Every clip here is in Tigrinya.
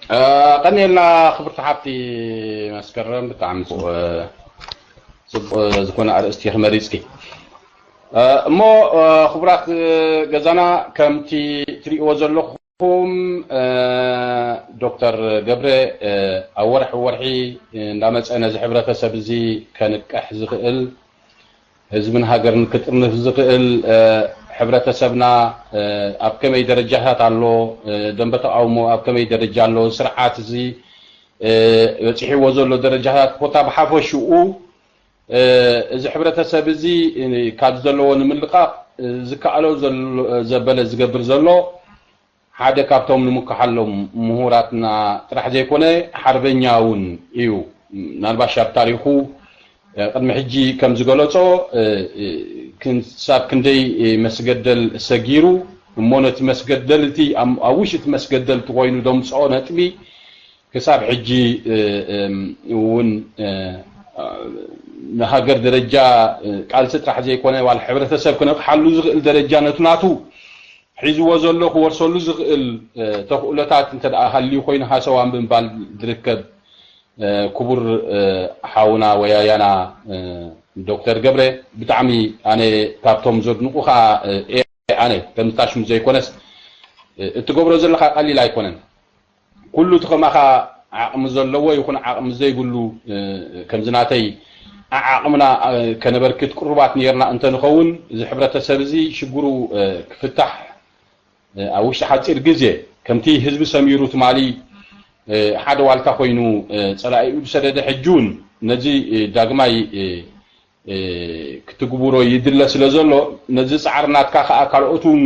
ቀኒልና ክብርቲ ሓብቲ መስከረም፣ ብጣዕሚ ጽቡቕ ዝኾነ ኣርእስቲ ኢኺ መሪጽኪ። እሞ ክቡራት ገዛና፣ ከምቲ ትሪእዎ ዘለኹም ዶክተር ገብረ ኣብ ወርሒ ወርሒ እንዳመጸ ነዚ ሕብረተሰብ እዚ ከንቅሕ ዝኽእል፣ ህዝብን ሃገርን ክጥርንፍ ዝኽእል፣ ሕብረተሰብና ኣብ ከመይ ደረጃታት ኣሎ፣ ደንበ ተቃውሞ ኣብ ከመይ ደረጃ ኣሎ፣ ስርዓት እዚ በጺሕዎ ዘሎ ደረጃታት ኮታ ብሓፈሽኡ እዚ ሕብረተሰብ እዚ ካብ ዘለዎ ንምልቃቕ ዝከኣሎ ዘሎ ዘበለ ዝገብር ዘሎ ሓደ ካብቶም ንምከሓሎም ምሁራትና ጥራሕ ዘይኮነ ሓርበኛ እውን እዩ። ምናልባሽ ኣብ ታሪኹ ቅድሚ ሕጂ ከም ዝገለጾ ክሳብ ክንደይ መስገደል ሰጊሩ እሞ ነቲ መስገደል እቲ ኣብ ውሽጢ እቲ መስገደል እቲ ኮይኑ ደምፅኦ ነጥቢ ክሳብ ሕጂ እውን ንሃገር ደረጃ ቃልሲ ጥራሕ ዘይኮነ ዋላ ሕብረተሰብ ክነቕሓሉ ዝኽእል ደረጃ ነቱ ናቱ ሒዝዎ ዘሎ ክወርሰሉ ዝኽእል ተኽእሎታት እንተ ደኣ ሃልዩ ኮይኑ ሃሰዋን ብምባል ዝርከብ ክቡር ሓውና ወያያና ዶክተር ገብረ ብጣዕሚ ኣነ ካብቶም ዘድንቑኻ እየ። ኣነ ከም ታሽሙ ዘይኮነስ እትገብሮ ዘለኻ ቀሊል ኣይኮነን። ኩሉ እቲ ከማኻ ዓቕሚ ዘለዎ ይኹን ዓቕሚ ዘይብሉ ከምዚ ናተይ ዓዓቕምና ከነበርክት ቅሩባት ነርና እንተንኸውን እዚ ሕብረተሰብ እዚ ሽግሩ ክፍታሕ ኣብ ውሽጢ ሓፂር ግዜ ከምቲ ህዝቢ ሰሚሩ ትማሊ ሓደ ዋልታ ኮይኑ ፀላኢኡ ዝሰደደ ሕጂ እውን ነዚ ዳግማይ ክትግብሮ ይድለ ስለ ዘሎ ነዚ ፃዕሪ ናትካ ከዓ ካልኦት እውን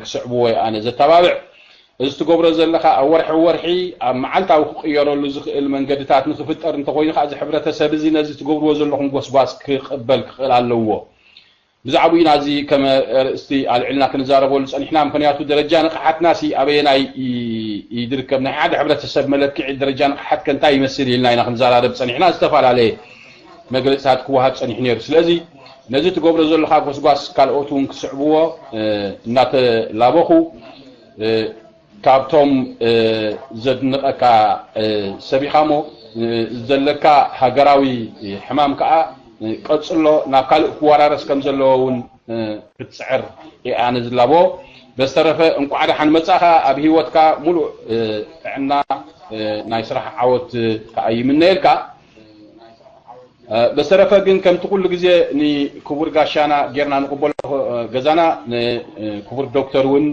ክስዕብዎ ኣነ ዘተባብዕ። እዚ ትገብሮ ዘለኻ ኣብ ወርሒ ወርሒ ኣብ መዓልታዊ ክቕየረሉ ዝኽእል መንገድታት ንክፍጠር እንተኮይኑ ከዓ እዚ ሕብረተሰብ እዚ ነዚ ትገብርዎ ዘለኹም ጎስጓስ ክቕበል ክኽእል ኣለዎ። ብዛዕባኡ ኢና እዚ ከም ኣርእስቲ ኣልዒልና ክንዛረበሉ ጸኒሕና። ምኽንያቱ ደረጃ ንቕሓትና ሲ ኣበየናይ ይድርከብ? ናይ ሓደ ሕብረተሰብ መለክዒ ደረጃ ንቕሓት ከ እንታይ ይመስል ኢልና ኢና ክንዘራረብ ጸኒሕና። ዝተፈላለየ መግለጽታት ክወሃብ ጸኒሑ ነይሩ። ስለዚ ነዚ ትገብሮ ዘለኻ ጎስጓስ ካልኦት እውን ክስዕብዎ እናተላበኹ ካብቶም ዘድንቐካ ሰብ ኢኻ እሞ ዘለካ ሃገራዊ ሕማም ከዓ ቀጽሎ ናብ ካልእ ክወራረስ ከም ዘለዎ እውን ክትጽዕር እየ ኣነ ዝላቦ። በስተረፈ እንቋዕ ደሓን መጻእኻ ኣብ ህይወትካ ሙሉእ ጥዕና ናይ ስራሕ ዓወት ከዓ ይምነየልካ። በስተረፈ ግን ከምቲ ኩሉ ግዜ ንክቡር ጋሻና ጌርና ንቕበሎ ገዛና ንክቡር ዶክተር እውን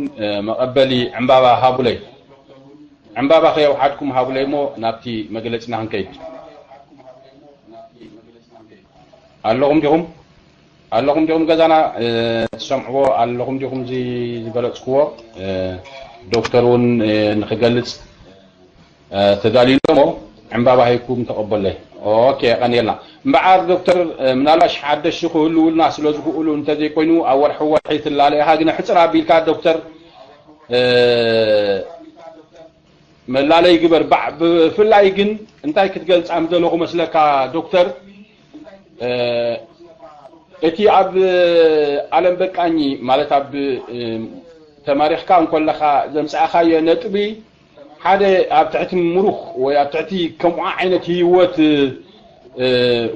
መቐበሊ ዕምባባ ሃቡለይ። ዕምባባ ከየውሓድኩም ሃቡለይ እሞ ናብቲ መግለጺና ክንከይድ። ኣለኹም ዲኹም? ኣለኹም ዲኹም ገዛና ትሰምዕዎ ኣለኹም ዲኹም እዚ ዝገለጽክዎ? ዶክተር እውን ንክገልጽ ተዳልዩ እሞ ዕምባባ ሂብኩም ተቐበለይ። ኦኬ፣ የቐንየልና። እምበኣር ዶክተር ምናልባሽ ሓደሽቲ ክህልውልና ስለ ዝኽእሉ እንተዘይኮይኑ ኣብ ወርሒ ወርሒ ትላለ ኢኻ፣ ግን ሕፅር ኣቢልካ ዶክተር መላለይ ግበር። ብፍላይ ግን እንታይ ክትገልፃ ምደለኹ መስለካ ዶክተር፣ እቲ ኣብ ኣለም በቃኝ ማለት ኣብ ተማሪኽካ እንኮለኻ ዘምፃእኻዮ ነጥቢ ሓደ ኣብ ትሕቲ ምሩኽ ወይ ኣብ ትሕቲ ከምኡ ዓይነት ህይወት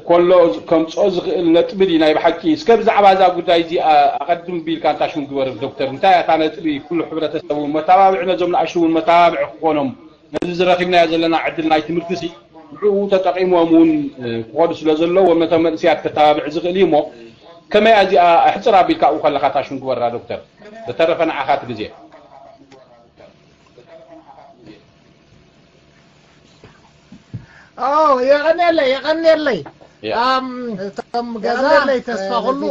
ኮሎ ከምፅኦ ዝኽእል ነጥቢ ድዩ ናይ ብሓቂ? እስከ ብዛዕባ እዛ ጉዳይ እዚ ኣቐድም ቢልካ እንታይ ሽሙ ግበር ዶክተር፣ እንታይ እያ እታ ነጥቢ? ኩሉ ሕብረተሰብ እውን መተባብዒ ነዞም ንኣሽቱ እውን መተባብዒ ክኾኖም ነዚ ዝረኺብናዮ ዘለና ዕድል ናይ ትምህርቲ ሲ ብዕኡ ተጠቒሞም እውን ክኸዱ ስለ ዘለዎም ነቶም መንእሰያት ከተባብዕ ዝኽእል እዩ እሞ ከመይ እዚኣ ኣሕፅር ኣቢልካ ኣብኡ ከለኻ እታ ሽሙ ግበራ ዶክተር። በተረፈ ንዓኻ እቲ ግዜ። የቐንየለይ የቐንየለይ። እቶም ገዛ የቐንየለይ ተስፋ ኩሉ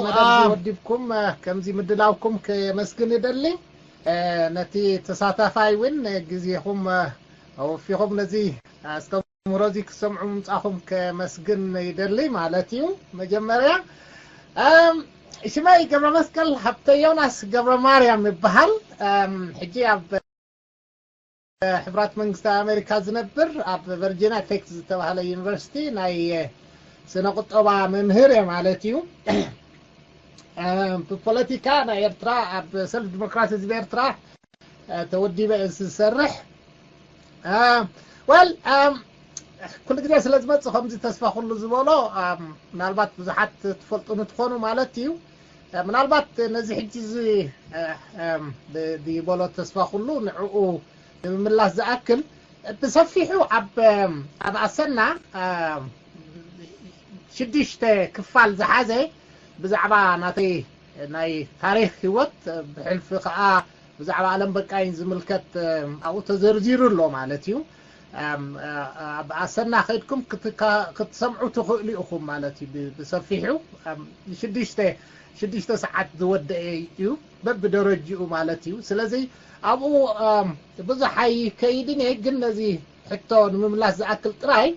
ወዲብኩም ከምዚ ምድላውኩም ከመስግን ይደሊ። ነቲ ተሳታፋይ እውን ግዜኹም ኣወፊኹም ነዚ ኣስተምህሮ እዚ ክሰምዑ ምምጻኹም ከመስግን ይደሊ ማለት እዩ። መጀመርያ ሽመይ ገብረ መስቀል ሃብተ ዮናስ ገብረ ማርያም ይበሃል። ሕጂ ኣብ ሕቡራት መንግስታት ኣሜሪካ ዝነብር ኣብ ቨርጂኒያ ቴክ ዝተባህለ ዩኒቨርሲቲ ናይ ስነ ቁጠባ መምህር እየ ማለት እዩ። ብፖለቲካ ናይ ኤርትራ ኣብ ሰልፍ ዲሞክራሲ ህዝቢ ኤርትራ ተወዲበ ዝሰርሕ ወል ኩሉ ግዜ ስለ ዝመፅእ ከምዚ ተስፋ ኩሉ ዝበሎ ምናልባት ብዙሓት ትፈልጡ ንትኾኑ ማለት እዩ። ምናልባት ነዚ ሕጂ እዚ ዝበሎ ተስፋ ኩሉ ንዕኡ ንምምላስ ዝኣክል ብሰፊሑ ኣብ ኣብ ኣሰና ሽዱሽተ ክፋል ዝሓዘ ብዛዕባ ናተይ ናይ ታሪክ ህይወት ብሕልፊ ከዓ ብዛዕባ ኣለም በቃይን ዝምልከት ኣብኡ ተዘርዚሩ ኣሎ ማለት እዩ። ኣብ ኣሰና ከድኩም ክትሰምዑ ትኽእሉ ኢኹም ማለት እዩ። ብሰፊሑ ሽዱሽተ ሽዱሽተ ሰዓት ዝወደአ እዩ በብደረጅኡ ማለት እዩ። ስለዚ ኣብኡ ብዙሕ ኣይከይድን እየ፣ ግን ነዚ ሕቶ ንምምላስ ዝኣክል ጥራይ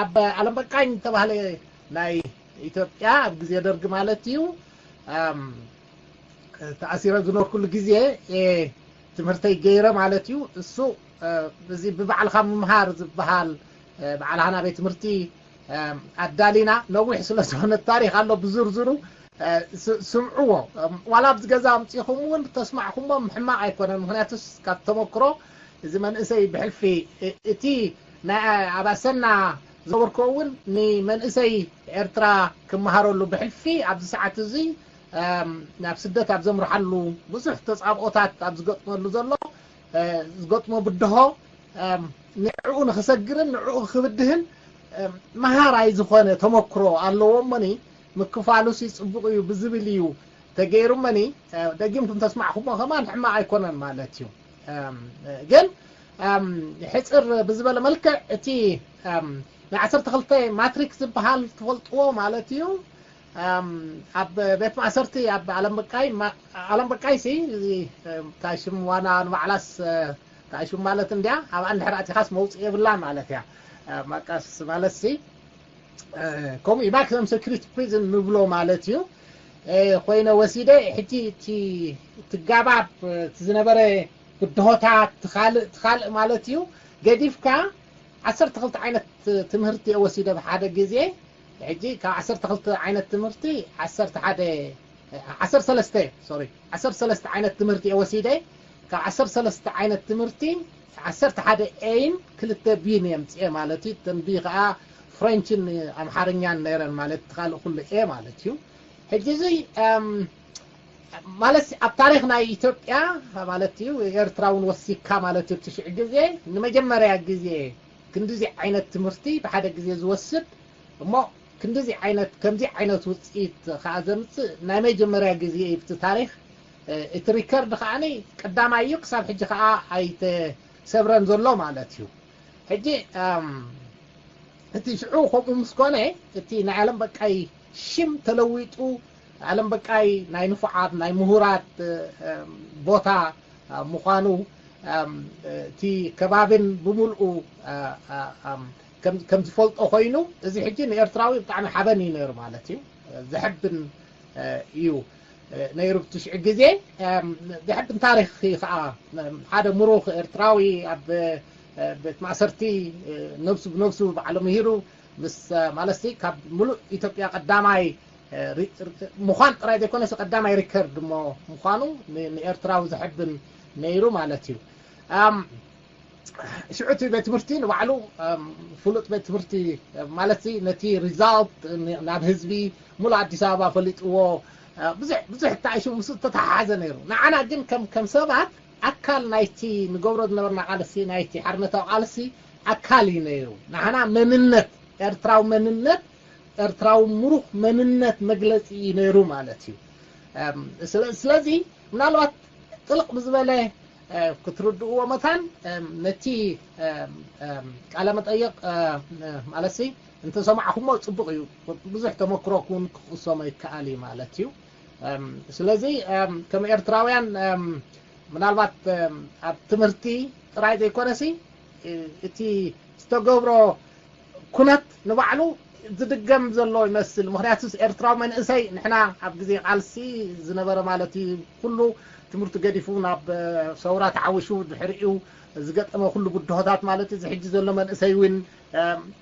ኣብ ኣለም በቃኝ ዝተባህለ ናይ ኢትዮጵያ ኣብ ግዜ ደርግ ማለት እዩ ተኣሲረ ዝኖርኩሉ ግዜ ትምህርተይ ገይረ ማለት እዩ። እሱ እዚ ብባዕልካ ምምሃር ዝበሃል ባዕልካ ናበይ ትምህርቲ ኣዳሊና ነዊሕ ስለ ዝኾነ ታሪክ ኣሎ ብዝርዝሩ ስምዕዎ። ዋላ ኣብዚ ገዛ ኣምፂኹም እውን ተስማዕኩሞ ሕማቕ ኣይኮነን። ምክንያቱስ ካብ ተመክሮ እዚ መንእሰይ ብሕልፊ እቲ ናይ ኣብ ኣሰና ዝነበርኩ እውን ንመንእሰይ ኤርትራ ክመሃረሉ ብሕልፊ ኣብዚ ሰዓት እዚ ናብ ስደት ኣብ ዘምርሓሉ ብዙሕ ተፃብኦታት ኣብ ዝገጥመሉ ዘሎ ዝገጥሞ ብድሆ ንዕኡ ንክሰግርን ንዕኡ ክብድህን መሃራይ ዝኾነ ተመክሮ ኣለዎ እሞኒ ምክፋሉሲ ፅቡቕ እዩ ብዝብል እዩ ተገይሩ እሞኒ ደጊምኩም ተስማዕኩሞ ከማን ሕማቕ ኣይኮነን ማለት እዩ። ግን ሕፅር ብዝበለ መልክዕ እቲ ናይ ዓሰርተ ክልተ ማትሪክ ዝበሃል ትፈልጥዎ ማለት እዩ። ኣብ ቤት ማእሰርቲ ኣብ ኣለም በቃይ ኣለም በቃይ ሲ እንታይ ሽም ዋና ንባዕላስ እንታይ ሽም ማለት እንድያ ኣብ ኣንድሕር ኣቲኻስ መውፅእ የብላን ማለት እያ። ማቃስ ማለት ሲ ከምኡ maximum security prison ንብሎ ማለት እዩ። ኮይነ ወሲደ ሕጂ እቲ ትጋባብ ዝነበረ ብድሆታት ትኻልእ ትኻልእ ማለት እዩ ገዲፍካ ዓሰርተ ክልተ ዓይነት ትምህርቲ እየ ወሲደ ብሓደ ግዜ። ሕጂ ካብ ዓሰርተ ክልተ ዓይነት ትምህርቲ ዓሰርተ ሓደ ዓሰርተ ሰለስተ ሶሪ ዓሰርተ ሰለስተ ዓይነት ትምህርቲ እየ ወሲደ። ካብ ዓሰርተ ሰለስተ ዓይነት ትምህርቲ ዓሰርተ ሓደ ኤን ክልተ ቢን እየ ምፅኤ ማለት እዩ። ተንቢ ከዓ ፍሬንችን ኣምሓርኛን ነይረን ማለት ካልእ ኩሉ ኤ ማለት እዩ። ሕጂ እዚ ማለት ኣብ ታሪክ ናይ ኢትዮጵያ ማለት እዩ ኤርትራ እውን ወሲካ ማለት እዩ ትሽዕ ግዜ ንመጀመርያ ግዜ ክንዲዚ ዓይነት ትምህርቲ ብሓደ ግዜ ዝወስድ እሞ ክንዲዚ ዓይነት ከምዚ ዓይነት ውፅኢት ከዓ ዘምፅእ ናይ መጀመርያ ግዜ እዩ ብቲ ታሪክ። እቲ ሪከርድ ከዓ ቀዳማይ እዩ ክሳብ ሕጂ ከዓ ኣይተሰብረን ዘሎ ማለት እዩ። ሕጂ እቲ ሽዑ ከምኡ ምስ ኮነ እቲ ናይ ኣለም በቃይ ሽም ተለዊጡ ኣለም በቃይ ናይ ንፉዓት ናይ ምሁራት ቦታ ምዃኑ እቲ ከባብን ብምልኡ ከም ዝፈልጦ ኮይኑ እዚ ሕጂ ንኤርትራዊ ብጣዕሚ ሓበን እዩ ነይሩ ማለት እዩ። ዘሕብን እዩ ነይሩ ብትሽዑ ግዜ ዘሕብን ታሪክ እዩ ከዓ ሓደ ምሩክ ኤርትራዊ ኣብ ቤት ማእሰርቲ ነብሱ ብነብሱ ባዕሉ ምሂሩ ምስ ማለት ካብ ሙሉእ ኢትዮጵያ ቀዳማይ ምዃን ጥራይ ዘይኮነስ ቀዳማይ ሪከርድ እሞ ምዃኑ ንኤርትራዊ ዘሕብን ነይሩ ማለት እዩ። ሽዑ እቲ ቤት ትምህርቲ ንባዕሉ ፍሉጥ ቤት ትምህርቲ ማለት ነቲ ሪዛልት ናብ ህዝቢ ሙሉእ ኣዲስ ኣበባ ፈሊጥዎ ብዙሕ ብዙሕ ተኣይሹ ምስ ተተሓሓዘ ነይሩ። ንዓና ግን ከም ከም ሰባት ኣካል ናይቲ ንገብሮ ዝነበርና ቃልሲ ናይቲ ሓርነታዊ ቃልሲ ኣካል እዩ ነይሩ። ንዓና መንነት ኤርትራዊ መንነት ኤርትራዊ ምሩኽ መንነት መግለፂ እዩ ነይሩ ማለት እዩ። ስለዚ ምናልባት ጥልቕ ብዝበለ ክትርድእዎ መታን ነቲ ቃለ መጠየቕ ማለት እንተሰማዕኩሞ ፅቡቕ እዩ። ብዙሕ ተመክሮ እውን ክቕሰሞ ይከኣል እዩ ማለት እዩ። ስለዚ ከም ኤርትራውያን ምናልባት ኣብ ትምህርቲ ጥራይ ዘይኮነሲ እቲ ዝተገብሮ ኩነት ንባዕሉ ዝድገም ዘሎ ይመስል። ምክንያቱ ኤርትራዊ መንእሰይ ንሕና ኣብ ግዜ ቃልሲ ዝነበረ ማለት እዩ ኩሉ ትምህርቱ ገዲፉ ናብ ሰውራ ተዓዊሹ ድሕሪኡ ዝገጠመ ኩሉ ብድሆታት ማለት እዚ ሕጂ ዘሎ መንእሰይ እውን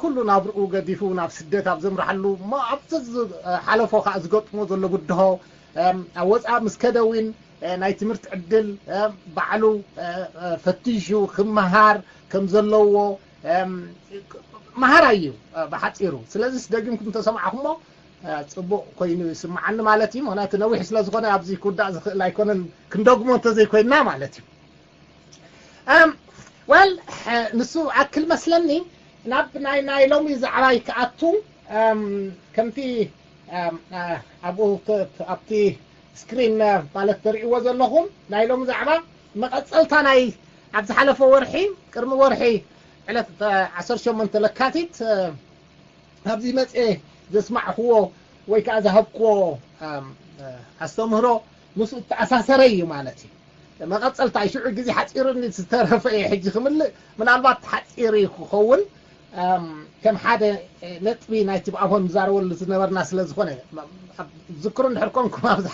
ኩሉ ናብርኡ ገዲፉ ናብ ስደት ኣብ ዘምርሓሉ እሞ ኣብቲ ዝሓለፎ ከዓ ዝገጥሞ ዘሎ ብድሆ ኣብ ወፃእ ምስ ከደ እውን ናይ ትምህርቲ ዕድል ባዕሉ ፈቲሹ ክመሃር ከም ዘለዎ መሃራይ እዩ ብሓፂሩ። ስለዚስ ደጊምኩም ተሰማዕኩሞ ፅቡቕ ኮይኑ ይስምዓኒ ማለት እዩ። ምክንያቱ ነዊሕ ስለዝኾነ ኣብዚ ክውዳእ ዝኽእል ኣይኮነን፣ ክንደግሞ እንተዘይኮይንና ማለት እዩ። ወል ንሱ ኣክል መስለኒ። ናብ ናይ ናይ ሎሚ ዛዕባይ ክኣቱ ከምቲ ኣብኡ ኣብቲ ስክሪን ማለት ትርእይዎ ዘለኹም ናይ ሎሚ ዛዕባ መቐፀልታ ናይ ኣብ ዝሓለፈ ወርሒ ቅድሚ ወርሒ ዕለት ዓሰርተ ሸሞንተ ለካቲት ኣብዚ መፅኤ ዘስማዕክዎ ወይ ከዓ ዝሃብክዎ ኣስተምህሮ ምስኡ እተኣሳሰረ እዩ ማለት እዩ። መቐፀልታ ሽዑ ግዜ ሓፂሩኒ ዝተረፈ እየ ሕጂ ክምልእ። ምናልባት ሓፂር እዩ ክኸውን ከም ሓደ ነጥቢ ናይቲ ብኣፎን ዝዛረበሉ ዝነበርና ስለ ዝኾነ ዝክሩ እንድሕር ኮንኩም ኣብ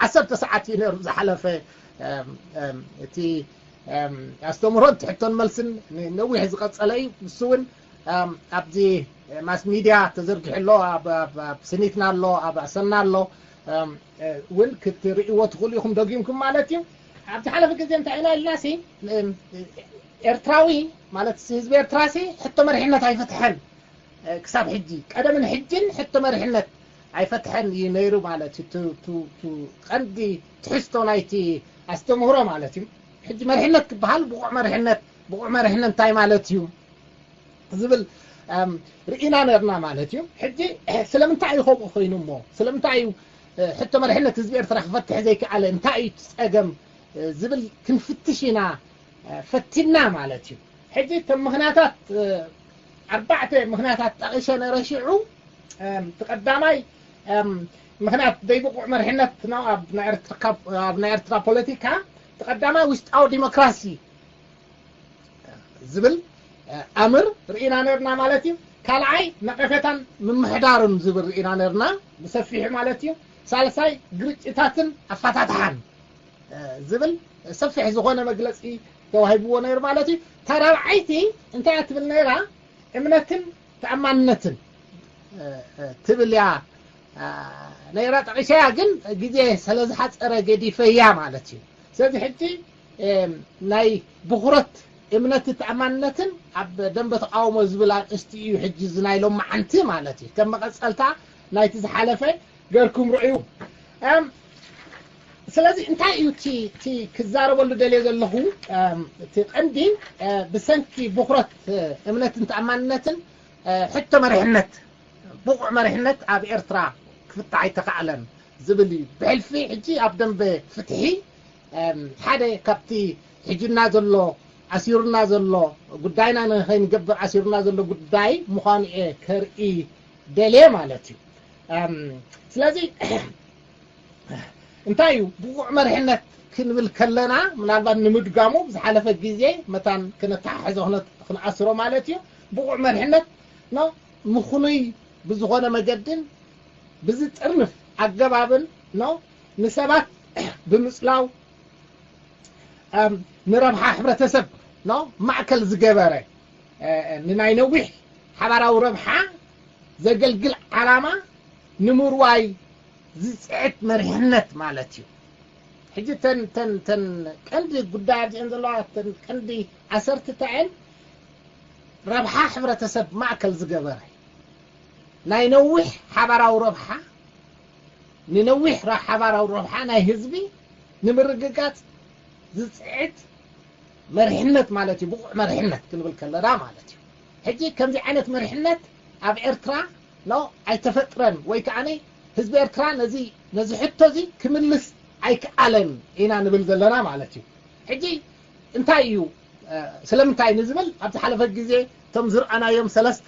ዓሰርተ ሰዓት እዩ ነሩ ዝሓለፈ እቲ ኣስተምህሮን ትሕቶን መልስን ነዊሕ ዝቐፀለ እዩ። ንሱ እውን ኣብዚ ማስ ሚድያ ተዘርጊሑ ኣሎ። ኣብ ስኒትና ኣሎ፣ ኣብ ኣሰና ኣሎ እውን ክትርእይዎ ትኽእሉ ኢኹም ደጊምኩም ማለት እዩ። ኣብ ዝሓለፈ ግዜ እንታይ ኢና ኢልና ሲ ኤርትራዊ ማለት ህዝቢ ኤርትራ ሲ ሕቶ መሪሕነት ኣይፈትሐን። ክሳብ ሕጂ ቀደምን ሕጅን ሕቶ መሪሕነት ኣይፈትሐን እዩ ነይሩ ማለት እዩ። ቀንዲ ትሕዝቶ ናይቲ ኣስተምህሮ ማለት እዩ። ሕጂ መሪሕነት ክበሃል ብቑዕ መሪሕነት ብቑዕ መሪሕነት እንታይ ማለት እዩ ዝብል ርኢና ነርና ማለት እዩ። ሕጂ ስለምንታይ እዩ ከምኡ ኮይኑ እሞ ስለምንታይ እዩ ሕቶ መሪሕነት ህዝቢ ኤርትራ ክፈትሕ ዘይከኣለ እንታይ እዩ ጸገም ዝብል ክንፍትሽ ኢና ፈቲና ማለት እዩ። ሕጂ እቶም ምክንያታት ኣርባዕተ ምክንያታት ጠቒሸ ነረ ሽዑ እቲ ቀዳማይ ምክንያት ዘይብቑዕ መሪሕነት ነው ኣብ ናይ ኤርትራ ፖለቲካ። እቲ ቀዳማይ ውሽጣዊ ዲሞክራሲ ዝብል ኣምር ርኢና ነርና ማለት እዩ። ካልዓይ ነቐፌታን ምምሕዳርን ዝብል ርኢና ነርና ብሰፊሑ ማለት እዩ። ሳልሳይ ግርጭታትን ኣፋታትሓን ዝብል ሰፊሕ ዝኾነ መግለፂ ተዋሂብዎ ነይሩ ማለት እዩ። ታራብዓይቲ እንታይ እያ ትብል ነይራ? እምነትን ተኣማንነትን ትብል እያ ነይራ ጠቒሰያ፣ ግን ግዜ ስለዝሓፀረ ገዲፈያ ማለት እዩ። ስለዚ ሕጂ ናይ ብኹረት እምነትን ተኣማንነትን ኣብ ደንበ ተቃውሞ ዝብል ኣርእስቲ እዩ ሕጂ እዚ ናይ ሎማዓንቲ ማለት እዩ። ከም መቐፀልታ ናይቲ ዝሓለፈ ገርኩም ርዕዩ። ስለዚ እንታይ እዩ እቲ ክዛረበሉ ደልየ ዘለኹ? እቲ ቀንዲ ብሰንኪ ብኹረት እምነትን ተኣማንነትን ሕቶ መሪሕነት ብቑዕ መሪሕነት ኣብ ኤርትራ ክፍታሕ ኣይተኻእለን ዝብል እዩ። ብሕልፊ ሕጂ ኣብ ደንበ ፍትሒ ሓደ ካብቲ ሕጅና ዘሎ ኣሲሩና ዘሎ ጉዳይና ንኸይንገብር ኣሲሩና ዘሎ ጉዳይ ምዃኑ እየ ከርኢ ደልየ ማለት እዩ። ስለዚ እንታይ እዩ ብቑዕ መሪሕነት ክንብል ከለና ምናልባት ንምድጋሙ ብዝሓለፈ ግዜ መታን ክነተሓሕዞ ክንኣስሮ ማለት እዩ። ብቑዕ መሪሕነት ኖ ምኽኑይ ብዝኾነ መገድን ብዝጥርንፍ ኣገባብን ኖ ንሰባት ብምፅላው ንረብሓ ሕብረተሰብ ኖ ማእከል ዝገበረ ንናይ ነዊሕ ሓባራዊ ረብሓ ዘገልግል ዓላማ ንምርዋይ ዝፅዕት መሪሕነት ማለት እዩ። ሕጂ ተን ተን ተን ቀንዲ ጉዳይ ኣብዚአን ዘለዋ ተን ቀንዲ ኣሰርቲ እንታይ እየን? ረብሓ ሕብረተሰብ ማእከል ዝገበረ ናይ ነዊሕ ሓባራዊ ረብሓ ንነዊሕ ሓባራዊ ረብሓ ናይ ህዝቢ ንምርግጋፅ ዝፅዕት መሪሕነት ማለት እዩ። ብቑዕ መሪሕነት ክንብል ከለና ማለት እዩ። ሕጂ ከምዚ ዓይነት መሪሕነት ኣብ ኤርትራ ኖ ኣይተፈጥረን ወይ ከዓ ህዝቢ ኤርትራ ነዚ ነዚ ሕቶ እዚ ክምልስ ኣይከኣለን ኢና ንብል ዘለና ማለት እዩ። ሕጂ እንታይ እዩ ስለምንታይ ንዝብል ኣብ ዝሓለፈ ግዜ እቶም ዝረኣናዮም ሰለስተ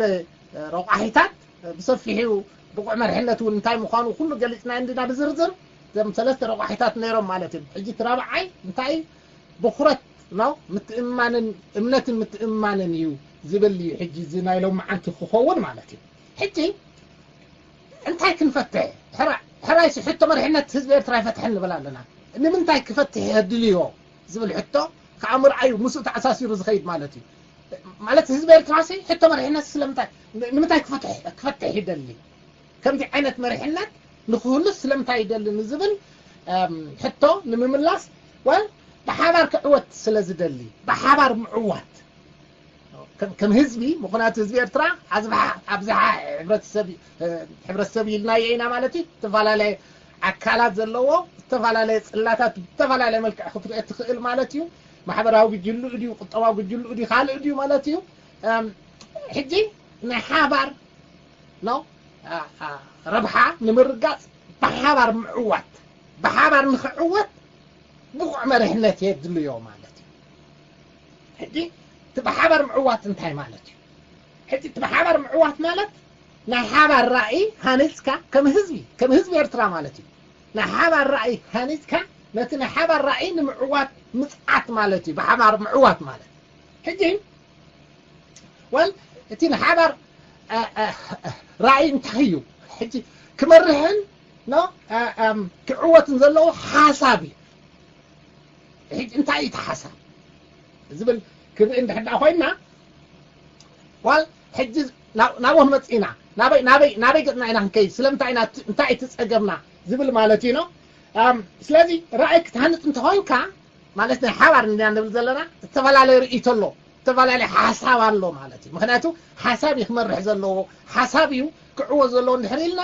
ረቋሒታት ብሰፊሑ ብቑዕ መሪሕነት እውን እንታይ ምዃኑ ኩሉ ገሊፅና እንዲና ብዝርዝር እዞም ሰለስተ ረቋሒታት ነይሮም ማለት እዩ። ሕጂ እቲ ራብዓይ እንታይ ብኹረት ነው ምትእማንን እምነትን ምትእማንን እዩ ዝብል እዩ። ሕጂ እዚ ናይ ሎማዓንቲ ክኸውን ማለት እዩ። ሕጂ እንታይ ክንፈትሕ ሕራይ ሕራይ ሕቶ መሪሕነት ህዝቢ ኤርትራ ይፈትሐ ንብል ኣለና። ንምንታይ ክፈትሕ የድልዮ ዝብል ሕቶ ከዓ ምርኣዩ ምስኡ ተኣሳሲሩ ዝኸይድ ማለት እዩ። ማለት ህዝቢ ኤርትራ ሲ ሕቶ መሪሕነት ስለምንታይ ንምንታይ ክፈትሕ ክፈትሕ ይደሊ ከምዚ ዓይነት መሪሕነት ንክህሉ ስለምንታይ ይደሊ ንዝብል ሕቶ ንምምላስ ወል ብሓባር ክዕወት ስለ ዝደሊ ብሓባር ምዕዋት ከም ህዝቢ ምኹናት ህዝቢ ኤርትራ ኣብዝሓ ሕብረተሰብ ኢልናዮ ኢና ማለት እዩ። ዝተፈላለየ ኣካላት ዘለዎ ዝተፈላለየ ፅላታት ዝተፈላለየ መልክዕ ክትርኢ ትኽእል ማለት እዩ። ማሕበራዊ ጉጅልኡ ድዩ፣ ቁጠባዊ ጉጅልኡ ድዩ፣ ካልእ ድዩ ማለት እዩ። ሕጂ ናይ ሓባር ነው ረብሓ ንምርጋፅ ብሓባር ምዕዋት ብሓባር ንክዕወት ብቑዕ መሪሕነት የድልዮ ማለት እዩ። ሕጂ እቲ ብሓባር ምዕዋት እንታይ ማለት እዩ? ሕጂ እቲ ብሓባር ምዕዋት ማለት ናይ ሓባር ራእይ ሃኒፅካ ከም ህዝቢ ከም ህዝቢ ኤርትራ ማለት እዩ። ናይ ሓባር ራእይ ሃኒፅካ ነቲ ናይ ሓባር ራእይ ንምዕዋት ምፅዓት ማለት እዩ። ብሓባር ምዕዋት ማለት ሕጂ ወል እቲ ንሓባር ራእይ እንታይ እዩ? ሕጂ ክመርሕን ኖ ክዕወትን ዘለዎ ሓሳብ እዩ። ሕጂ እንታይ እዩ እቲ ሓሳብ ዝብል ክርኢ እንድሕር ኮይና ዋል ሕጂ ናብኡ ንመፅእ ኢና። ናበይ ናበይ ናበይ ገፅና ኢና ክንከይድ? ስለምንታይ ኢና እንታይ እቲ ፀገምና ዝብል ማለት እዩ። ኖ ስለዚ ራእይ ክትሃንፅ እንተኮይንካ ማለት ናይ ሓባር እንዲና ንብል ዘለና ዝተፈላለየ ርእይቶ ኣሎ፣ ዝተፈላለየ ሓሳብ ኣሎ ማለት እዩ። ምክንያቱ ሓሳብ እዩ ክመርሕ ዘለዎ፣ ሓሳብ እዩ ክዕወት ዘለዎ እንድሕር ኢልና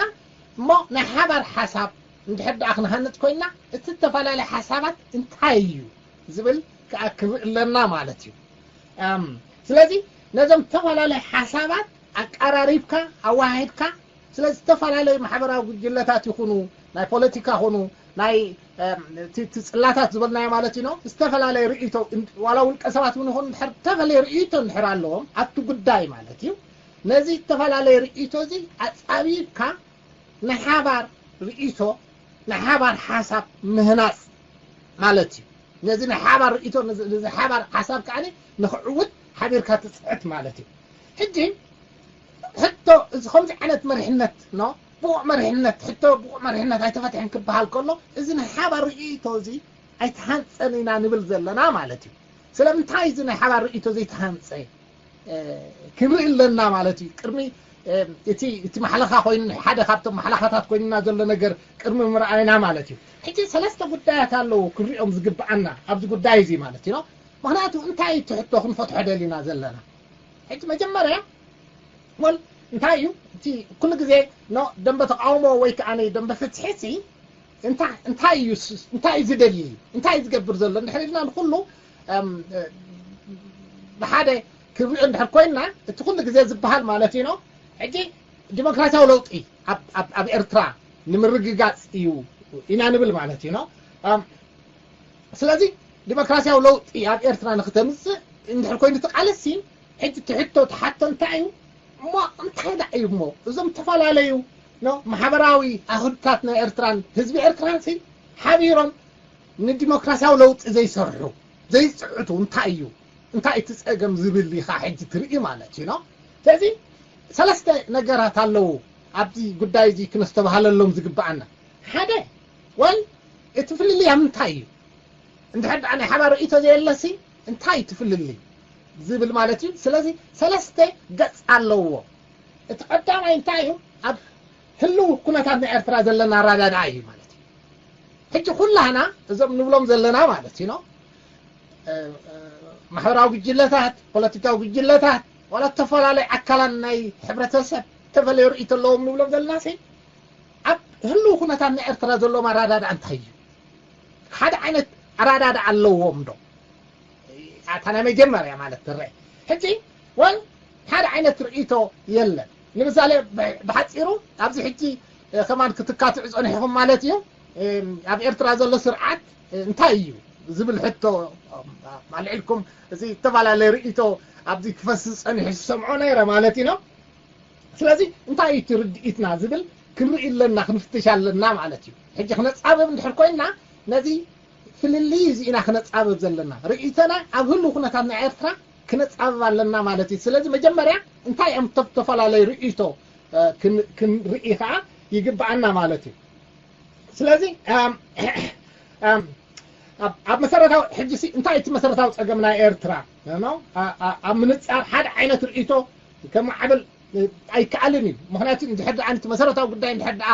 እሞ ናይ ሓባር ሓሳብ እንድሕር ደኣ ክንሃንጥ ኮይና እቲ ዝተፈላለየ ሓሳባት እንታይ እዩ ዝብል ከዓ ክርኢ ኣለና ማለት እዩ። ስለዚ ነዞም ዝተፈላለየ ሓሳባት ኣቀራሪብካ ኣዋሃድካ ስለዚ ዝተፈላለዩ ማሕበራዊ ጉጅለታት ይኹኑ ናይ ፖለቲካ ኹኑ ናይ እቲ ጽላታት ዝበልናዮ ማለት እዩ። ዝተፈላለየ ርእይቶ ዋላ ውልቀ ሰባት እውን ይኹን ድሕር ዝተፈላለየ ርእይቶ እንድሕር ኣለዎም ኣብቲ ጉዳይ ማለት እዩ። ነዚ ዝተፈላለየ ርእይቶ እዚ ኣጻቢብካ ናይ ሓባር ርእይቶ ናይ ሓባር ሓሳብ ምህናጽ ማለት እዩ። ነዚ ናይ ሓባር ርእይቶ ነዚ ሓባር ሓሳብ ከዓ ንክዕውት ሓቢርካ ትፅዕት ማለት እዩ። ሕጂ ሕቶ እዚ ከምዚ ዓይነት መሪሕነት ኖ ብቑዕ መሪሕነት ሕቶ ብቑዕ መሪሕነት ኣይተፈትሐን ክበሃል ከሎ እዚ ናይ ሓባር ርእይቶ እዚ ኣይተሃንፀን ኢና ንብል ዘለና ማለት እዩ። ስለምንታይ እዚ ናይ ሓባር ርእይቶ ዘይተሃንፀ ክንርኢ ኣለና ማለት እዩ። ቅድሚ እቲ እቲ ማሕለኻ ኮይኑ ሓደ ካብቶም ማሕለኻታት ኮይኑና ዘሎ ነገር ቅድሚ ምርኣይና ማለት እዩ። ሕጂ ሰለስተ ጉዳያት ኣለዉ ክንሪኦም ዝግብኣና ኣብዚ ጉዳይ እዚ ማለት እዩ። ምክንያቱ እንታይ ትሕቶ ክንፈትሖ ደሊና ዘለና ሕጂ መጀመርያ ወል እንታይ እዩ እቲ ኩሉ ግዜ ኖ ደንበ ተቃውሞ ወይ ከዓ ደንበ ፍትሒ ሲ እንታይ እንታይ እዩ እንታይ እዩ ዝደሊ እንታይ እዩ ዝገብር ዘሎ እንድሕር ኢልና ንኩሉ ብሓደ ክሪኦ እንድሕር ኮይንና እቲ ኩሉ ግዜ ዝበሃል ማለት እዩ። ሕጂ ዲሞክራሲያዊ ለውጢ ኣብ ኤርትራ ንምርግጋፅ እዩ ኢና ንብል ማለት እዩ። ስለዚ ዲሞክራሲያዊ ለውጢ ኣብ ኤርትራ ንክተምፅእ እንድሕር ኮይኑ ትቃለስ ሕጂ ትሕቶ ትሓቶ እንታይ እዩ እሞ እንታይ ዳ እዩ እሞ እዞም ዝተፈላለዩ ማሕበራዊ ኣህዱታት ናይ ኤርትራን ህዝቢ ኤርትራን ሓቢሮም ንዲሞክራሲያዊ ለውጢ ዘይሰርሑ ዘይፅዕቱ እንታይ እዩ እንታይ እቲ ፀገም ዝብል ኢኻ ሕጂ ትርኢ ማለት እዩ። ስለዚ ሰለስተ ነገራት ኣለዉ ኣብዚ ጉዳይ እዚ ክነስተባሃለሎም ዝግብኣና ሓደ ወል እቲ ፍልልይ ኣብ ምንታይ እዩ? እንድሕር ደኣ ናይ ሓባር ርእይቶ ዘየለሲ እንታይ እዩ እቲ ፍልልይ ዝብል ማለት እዩ። ስለዚ ሰለስተ ገፅ ኣለዎ። እቲ ቀዳማይ እንታይ እዩ? ኣብ ህልው ኩነታት ናይ ኤርትራ ዘለና ኣረዳድኣ እዩ ማለት እዩ። ሕጂ ኩላህና እዞም ንብሎም ዘለና ማለት እዩ ማሕበራዊ ጉጅለታት ፖለቲካዊ ጉጅለታት ዋላ ዝተፈላለዩ ኣካላት ናይ ሕብረተሰብ ተፈለየ ርእይቶ ኣለዎም ንብሎም ዘለና ሲ ኣብ ህልው ኩነታት ናይ ኤርትራ ዘለዎም ኣረዳድኣ እንታይ እዩ? ሓደ ዓይነት ኣረዳድኣ ኣለዎም ዶ? ኣታ ናይ መጀመርያ ማለት ትረአ ሕጂ ወል ሓደ ዓይነት ርእይቶ የለን። ንምሳሌ ብሓፂሩ ኣብዚ ሕጂ ከማን ክትካትዑ ፀኒሕኹም ማለት እዩ። ኣብ ኤርትራ ዘሎ ስርዓት እንታይ እዩ ዝብል ሕቶ ኣልዒልኩም እዚ ዝተፈላለየ ርእይቶ ኣብዚ ክፈስስ ፀኒሑ ዝሰምዖ ነይረ ማለት እዩ። ስለዚ እንታይ እዩ እቲ ርድኢትና ዝብል ክንርኢ ኣለና ክንፍትሽ ኣለና ማለት እዩ። ሕጂ ክነፃብብ እንድሕር ኮይንና ነዚ ፍልልይ እዚ ኢና ክነፃብብ ዘለና። ርእይቶና ኣብ ህሉ ኩነታት ናይ ኤርትራ ክነፃብብ ኣለና ማለት እዩ። ስለዚ መጀመርያ እንታይ እዮም ዝተፈላለዩ ርእይቶ ክንርኢ ከዓ ይግብኣና ማለት እዩ። ስለዚ ኣብ መሰረታዊ ሕጂ እንታይ እቲ መሰረታዊ ፀገም ናይ ኤርትራ ኣብ ምንፃር ሓደ ዓይነት ርእይቶ ከማዕብል ኣይከኣልን እዩ። ምክንያቱ እንድሕር ደኣ ነቲ መሰረታዊ ጉዳይ እንድሕር ደኣ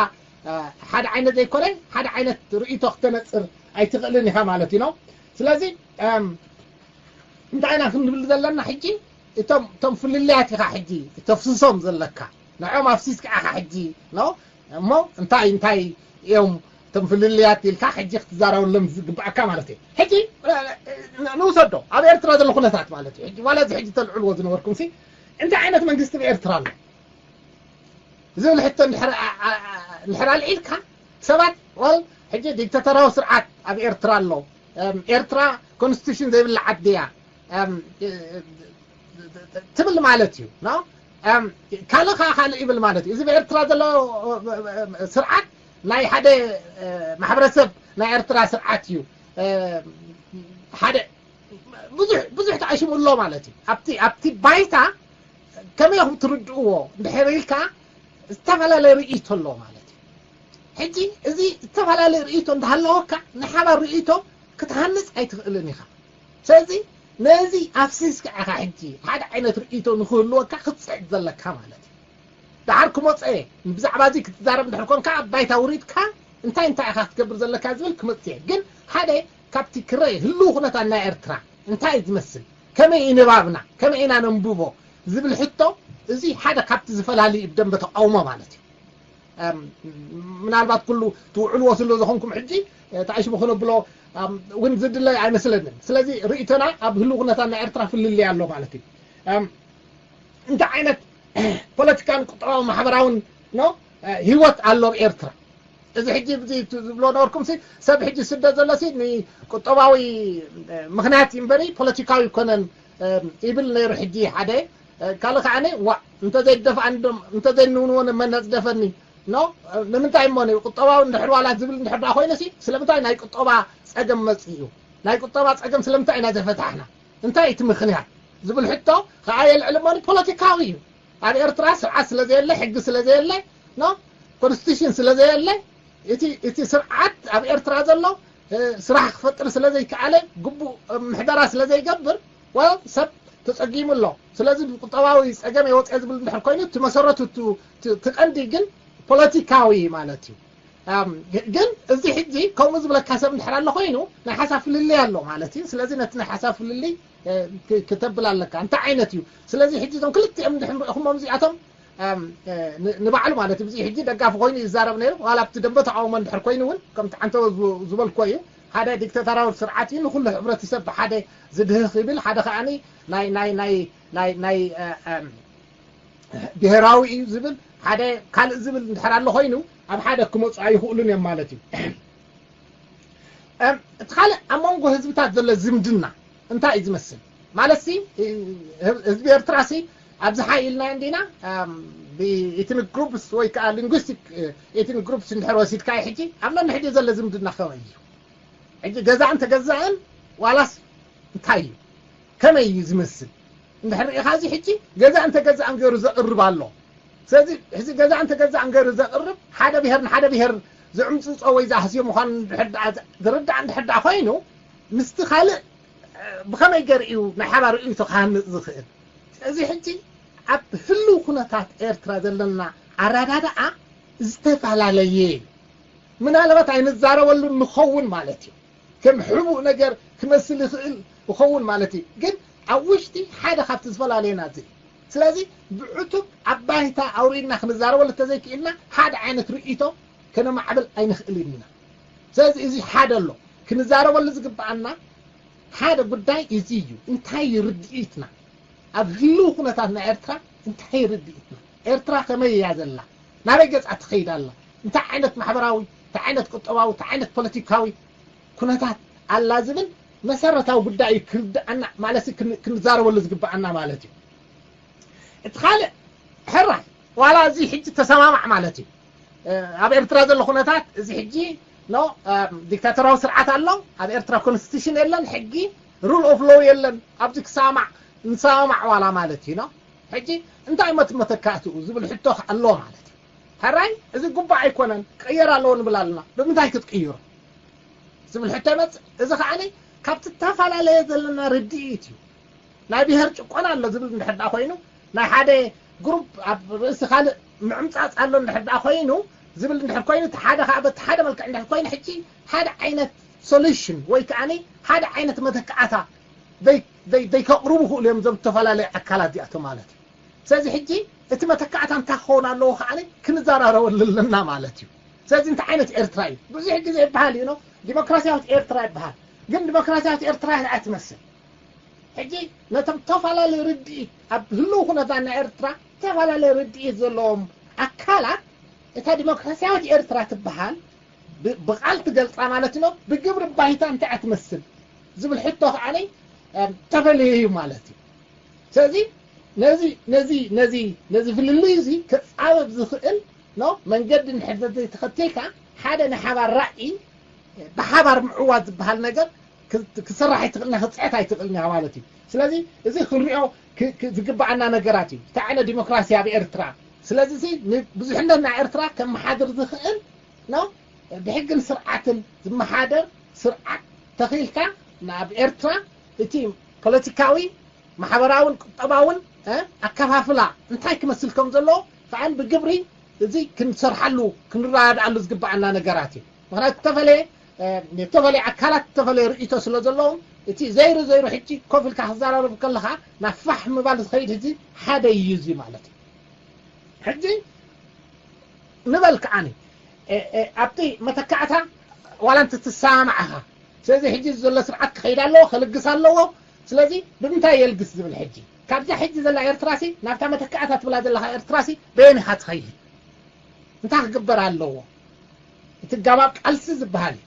ሓደ ዓይነት ዘይኮነ ሓደ ዓይነት ርእይቶ ክተነፅር ኣይትኽእልን ኢኻ ማለት እዩ ነው። ስለዚ እንታይ ኢና ክንብል ዘለና ሕጂ? እቶም ፍልልያት ኢኻ ሕጂ ተፍስሶም ዘለካ፣ ንዕኦም ኣፍሲስካ ኢኻ ሕጂ ነው እሞ እንታይ እንታይ እዮም እቶም ፍልልያት ኢልካ ሕጂ ክትዛረበሎም ዝግባኣካ ማለት እዩ። ሕጂ ንውሰዶ ኣብ ኤርትራ ዘሎ ኩነታት ማለት እዩ። ዋላ እዚ ሕጂ ተልዕልዎ ዝነበርኩም ሲ እንታይ ዓይነት መንግስቲ ብኤርትራ ኣሎ ዝብል ሕቶ እንድሕር ኣልዒልካ ሰባት ወል ሕጂ ዲክታተራዊ ስርዓት ኣብ ኤርትራ ኣሎ፣ ኤርትራ ኮንስቲቱሽን ዘይብላ ዓዲ እያ ትብል ማለት እዩ። ካልእ ከዓ ካልእ ይብል ማለት እዩ። እዚ ብኤርትራ ዘሎ ስርዓት ናይ ሓደ ማሕበረሰብ ናይ ኤርትራ ስርዓት እዩ። ሓደ ብዙሕ ብዙሕ ተኣሽሙ ኣሎ ማለት እዩ። ኣብቲ ኣብቲ ባይታ ከመይ ኢኹም ትርድእዎ እንድሕር ኢልካ ዝተፈላለየ ርእይቶ ኣሎ ማለት እዩ። ሕጂ እዚ ዝተፈላለየ ርእይቶ እንዳሃለወካ ንሓባር ርእይቶ ክትሃንፅ ኣይትኽእልን ኢኻ። ስለዚ ነዚ ኣፍሲስካ ኢኻ ሕጂ ሓደ ዓይነት ርእይቶ ንክህልወካ ክትፅዕት ዘለካ ማለት እዩ። ደሓር ክመፀ ብዛዕባ እዚ ክትዛረብ እንድሕር ኮንካ ኣብ ባይታ ውሪድካ እንታይ እንታይ ኢኻ ክትገብር ዘለካ ዝብል ክመፅእ ግን ሓደ ካብቲ ክረእ ህልው ኩነታት ናይ ኤርትራ እንታይ ዝመስል ከመይ እዩ ንባብና ከመይ ኢና ነንብቦ ዝብል ሕቶ እዚ ሓደ ካብቲ ዝፈላሊ እዩ ብደንበ ተቃውሞ ማለት እዩ። ምናልባት ኩሉ ትውዕልዎ ስለ ዝኾንኩም ሕጂ ተኣሽሙ ክነብሎ እውን ዝድለይ ኣይመስለንን። ስለዚ ርእይቶና ኣብ ህልው ኩነታት ናይ ኤርትራ ፍልልይ ኣሎ ማለት እዩ። እንታይ ዓይነት ፖለቲካን ቁጠባዊ ማሕበራውን ነው ህይወት ኣሎ ኣብ ኤርትራ? እዚ ሕጂ እዚ ዝብሎ ነበርኩም ሲ ሰብ ሕጂ ስደት ዘሎ ሲ ንቁጠባዊ ምክንያት እምበሪ ፖለቲካዊ ይኮነን ይብል ነይሩ። ሕጂ ሓደ ካልእ ከዓ ዋ እንተዘይደፍኣኒ እንተዘይንውንወን መን ነፅደፈኒ ኖ ንምንታይ እሞ ቁጠባዊ እንድሕር ዋላ ዝብል እንድሕር ዳ ኮይኑ ሲ ስለምንታይ ናይ ቁጠባ ፀገም መፅእ እዩ? ናይ ቁጠባ ፀገም ስለምንታይ ኢና ዘፈታሕና? እንታይ እቲ ምክንያት ዝብል ሕቶ ከዓ የልዕል እሞ ፖለቲካዊ እዩ። ኣብ ኤርትራ ስርዓት ስለ ዘየለ ሕጊ ስለ ዘየለ ኖ ኮንስቲቱሽን ስለ ዘየለ እቲ እቲ ስርዓት ኣብ ኤርትራ ዘሎ ስራሕ ክፈጥር ስለ ዘይከኣለ ግቡእ ምሕደራ ስለ ዘይገብር ወ ሰብ ተፀጊሙ ኣሎ። ስለዚ ብቁጠባዊ ፀገም የወፅአ ዝብል እንድሕር ኮይኑ እቲ መሰረቱ እቲ ቀንዲ ግን ፖለቲካዊ ማለት እዩ። ግን እዚ ሕጂ ከምኡ ዝብለካ ሰብ እንድሕር ኣሎ ኮይኑ ናይ ሓሳብ ፍልልይ ኣሎ ማለት እዩ። ስለዚ ነቲ ናይ ሓሳብ ፍልልይ ክተብል ኣለካ እንታይ ዓይነት እዩ። ስለዚ ሕጂ እዞም ክልቲኦም እንድሕር ንሪእኹሞም እዚኣቶም ንባዕሉ ማለት እዩ ሕጂ ደጋፊ ኮይኑ ይዛረብ ነይሩ። ዋላ ኣብቲ ደንበ ተቃውሞ እንድሕር ኮይኑ እውን ከምቲ ዓንተወ ዝበልኮ እዩ ሓደ ዲክታተራዊ ስርዓት እዩ ንኩሉ ሕብረተሰብ ብሓደ ዝድህኽ ይብል ሓደ ከዓኒ ናይ ናይ ናይ ናይ ናይ ብሄራዊ እዩ ዝብል ሓደ ካልእ ዝብል እንድሕር ኣሎ ኮይኑ ኣብ ሓደ ክመፁ ኣይኽእሉን እዮም ማለት እዩ። እቲ ካልእ ኣብ መንጎ ህዝብታት ዘሎ ዝምድና እንታይ እዩ ዝመስል ማለት ሲ ህዝቢ ኤርትራ ሲ ኣብዚ ሓይ ኢልና እንዲና ብኤትኒክ ግሩፕስ ወይ ከዓ ሊንጉስቲክ ኤትኒክ ግሩፕስ እንድሕር ወሲድካ ሕጂ ኣብ ነንሕዲ ዘሎ ዝምድና ከመይ እዩ? ሕጂ ገዛእን ተገዛእን ዋላስ እንታይ እዩ? ከመይ እዩ ዝመስል? እንድሕር ርኢኻ እዚ ሕጂ ገዛእን ተገዛእን ገይሩ ዘቕርብ ኣሎ። ስለዚ ሕዚ ገዛእን ተገዛእን ገይሩ ዘቕርብ ሓደ ብሄር ንሓደ ብሄር ዝዕምፅፆ ወይ ዝኣህስዮ ምዃኑ ዝርዳእ እንድሕር ደኣ ኮይኑ ምስቲ ካልእ ብኸመይ ገር እዩ ናይ ሓባር ርእይቶ ክሃንፅ ዝኽእል? ስለዚ ሕጂ ኣብ ህልው ኩነታት ኤርትራ ዘለና ኣረዳድኣ ዝተፈላለየ እዩ። ምናልባት ኣይንዛረበሉን ንኸውን ማለት እዩ። ከም ሕቡእ ነገር ክመስል ይኽእል ይኸውን ማለት እዩ። ግን ኣብ ውሽጢ ሓደ ካብቲ ዝፈላለየና እዚ እዩ። ስለዚ ብዕቱብ ኣብ ባይታ ኣውሪድና ክንዛረበሉ እንተዘይክኢልና ሓደ ዓይነት ርእይቶ ከነማዕብል ኣይንኽእልን ኢና። ስለዚ እዚ ሓደ ኣሎ ክንዛረበሉ ዝግብኣና ሓደ ጉዳይ እዚ እዩ። እንታይ እዩ ርድኢትና? ኣብ ህልው ኩነታት ናይ ኤርትራ እንታይ ርድኢትና? ኤርትራ ከመይ እያ ዘላ? ናበይ ገጻ ትኸይድ ኣላ? እንታይ ዓይነት ማሕበራዊ፣ እንታይ ዓይነት ቁጠባዊ፣ እንታይ ዓይነት ፖለቲካዊ ኩነታት ኣላ ዝብል መሰረታዊ ጉዳይ እዩ ክርድኣና ማለት ክንዛረበሉ ዝግብኣና ማለት እዩ። እቲ ካልእ ሕራይ ዋላ እዚ ሕጂ ተሰማማዕ ማለት እዩ። ኣብ ኤርትራ ዘሎ ኩነታት እዚ ሕጂ ኖ ዲክታተራዊ ስርዓት ኣሎ። ኣብ ኤርትራ ኮንስቲቱሽን የለን፣ ሕጊ ሩል ኦፍ ሎው የለን። ኣብዚ ክሰማማዕ ንሰማማዕ ዋላ ማለት እዩ ኖ ሕጂ እንታይ መት መተካእትኡ ዝብል ሕቶ ኣሎ ማለት እዩ። ሕራይ እዚ ጉባእ ኣይኮነን ክቅየር ኣለዎ ንብል ኣለና። ብምንታይ ክትቅይሮ ዝብል ሕቶ ይመጽእ። እዚ ከዓኒ ካብቲ ዝተፈላለየ ዘለና ርድኢት እዩ። ናይ ብሄር ጭቆና ኣሎ ዝብል እንድሕር ደኣ ኮይኑ ናይ ሓደ ግሩፕ ኣብ ርእሲ ካልእ ምዕምጻጽ ኣሎ እንድሕር ደኣ ኮይኑ ዝብል እንድሕር ኮይኑ፣ እቲ ሓደ ከዓ በቲ ሓደ መልክዕ እንድሕር ኮይኑ፣ ሕጂ ሓደ ዓይነት ሶሉሽን ወይ ከዓ ሓደ ዓይነት መተካእታ ደይ- ደይ- ደይከቕርቡ ክእሉ እዮም፣ እዞም ዝተፈላለዩ ኣካላት እዚኣቶም ማለት እዩ። ስለዚ ሕጂ እቲ መተካእታ እንታይ ክኸውን ኣለዎ ከዓ ክንዘራረበሉ ኣለና ማለት እዩ። ስለዚ እንታይ ዓይነት ኤርትራ እዩ? ብዙሕ ግዜ ይበሃል እዩ ነው፣ ዲሞክራሲያዊት ኤርትራ ይበሃል። ግን ዲሞክራሲያዊት ኤርትራ እያ ትመስል። ሕጂ ነቶም ተፈላለዩ ርድኢት፣ ኣብ ህልው ኩነታት ናይ ኤርትራ ተፈላለዩ ርድኢት ዘለዎም ኣካላት፣ እታ ዲሞክራሲያዊት ኤርትራ ትበሃል ብ- ብቓል ትገልጻ ማለት ነው፣ ብግብሪ ባይታ እንታይ እያ ትመስል ዝብል ሕቶ ከዓ ተፈልዩ እዩ ማለት እዩ። ስለዚ ነዚ ነዚ ነዚ ነዚ ፍልልይ እዚ ክፃበብ ዝኽእል ነው መንገዲ እንድሕር ተተኸቲልካ፣ ሓደ ናይ ሓባር ራእይ፣ ብሓባር ምዕዋት ዝበሃል ነገር ክ- ክስራሕ ኣይትኽእልና፣ ክፅዕት ኣይትኽእልና ማለት እዩ። ስለዚ እዚ ክንሪኦ ክ- ክ- ዝግባኣና ነገራት እዩ። እንታይ ዓይነት ዲሞክራሲ ኣብ ኤርትራ? ስለዚ እዚ ንብዙሕነት ናይ ኤርትራ ከመሓድር ዝኽእል ነው፣ ብሕግን ስርዓትን ዝመሓደር ስርዓት ተኺልካ፣ ናብ ኤርትራ እቲ ፖለቲካዊ፣ ማሕበራውን ቁጠባውን ኣከፋፍላ እንታይ ክመስል ከም ዘለዎ ከዓን ብግብሪ እዚ ክንሰርሓሉ ክንረዳዳኣሉ ዝግባኣና ነገራት እዩ። ምክንያቱ እተፈለየ እተፈለየ ኣካላት እተፈለየ ርእይቶ ስለ ዘለዎም፣ እቲ ዘይሩ ዘይሩ ሕጂ ኮፍ ኢልካ ክዘራረብ ከለካ ናብ ፋሕ ምባል ዝኸይድ ሕጂ ሓደ እዩ እዚ ማለት እዩ። ሕጂ ንበል ከዓኒ ኣብቲ መተካእታ ዋላ እንተ ትሰማማዕ ኢኻ። ስለዚ ሕጂ ዘሎ ስርዓት ክኸይድ ኣለዎ፣ ከልግስ ኣለዎ። ስለዚ ብምንታይ የልግስ ዝብል ሕጂ ካብዛ ሕጂ ዘላ ኤርትራሲ ናብታ መተካእታ ትብላ ዘለኻ ኤርትራሲ በየን ኢኻ ትኸይድ? እንታይ ክግበር ኣለዎ? እቲ ጋባብ ቃልሲ ዝበሃል እዩ።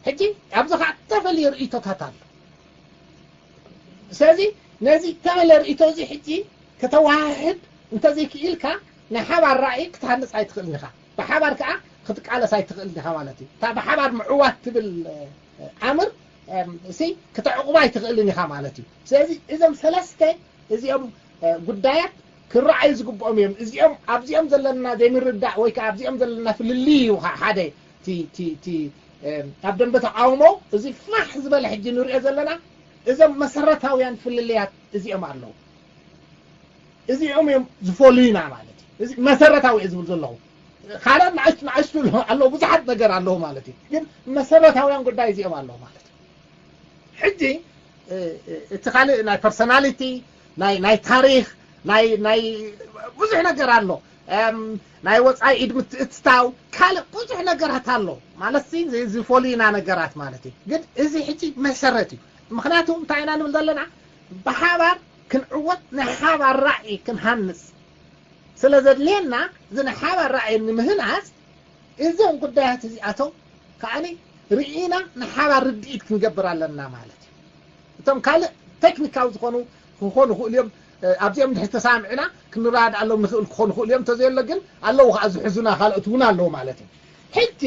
ሕጂ ኣብዚ ከዓ እተፈለየ ርእይቶታት ኣሎ። ስለዚ ነዚ እተፈለየ ርእይቶ እዚ ሕጂ ከተወሃህድ እንተዘይክኢልካ ናይ ሓባር ራእይ ክትሃንፅ ኣይትኽእልን ኢኻ። ብሓባር ከዓ ክትቃለስ ኣይትኽእልን ኢኻ ማለት እዩ። እታ ብሓባር ምዕዋት ትብል ኣምር ሲ ክተዕቑባ ኣይትኽእልን ኢኻ ማለት እዩ። ስለዚ እዞም ሰለስተ እዚኦም ጉዳያት ክረኣዩ ዝግብኦም እዮም። እዚኦም ኣብዚኦም ዘለና ዘይምርዳእ ወይ ከዓ ኣብዚኦም ዘለና ፍልልይ እዩ ሓደ እቲ ኣብ ደንበ ተቃውሞ እዚ ፋሕ ዝበለ ሕጂ ንሪኦ ዘለና እዞም መሰረታውያን ፍልልያት እዚኦም ኣለዉ። እዚኦም እዮም ዝፈልዩና ማለት እዩ። እዚ መሰረታዊ እየ ዝብል ዘለኹ። ካልኦት ንኣሽቱ ንኣሽቱ ኣለዉ፣ ብዙሓት ነገር ኣለዉ ማለት እዩ። ግን መሰረታውያን ጉዳይ እዚኦም ኣለዉ ማለት እዩ። ሕጂ እቲ ካልእ ናይ ፐርሶናሊቲ ናይ ታሪክ ናይ ናይ ብዙሕ ነገር ኣሎ። ናይ ወፃኢ ኢድ ምትእትታው ካልእ ብዙሕ ነገራት ኣሎ ማለት እዚ ዝፈልዩና ነገራት ማለት እዩ። ግን እዚ ሕጂ መሰረት እዩ። ምክንያቱ እንታይ ኢና ንብል ዘለና? ብሓባር ክንዕወት ናይ ሓባር ራእይ ክንሃንፅ ስለ ዘድልየና፣ እዚ ናይ ሓባር ራእይ ንምህናፅ እዞም ጉዳያት እዚኣቶም ከዓኒ ርኢና ንሓባር ርድኢት ክንገብር ኣለና ማለት እዩ። እቶም ካልእ ቴክኒካዊ ዝኾኑ ክኾኑ ይኽእሉ እዮም። ኣብዚኦም ድሕር ተሳምዕና ክንረዳድኣሎም ንኽእል ክኾኑ ይኽእሉ እዮም። እንተዘየሎ ግን ኣለዉ ከዓ ዝሕዙና ካልኦት እውን ኣለዉ ማለት እዩ። ሕጂ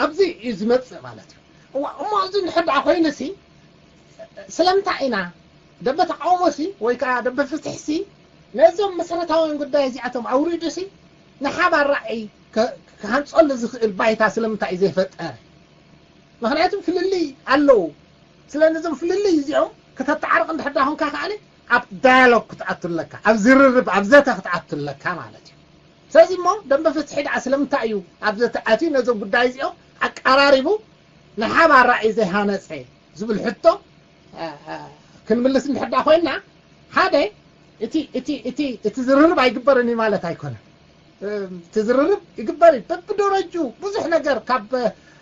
ኣብዚ እዩ ዝመፅእ ማለት እዩ። እዋ እሞ እዚ እንድሕር ደኣ ኮይኑሲ ስለምንታይ ኢና ደንበ ተቃውሞሲ ወይ ከዓ ደንበ ፍትሕሲ ነዞም መሰረታውያን ጉዳይ እዚኣቶም ኣውሪዱሲ ንሓባር ራእይ ክሃንፀሉ ዝኽእል ባይታ ስለምንታይ እዩ ዘይፈጠረ? ምክንያቱ ፍልልይ ኣለዉ። ስለ ነዞም ፍልልይ እዚኦም ከተተዓርቕ እንድሕር ዳ ኮንካ ከዓኒ ኣብ ዳያሎግ ክትኣቱ ኣለካ፣ ኣብ ዝርርብ ኣብ ዘተ ክትኣቱ ኣለካ ማለት እዩ። ስለዚ እሞ ደንበ ፍትሒ ደኣ ስለምንታይ እዩ ኣብ ዘተ ኣትዩ ነዞም ጉዳይ እዚኦም ኣቀራሪቡ ንሓባር ራእይ ዘይሃነፀ ዝብል ሕቶ ክንምልስ እንድሕር ዳ ኮይንና ሓደ እቲ እቲ እቲ እቲ ዝርርብ ኣይግበርን እዩ ማለት ኣይኮነን። እቲ ዝርርብ ይግበር እዩ። በብደረጁ ብዙሕ ነገር ካብ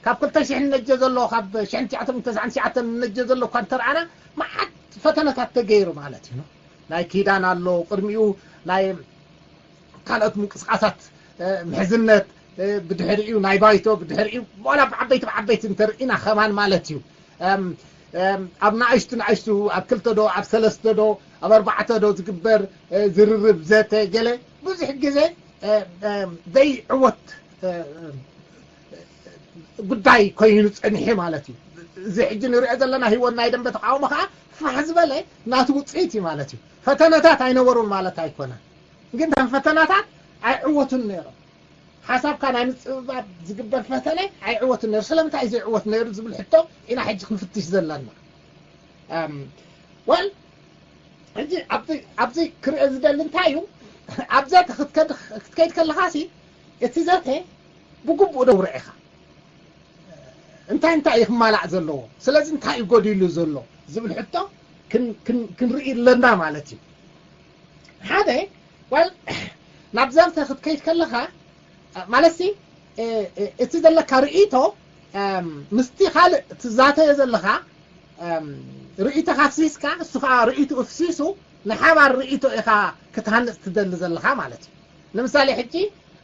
ካብ ክልተ ሽሕ ነጀ ዘሎ ካብ ሽሕን ትሽዓተ ሚእትን ተስዓን ትሽዓተን ነጀ ዘሎ እኳ እንተረኣና መዓት ፈተነታት ተገይሩ ማለት እዩ። ናይ ኪዳን ኣሎ፣ ቅድሚኡ ናይ ካልኦት ምንቅስቃሳት ምሕዝነት፣ ብድሕሪኡ ናይ ባይቶ፣ ብድሕሪኡ ዋላ ብዓበይቲ ብዓበይቲ እንተርኢና ከማን ማለት እዩ። ኣብ ንኣሽቱ ንኣሽቱ ኣብ ክልተ ዶ ኣብ ሰለስተ ዶ ኣብ ኣርባዕተ ዶ ዝግበር ዝርርብ ዘተ ገለ ብዙሕ ግዜ ዘይዕወት ጉዳይ ኮይኑ ፀኒሑ ማለት እዩ። እዚ ሕጂ ንሪኦ ዘለና ህይወት ናይ ደንበ ተቃውሞ ከዓ ፋሕ ዝበለ ናቱ ውፅኢት እዩ ማለት እዩ። ፈተነታት ኣይነበሩን ማለት ኣይኮነን፣ ግን ከም ፈተናታት ኣይዕወቱን ነይሮም። ሓሳብካ ናይ ምፅብባብ ዝግበር ፈተነ ኣይዕወቱን ነይሩ። ስለምንታይ እዩ ዘይዕወት ነይሩ ዝብል ሕቶ ኢና ሕጂ ክንፍትሽ ዘለና። ወል ሕጂ ኣብዚ ክርኢ ዝደሊ እንታይ እዩ? ኣብዛ ክትከይድ ከለኻ ሲ እቲ ዘተ ብግቡእ ዶ ርዒኻ? እንታይ እንታይ እዩ ክማላእ ዘለዎ? ስለዚ እንታይ እዩ ጎዲሉ ዘሎ ዝብል ሕቶ ክን- ክን- ክንርኢ ኣለና ማለት እዩ። ሓደ ዋል ናብ ዘተ ክትከይድ ከለኻ ማለት ሲ እቲ ዘለካ ርእይቶ ምስቲ ካልእ ትዛተዮ ዘለኻ ርእይቶኻ ኣፍሲስካ እሱ ከዓ ርእይቱ እፍሲሱ ንሓባር ርእይቶ ኢኻ ክትሃንፅ ትደሊ ዘለኻ ማለት እዩ። ንምሳሌ ሕጂ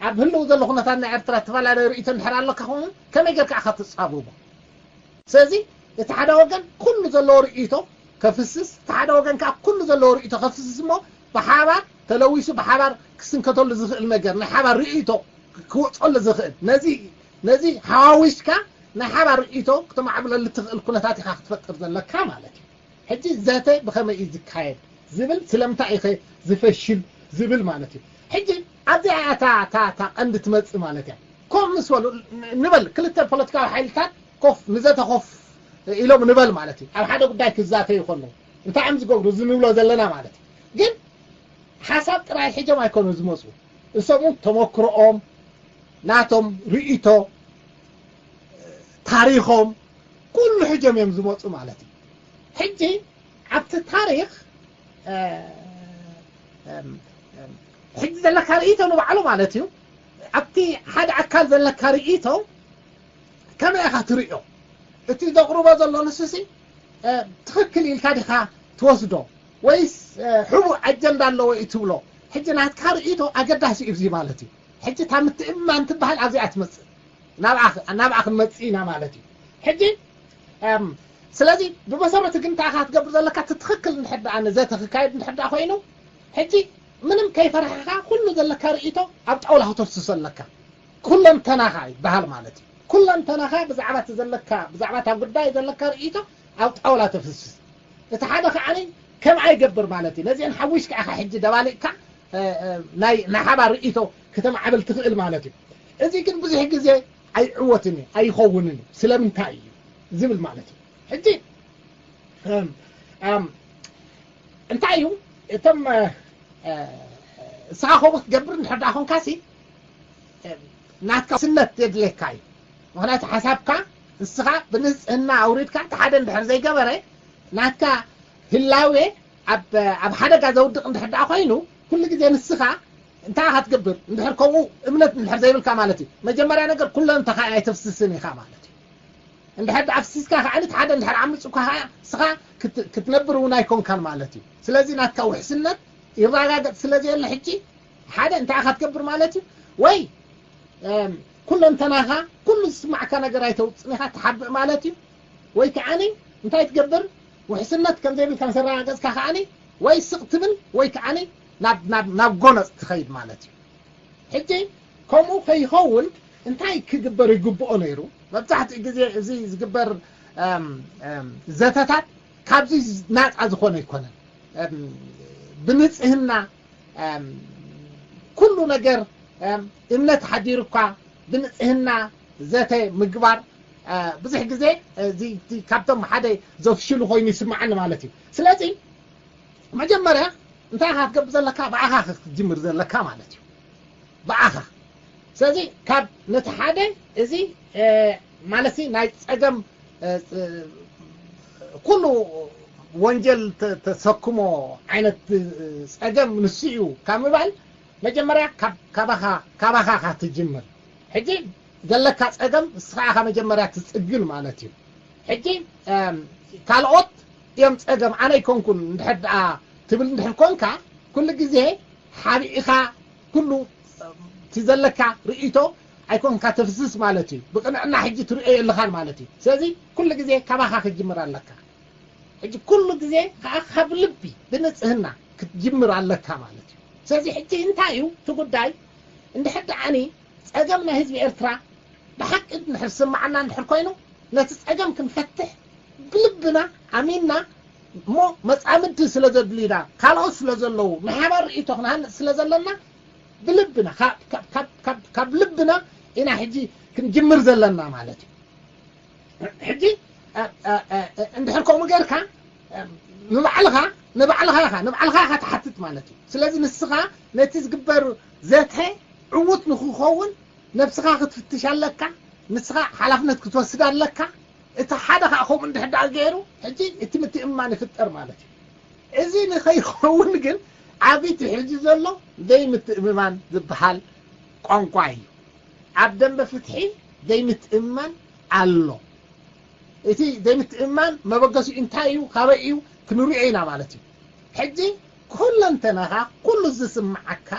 ኣብ ህልው ዘሎ ኩነታት ናይ ኤርትራ እተፈላለየ ርእይቶ እንድሕር ኣለካ ኮይኑ ከመይ ጌርካ ኢኻ ትፃብቦ? ስለዚ እቲ ሓደ ወገን ኩሉ ዘለዎ ርእይቶ ከፍስስ፣ እቲ ሓደ ወገን ከዓ ኩሉ ዘለዎ ርእይቶ ከፍስስ እሞ ብሓባር ተለዊሱ ብሓባር ክስንከተሉ ዝኽእል ነገር ናይ ሓባር ርእይቶ ክወፀሉ ዝኽእል ነዚ ነዚ ሓዋዊስካ ናይ ሓባር ርእይቶ ክተማዕብለሉ ትኽእል ኩነታት ኢኻ ክትፈጥር ዘለካ ማለት እዩ። ሕጂ ዘተ ብኸመይ እዩ ዝካየድ ዝብል ስለምንታይ እዩ ዝፈሽል ዝብል ማለት እዩ። ሕጂ ኣብዚኣ እያ እታ እታ እታ ቀንዲ ትመጽእ ማለት እያ። ኮፍ ምስ በሉ ንበል ክልተ ፖለቲካዊ ሓይልታት ኮፍ ንዘተ ኮፍ ኢሎም ንበል ማለት እዩ። ኣብ ሓደ ጉዳይ ክዛተዩ ከለዉ እንታይ እዮም ዝገብሩ እዚ ንብሎ ዘለና ማለት እዩ። ግን ሓሳብ ጥራይ ሒዞም ኣይኮኑ ዝመፁ። እሶም እውን ተመክሮኦም ናቶም ርእይቶ ታሪኾም ኩሉ ሕጆም እዮም ዝመፁ ማለት እዩ። ሕጂ ኣብቲ ታሪኽ ሕጂ ዘለካ ርእይቶ ንባዕሉ ማለት እዩ። ኣብቲ ሓደ ኣካል ዘለካ ርእይቶ ከመይ ኢኻ ትርእዮ? እቲ ዘቕርቦ ዘሎ ንሱሲ ትኽክል ኢልካ ዲኻ ትወስዶ ወይስ ሕቡእ ኣጀንዳ ኣለዎ እዩ ትብሎ? ሕጂ ናትካ ርእይቶ ኣገዳሲ እዩ እዚ ማለት እዩ። ሕጂ እታ ምትእምማን ትበሃል ኣብዚኣ ትመፅእ ናብኣ ክንመፅእ ኢና ማለት እዩ። ሕጂ ስለዚ ብመሰረቱ ግን እንታይ ኢኻ ክትገብር ዘለካ እቲ ትኽክል እንድሕር ደኣ ንዘተ ክካየድ እንድሕር ደኣ ኮይኑ ሕጂ ምንም ከይፈራሕኻ ኩሉ ዘለካ ርእይቶ ኣብ ጣውላ ክተፍስሶ ኣለካ። ኩለንተናኻ ይበሃል ማለት እዩ። ኩለንተናኻ ብዛዕባ እቲ ዘለካ ብዛዕባ እታ ጉዳይ ዘለካ ርእይቶ ኣብ ጣውላ ተፍስስ። እቲ ሓደ ከዓኒ ከምኣ ይገብር ማለት እዩ። ነዚአን ሓዊስካ ኢኻ ሕጂ ደባሊቕካ ናይ ናይ ሓባር ርእይቶ ክተማዕብል ትኽእል ማለት እዩ። እዚ ግን ብዙሕ ግዜ ኣይዕወትን እዩ ኣይኸውንን እዩ። ስለምንታይ እዩ ዝብል ማለት እዩ። ሕጂ እንታይ እዩ እቶም እስኻ ከምኡ ክትገብር እንድሕር ደኣ ኮንካሲ ናትካ ውሕስነት የድልየካ እዩ። ምክንያቱ ሓሳብካ ንስኻ ብንፅህና ኣውሪድካ እቲ ሓደ እንድሕር ዘይገበረ ናትካ ህላዌ ኣብ ሓደጋ ዘውድቕ እንድሕር ደኣ ኮይኑ ኩሉ ግዜ ንስኻ እንታይ ኢኻ ትገብር እንድሕር ከምኡ እምነት እንድሕር ዘይብልካ ማለት እዩ። መጀመርያ ነገር ኩለንተኻ ኣይተፍስስን ኢኻ ማለት እዩ። እንድሕር ደኣ ኣፍሲስካ ከዓ እቲ ሓደ እንድሕር ዓሚፁካ ከዓ ንስኻ ክትነብር እውን ኣይኮንካን ማለት እዩ። ስለዚ ናትካ ውሕስነት ይረጋገፅ ስለ ዘየለ ሕጂ ሓደ እንታይ ኢኻ ትገብር ማለት እዩ ወይ ኩለንተናኻ ኩሉ ዝስማዕካ ነገር ኣይተውፅን ኢኻ ትሓብእ ማለት እዩ። ወይ ከዓኒ እንታይ ትገብር ውሕስነት ከም ዘይብልካ ምስ ኣረጋገፅካ ከዓኒ ወይ ስቕ ትብል ወይ ከዓኒ ናብ ናብ ናብ ጎነፅ ትኸይድ ማለት እዩ። ሕጂ ከምኡ ከይኸውን እንታይ ክግበር ይግብኦ ነይሩ? መብዛሕትኡ ግዜ እዚ ዝግበር ዘተታት ካብዚ ናፃ ዝኾነ ኣይኮነን። ብንፅህና ኩሉ ነገር እምነት ሓዲሩ እኳ ብንፅህና ዘተ ምግባር ብዙሕ ግዜ ካብቶም ሓደ ዘፍሽሉ ኮይኑ ይስማዓኒ ማለት እዩ። ስለዚ መጀመርያ እንታይ ኢኻ ክትገብር ዘለካ ብኣኻ ክትጅምር ዘለካ ማለት እዩ። ብኣኻ ስለዚ ካብ ነቲ ሓደ እዚ ማለት ናይ ፀገም ኩሉ ወንጀል ተሰክሞ ዓይነት ፀገም ንሱ እዩ ካብ ምባል መጀመርያ ካባኻ ካባኻ ትጅምር። ሕጂ ዘለካ ፀገም ንስኻ ኢኻ መጀመርያ ትፅግን ማለት እዩ። ሕጂ ካልኦት እዮም ፀገም ኣነ ኣይኮንኩን እንድሕር ደኣ ትብል እንድሕር ኮንካ ኩሉ ግዜ ሓቢእኻ ኩሉ እቲ ዘለካ ርእይቶ ኣይኮንካ ተፍስስ ማለት እዩ። ብቅንዕና ሕጂ ትርእዮ የለኻን ማለት እዩ። ስለዚ ኩሉ ግዜ ካባኻ ክትጅምር ኣለካ። ሕጂ ኩሉ ግዜ ከዓ ካብ ልቢ ብንፅህና ክትጅምር ኣለካ ማለት እዩ። ስለዚ ሕጂ እንታይ እዩ እቲ ጉዳይ እንድሕር ደኣኒ ፀገም ናይ ህዝቢ ኤርትራ ብሓቂ እንድሕር ዝስማዓና እንድሕር ኮይኑ ነቲ ፀገም ክንፈትሕ ብልብና ኣሚንና እሞ መፃምዲ ስለ ዘድልዩና ካልኦት ስለ ዘለዉ ናይ ሓባር ርእይቶ ክንሃንፅ ስለ ዘለና ብልብና ካብ ልብና ኢና ሕጂ ክንጅምር ዘለና ማለት እዩ። ሕጂ እንድሕር ከምኡ ጌርካ ንባዕልኻ ንባዕልኻ ኢኻ ንባዕልኻ ኢኻ ትሓትት ማለት እዩ። ስለዚ ንስኻ ነቲ ዝግበር ዘተ ዕዉት ንክኸውን ነብስኻ ክትፍትሽ ኣለካ፣ ንስኻ ሓላፍነት ክትወስድ ኣለካ። እቲ ሓደ ከዓ ከምኡ እንድሕር ደኣ ገይሩ፣ ሕጂ እቲ ምትእምማን ይፍጠር ማለት እዩ። እዚ ንኸይኸውን ግን ዓብይቲ ሕጂ ዘሎ ዘይምትእምማን ዝበሃል ቋንቋ እዩ። ኣብ ደንበ ፍትሒ ዘይምትእምማን ኣሎ። እቲ ዘይምትእምማን መበገሲኡ እንታይ እዩ፣ ካበይ እዩ ክንሪኦ ኢና ማለት እዩ። ሕጂ ኩለንተናኻ፣ ኩሉ ዝስምዓካ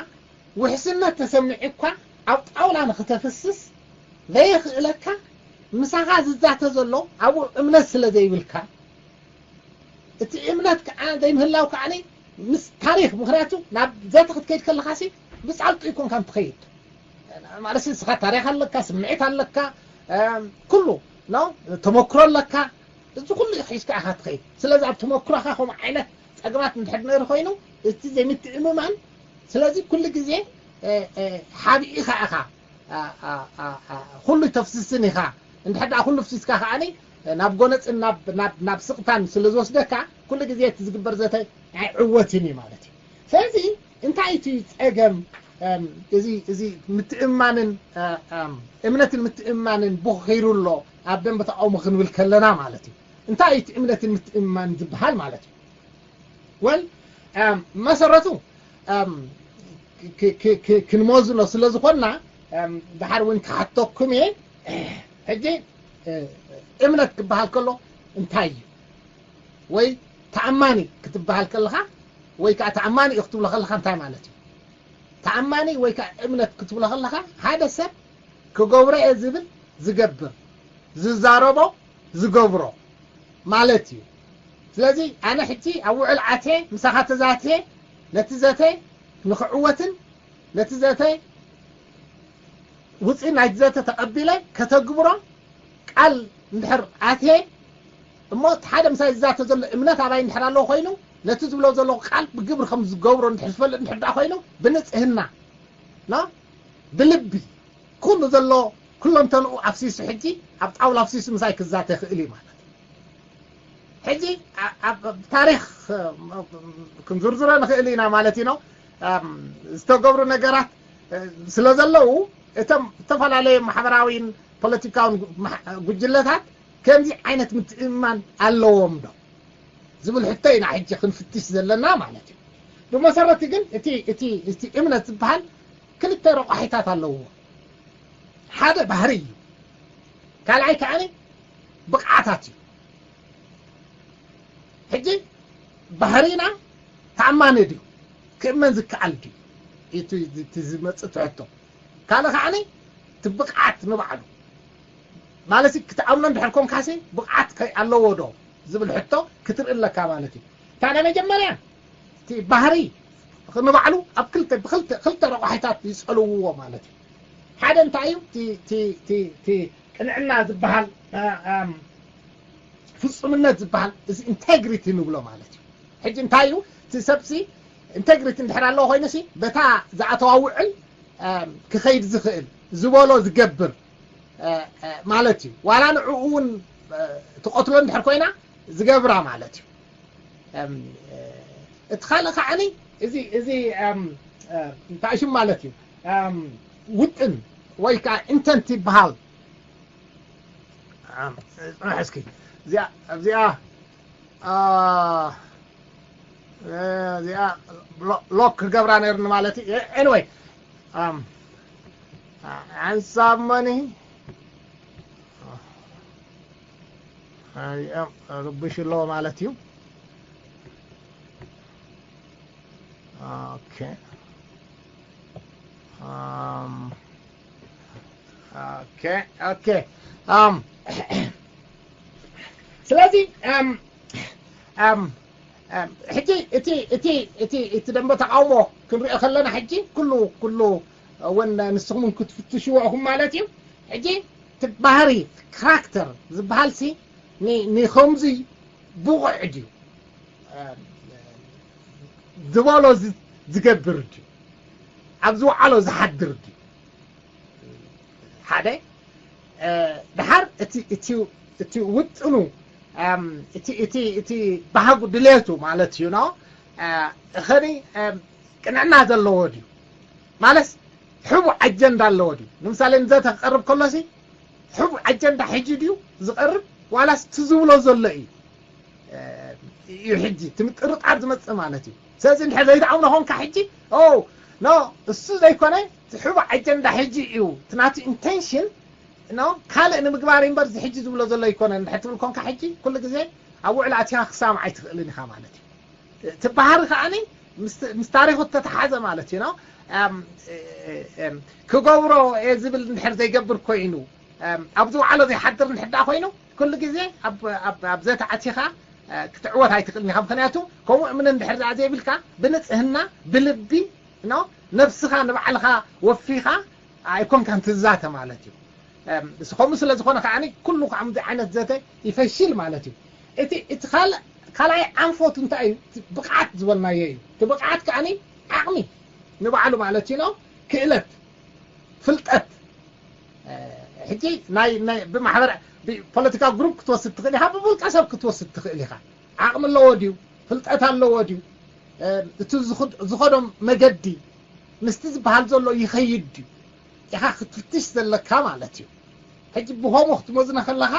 ውሕስነት ተሰሚዑ እኳ ኣብ ጣውላ ንክተፍስስ ዘየኽእለካ፣ ምሳኻ ዝዛተ ዘሎ ኣብኡ እምነት ስለ ዘይብልካ፣ እቲ እምነት ከዓ ዘይምህላው ከዓ ምስ ታሪኽ፣ ምክንያቱ ናብ ዘተ ክትከይድ ከለኻሲ ብፃልጡ ይኮንካ እንትኸይድ ማለት ንስኻ ታሪኽ ኣለካ፣ ስምዒት ኣለካ፣ ኩሉ ኖ ተመክሮ ኣለካ። እዚ ኩሉ ሒዝካ ኢኻ ትኸይድ። ስለዚ ኣብ ተመክሮኻ ከምኡ ዓይነት ፀገማት እንድሕር ነይሩ ኮይኑ እቲ ዘይምትእምማን፣ ስለዚ ኩሉ ግዜ ሓቢእኻ ኢኻ ኩሉ ተፍስስን ኢኻ። እንድሕር ደኣ ኩሉ ፍሲስካ ከዓኒ ናብ ጎነፅን ናብ ስቕታን ስለ ዝወስደካ ኩሉ ግዜ እቲ ዝግበር ዘተ ኣይዕወትን እዩ ማለት እዩ። ስለዚ እንታይ እቲ ፀገም? እዚ ምትእማንን እምነትን ምትእማንን ቦኺሩ ኣሎ ኣብ ደንበ ተቃውሞ ክንብል ከለና ማለት እዩ። እንታይ እቲ እምነትን ምትእማን ዝበሃል ማለት እዩ? ወል መሰረቱ ክንመዝኖ ስለ ዝኾንና ድሓር እውን ክሓተኩም እየ። ሕጂ እምነት ክበሃል ከሎ እንታይ እዩ? ወይ ተኣማኒ ክትበሃል ከለኻ ወይ ከዓ ተኣማኒ እዩ ክትብሎ ከለኻ እንታይ ማለት እዩ? ተኣማኒ ወይ ከዓ እምነት ክትብሎ ከለኻ ሓደ ሰብ ክገብሮ እየ ዝብል ዝገብር፣ ዝዛረቦ ዝገብሮ ማለት እዩ። ስለዚ ኣነ ሕጂ ኣብ ውዕል ኣትየ ምሳኻ ተዛትየ ነቲ ዘተ ንኽዕወትን ነቲ ዘተ ውፅኢት ናይቲ ዘተ ተቐቢለ ከተግብሮ ቃል እንድሕር ኣትየ እሞ እቲ ሓደ ምሳይ ዝዛተ ዘሎ እምነት ኣባይ እንድሕር ኣለዎ ኮይኑ ነቲ ዝብሎ ዘለኹ ቃል ብግብሪ ከም ዝገብሮ እንድሕር ዝፈልጥ እንድሕር ደኣ ኮይኑ ብንፅህና ና ብልቢ ኩሉ ዘሎ ኩለንተንኡ ኣፍሲሱ ሕጂ ኣብ ጣውላ ኣፍሲሱ ምሳይ ክዛተ ይኽእል እዩ ማለት እዩ። ሕጂ ኣብ ታሪኽ ክንዝርዝሮ ንኽእል ኢና ማለት እዩ። ዝተገብሩ ነገራት ስለ ዘለዉ እቶም ዝተፈላለዩ ማሕበራዊን ፖለቲካውን ጉጅለታት ከምዚ ዓይነት ምትእምማን ኣለዎም ዶ ዝብል ሕቶ ኢና ሕጂ ክንፍትሽ ዘለና ማለት እዩ። ብመሰረቲ ግን እቲ እምነት ዝበሃል ክልተ ረቋሒታት ኣለዎ። ሓደ ባህሪ እዩ፣ ካልኣይ ከዓኒ ብቕዓታት እዩ። ሕጂ ባህሪና ተኣማኒ ድዩ? ክእመን ዝከኣል ድዩ? እቲ ዝመፅእ ትሕቶ ካልእ ከዓኒ እቲ ብቕዓት ንባዕሉ ማለት ክትኣምኖ እንድሕር ኮንካሲ ብቕዓት ከይ ኣለዎ ዶ ዝብል ሕቶ ክትርኢ ኣለካ ማለት እዩ። እታ ናይ መጀመርያ እቲ ባህሪ ንባዕሉ ኣብ ክልተ ብክልተ ክልተ ረቋሒታት ይፀልውዎ ማለት እዩ። ሓደ እንታይ እዩ? እቲ ቅንዕና ዝበሃል ፍፁምነት ዝበሃል እዚ ኢንቴግሪቲ ንብሎ ማለት እዩ። ሕጂ እንታይ እዩ እቲ ሰብሲ ኢንቴግሪቲ እንድሕር ኣለዎ ኮይኑሲ በታ ዝኣተዋ ውዕል ክኸይድ ዝኽእል ዝበሎ ዝገብር ማለት እዩ። ዋላ ንዕኡ እውን ትቐትሎ እንድሕር ኮይና ዝገብራ ማለት እዩ። እቲ ካልእ ከዓኒ እዚ እዚ እንታይ ሽም ማለት እዩ ውጥን ወይ ከዓ ኢንተንት ይበሃል። ፅንሕ እስኪ እዚኣ እዚኣ እዚኣ ሎክ ክገብራ ነርኒ ማለት እዩ። ኤኒወይ ሓንሳብ መኒ ርብሽ ኣለዎ ማለት እዩ። ኦኬ ኦኬ ኦኬ ስለዚ ሕጂ እቲ እቲ እቲ እቲ ደንበ ተቃውሞ ክንሪኦ ከለና ሕጂ ኩሉ ኩሉ እውን ንስኹም ክትፍትሽዎ ኢኹም ማለት እዩ። ሕጂ እቲ ባህሪ ካራክተር ዝበሃል ሲ ንከምዚ ብቑዕ ድዩ ዝበሎ ዝገብር ድዩ ኣብ ዝወዓሎ ዝሓድር ድዩ ሓደ ድሓር እቲ ውጥኑ እቲ ባህጉ ድሌቱ ማለት እዩ ኖ እኸኒ ቅንዕና ዘለዎ ድዩ ማለት ሕቡእ ኣጀንዳ ኣለዎ ድዩ? ንምሳሌ ንዘተ ክቐርብ ከሎሲ ሕቡእ ኣጀንዳ ሕጂ ድዩ ዝቐርብ ዋላስ እቲ ዝብሎ ዘሎ እዩ እዩ ሕጂ እቲ ምጥርጣር ዝመፅእ ማለት እዩ። ስለዚ እንድሕር ዘይትኣምኖ ኾንካ ሕጂ ኦ ኖ እሱ ዘይኮነ እቲ ሕቡእ ኣጀንዳ ሕጂ እዩ እቲ ናቱ ኢንቴንሽን ካልእ ንምግባር እምበር እዚ ሕጂ ዝብሎ ዘሎ ኣይኮነን እንድሕር ትብል ኮንካ ሕጂ ኩሉ ግዜ ኣብ ውዕል ኣቲኻ ክሳምዓ ኣይትኽእልን ኢኻ ማለት እዩ። እቲ ባህሪ ከዓኒ ምስ ታሪኹ እተተሓዘ ማለት እዩ። ክገብሮ እየ ዝብል እንድሕር ዘይገብር ኮይኑ ኣብ ዝወዓሎ ዘይሓድር እንድሕር ደኣ ኮይኑ ኩሉ ግዜ ኣብ ዘተ ኣቲኻ ክትዕወት ኣይትኽእልን ኢኻ። ምክንያቱ ከምኡ እምነ እንድሕር ደኣ ዘይብልካ ብንፅህና ብልቢ ነብስኻ ንባዕልኻ ወፊኻ ኣይኮንካን ትዛተ ማለት እዩ። ከምኡ ስለ ዝኾነ ከዓኒ ኩሉ ከምዚ ዓይነት ዘተ ይፈሽል ማለት እዩ። እቲ እቲ ካልእ ካልኣይ ዓንፎት እንታይ እዩ? ብቕዓት ዝበልናዮ እዩ። እቲ ብቕዓት ከዓኒ ዓቕሚ ንባዕሉ ማለት እዩ። ክእለት፣ ፍልጠት ሕጂ ናይ ናይ ብማሕበር ፖለቲካ ግሩፕ ክትወስድ ትኽእል ኢኻ፣ ብውልቀ ሰብ ክትወስድ ትኽእል ኢኻ። ዓቕሚ ኣለዎ ድዩ? ፍልጠት ኣለዎ ድዩ? እቲ ዝኸዶም መገዲ ምስቲ ዝበሃል ዘሎ ይኸይድ ድዩ ኢኻ ክትፍትሽ ዘለካ ማለት እዩ። ሕጂ ብኸምኡ ክትመዝኖ ከለኻ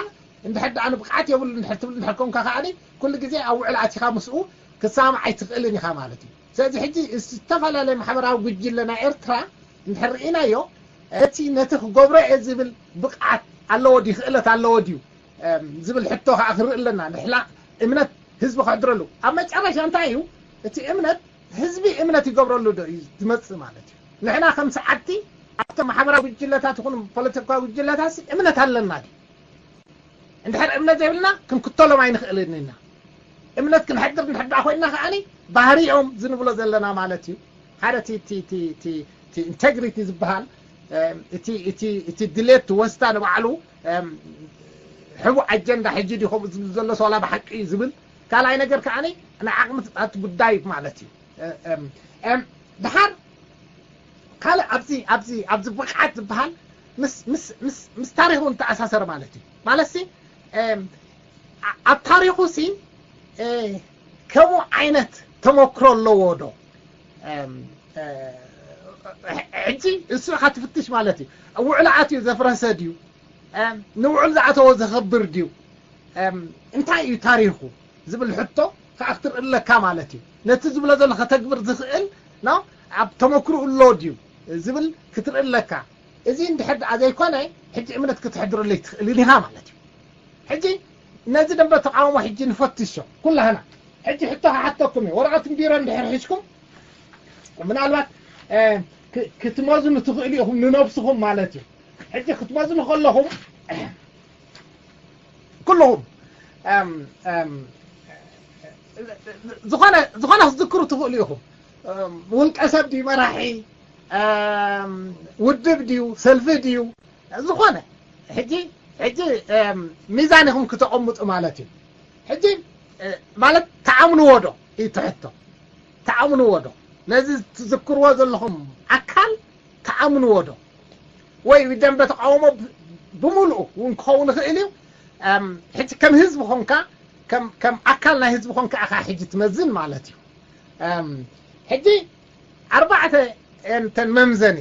እንድሕር ደኣ ንብቕዓት የብሉ እንድሕር ትብል እንድሕር ኮንካ ከዓኒ ኩሉ ግዜ ኣብ ውዕል ኣቲኻ ምስኡ ክትሰማማዕ ኣይትኽእልን ኢኻ ማለት እዩ። ስለዚ ሕጂ ዝተፈላለየ ማሕበራዊ ጉጅለ ናይ ኤርትራ እንድሕር ርኢናዮ እቲ ነቲ ክገብሮ እየ ዝብል ብቕዓት ኣለዎ ድዩ ክእለት ኣለዎ ድዩ ዝብል ሕቶ ከዓ ክርኢ ኣለና። ንሕና እምነት ህዝቢ ከሕድረሉ ኣብ መጨረሻ እንታይ እዩ እቲ እምነት ህዝቢ እምነት ይገብረሉ ዶ እዩ ዝመፅእ ማለት እዩ። ንሕና ከም ሰዓብቲ ኣብቶም ማሕበራዊ ጉጅለታት ይኹን ፖለቲካዊ ጉጅለታት እምነት ኣለና ድዩ? እንድሕር እምነት ዘይብልና ክንክተሎም ኣይንኽእልን ኢና። እምነት ክንሕድር እንድሕር ደኣ ኮይንና ከዓኒ ባህሪኦም ዝንብሎ ዘለና ማለት እዩ። ሓደ እቲ ኢንቴግሪቲ ዝበሃል እቲ ድሌት ወስታ ንባዕሉ ሕቡእ ኣጀንዳ ሕጂ ድዩ ከምኡ ዝብል ዘሎ ሰላ ብሓቂ እዩ ዝብል ካልኣይ ነገር ከዓኒ ንዓቕምታት ጉዳይ ማለት እዩ። ድሓር ካልእ ኣብዚ ኣብዚ ኣብዚ ብቕዓት ዝበሃል ምስ ምስ ምስ ምስ ታሪኹ እንተኣሳሰር ማለት እዩ። ማለት ሲ ኣብ ታሪኹ ሲ ከምኡ ዓይነት ተመክሮ ኣለዎ ዶ? ሕጂ እሱ ኢኻ ትፍትሽ ማለት እዩ። ውዕሊ ኣትዩ ዘፍረሰ ድዩ? ንውዕል ዝኣተዎ ዘኸብር ድዩ? እንታይ እዩ ታሪኹ ዝብል ሕቶ ከዓ ክትርኢ ኣለካ ማለት እዩ። ነቲ ዝብሎ ዘሎ ከተግብር ዝኽእል ኣብ ተመክርኡ ኣሎ ድዩ ዝብል ክትርኢ ኣለካ። እዚ እንድሕር ደኣ ዘይኮነ ሕጂ እምነት ክትሕድረለይ ትኽእልን ኢኻ ማለት እዩ። ሕጂ ነዚ ደንበ ተቃውሞ ሕጂ ንፈትሾ ኩላህና። ሕጂ ሕቶ ክሓተኩም እዩ። ወረቐትን ቢሮ እንድሕር ሒዝኩም ምናልባት ክትመዝኑ ትኽእሉ ኢኹም ንነብስኹም ማለት እዩ። ሕጂ ክትመዝኑ ከለኹም ኩልኹም ዝኾነ ዝኾነ ክትዝክሩ ትኽእሉ ኢኹም። ውልቀ ሰብ ድዩ መራሒ፣ ውድብ ድዩ፣ ሰልፊ ድዩ፣ ዝኾነ ሕጂ ሕጂ ሚዛን ኢኹም ክተቐምጡ ማለት እዩ። ሕጂ ማለት ተኣምንዎ ዶ እዩ ትሕቶ። ተኣምንዎ ዶ ነዚ ትዝክርዎ ዘለኹም ኣካል ተኣምንዎ ዶ? ወይ ደንበ ተቃውሞ ብምሉኡ እውን ክኸውን ይኽእል እዩ። ሕጂ ከም ህዝቢ ኾንካ ከም ኣካል ናይ ህዝቢ ኾንካ ኢኻ ሕጂ ትመዝን ማለት እዩ። ሕጂ ኣርባዕተ እንተን መምዘኒ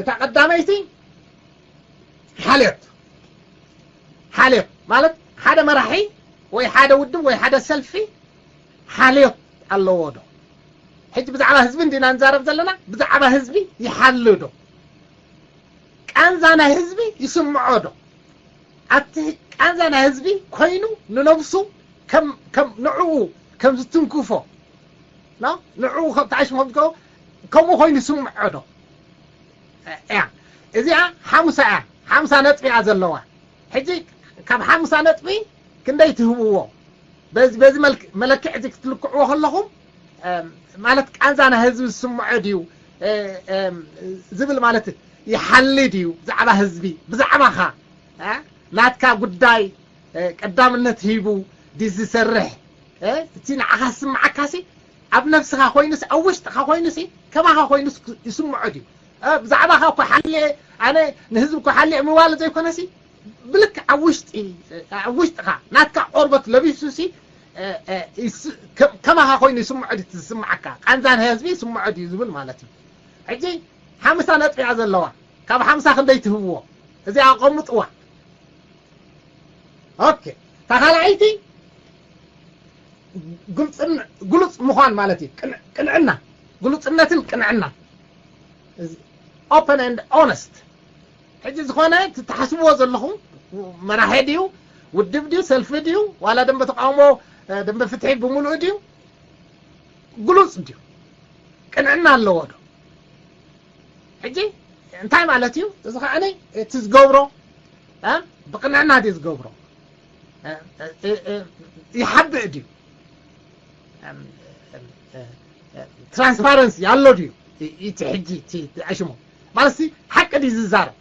እታ ቀዳመይቲ ሓልዮት ሓልዮት ማለት ሓደ መራሒ ወይ ሓደ ውድብ ወይ ሓደ ሰልፊ ሓልዮት ኣለዎ ዶ? ሕጂ ብዛዕባ ህዝቢ እንዲና ንዛረብ ዘለና፣ ብዛዕባ ህዝቢ ይሓሊ ዶ? ቃንዛ ናይ ህዝቢ ይስምዖ ዶ? ኣብቲ ቃንዛ ናይ ህዝቢ ኮይኑ ንነብሱ ከም ከም ንዕኡ ከም ዝትንክፎ ንዕኡ ከም ተዓሽሞ ከምኡ ኮይኑ ይስምዖ ዶ? እያ እዚኣ ሓሙሳ እያ ሓምሳ ነጥቢ እያ ዘለዋ። ሕጂ ካብ ሓምሳ ነጥቢ ክንደይ ትህብዎ? በዚ በዚ መለክዕ እዚ ክትልክዕዎ ከለኹም ማለት ቃንዛ ናይ ህዝቢ ዝስምዖ ድዩ ዝብል ማለት ይሓሊ ድዩ ብዛዕባ ህዝቢ ብዛዕባኻ ናትካ ጉዳይ ቀዳምነት ሂቡ ድዩ ዝሰርሕ? እቲ ንዓኻ ዝስምዓካሲ ኣብ ነብስኻ ኮይኑሲ ኣብ ውሽጥኻ ኮይኑሲ ከማኻ ኮይኑስ ይስምዖ ድዩ? ብዛዕባኻ እኮ ሓልየ ኣነ ንህዝቢ እኮ ሓልየ ምባል ዘይኮነሲ ብልክ ኣብ ውሽጢ ኣብ ውሽጥኻ ናትካ ቆርበት ለቢሱሲ ከማኻ ኮይኑ ይስምዖ ድዩ ዝስምዓካ ቃንዛ ናይ ህዝቢ ይስምዖ ድዩ ዝብል ማለት እዩ። ሕጂ ሓምሳ ነጥቢ እያ ዘለዋ። ካብ ሓምሳ ክንደይ ትህብዎ? እዚኣ ኣቐምጥዋ። ኦኬ። እታ ካልኣይቲ ግልጽን-፣ ግሉጽ ምዃን ማለት እዩ። ቅን-፣ ቅንዕና፣ ግሉጽነትን ቅንዕና፣ open and honest። ሕጂ ዝኾነ ትሓስብዎ ዘለኹም መራሒ ድዩ፣ ውድብ ድዩ፣ ሰልፊ ድዩ፣ ዋላ ደንበ ተቃውሞ፣ ደንበ ፍትሒ ብምሉእ ድዩ፣ ግሉጽ ድዩ፣ ቅንዕና ኣለዎ ዶ? ሕጂ እንታይ ማለት እዩ እዚ? ከዓኒ እቲ ዝገብሮ፣ እ፣ ብቕንዕና ድዩ ዝገብሮ? እ፣ እ፣ እ፣ እ፣ ይሓብእ ድዩ? እም፣ እም፣ እ፣ እ፣ ትራንስፓረንሲ ኣሎ ድዩ? እ፣ እቲ ሕጂ እቲ፣ እቲ ኣሽሙ ማለት ሲ ሓቂ ድዩ ዝዛረብ?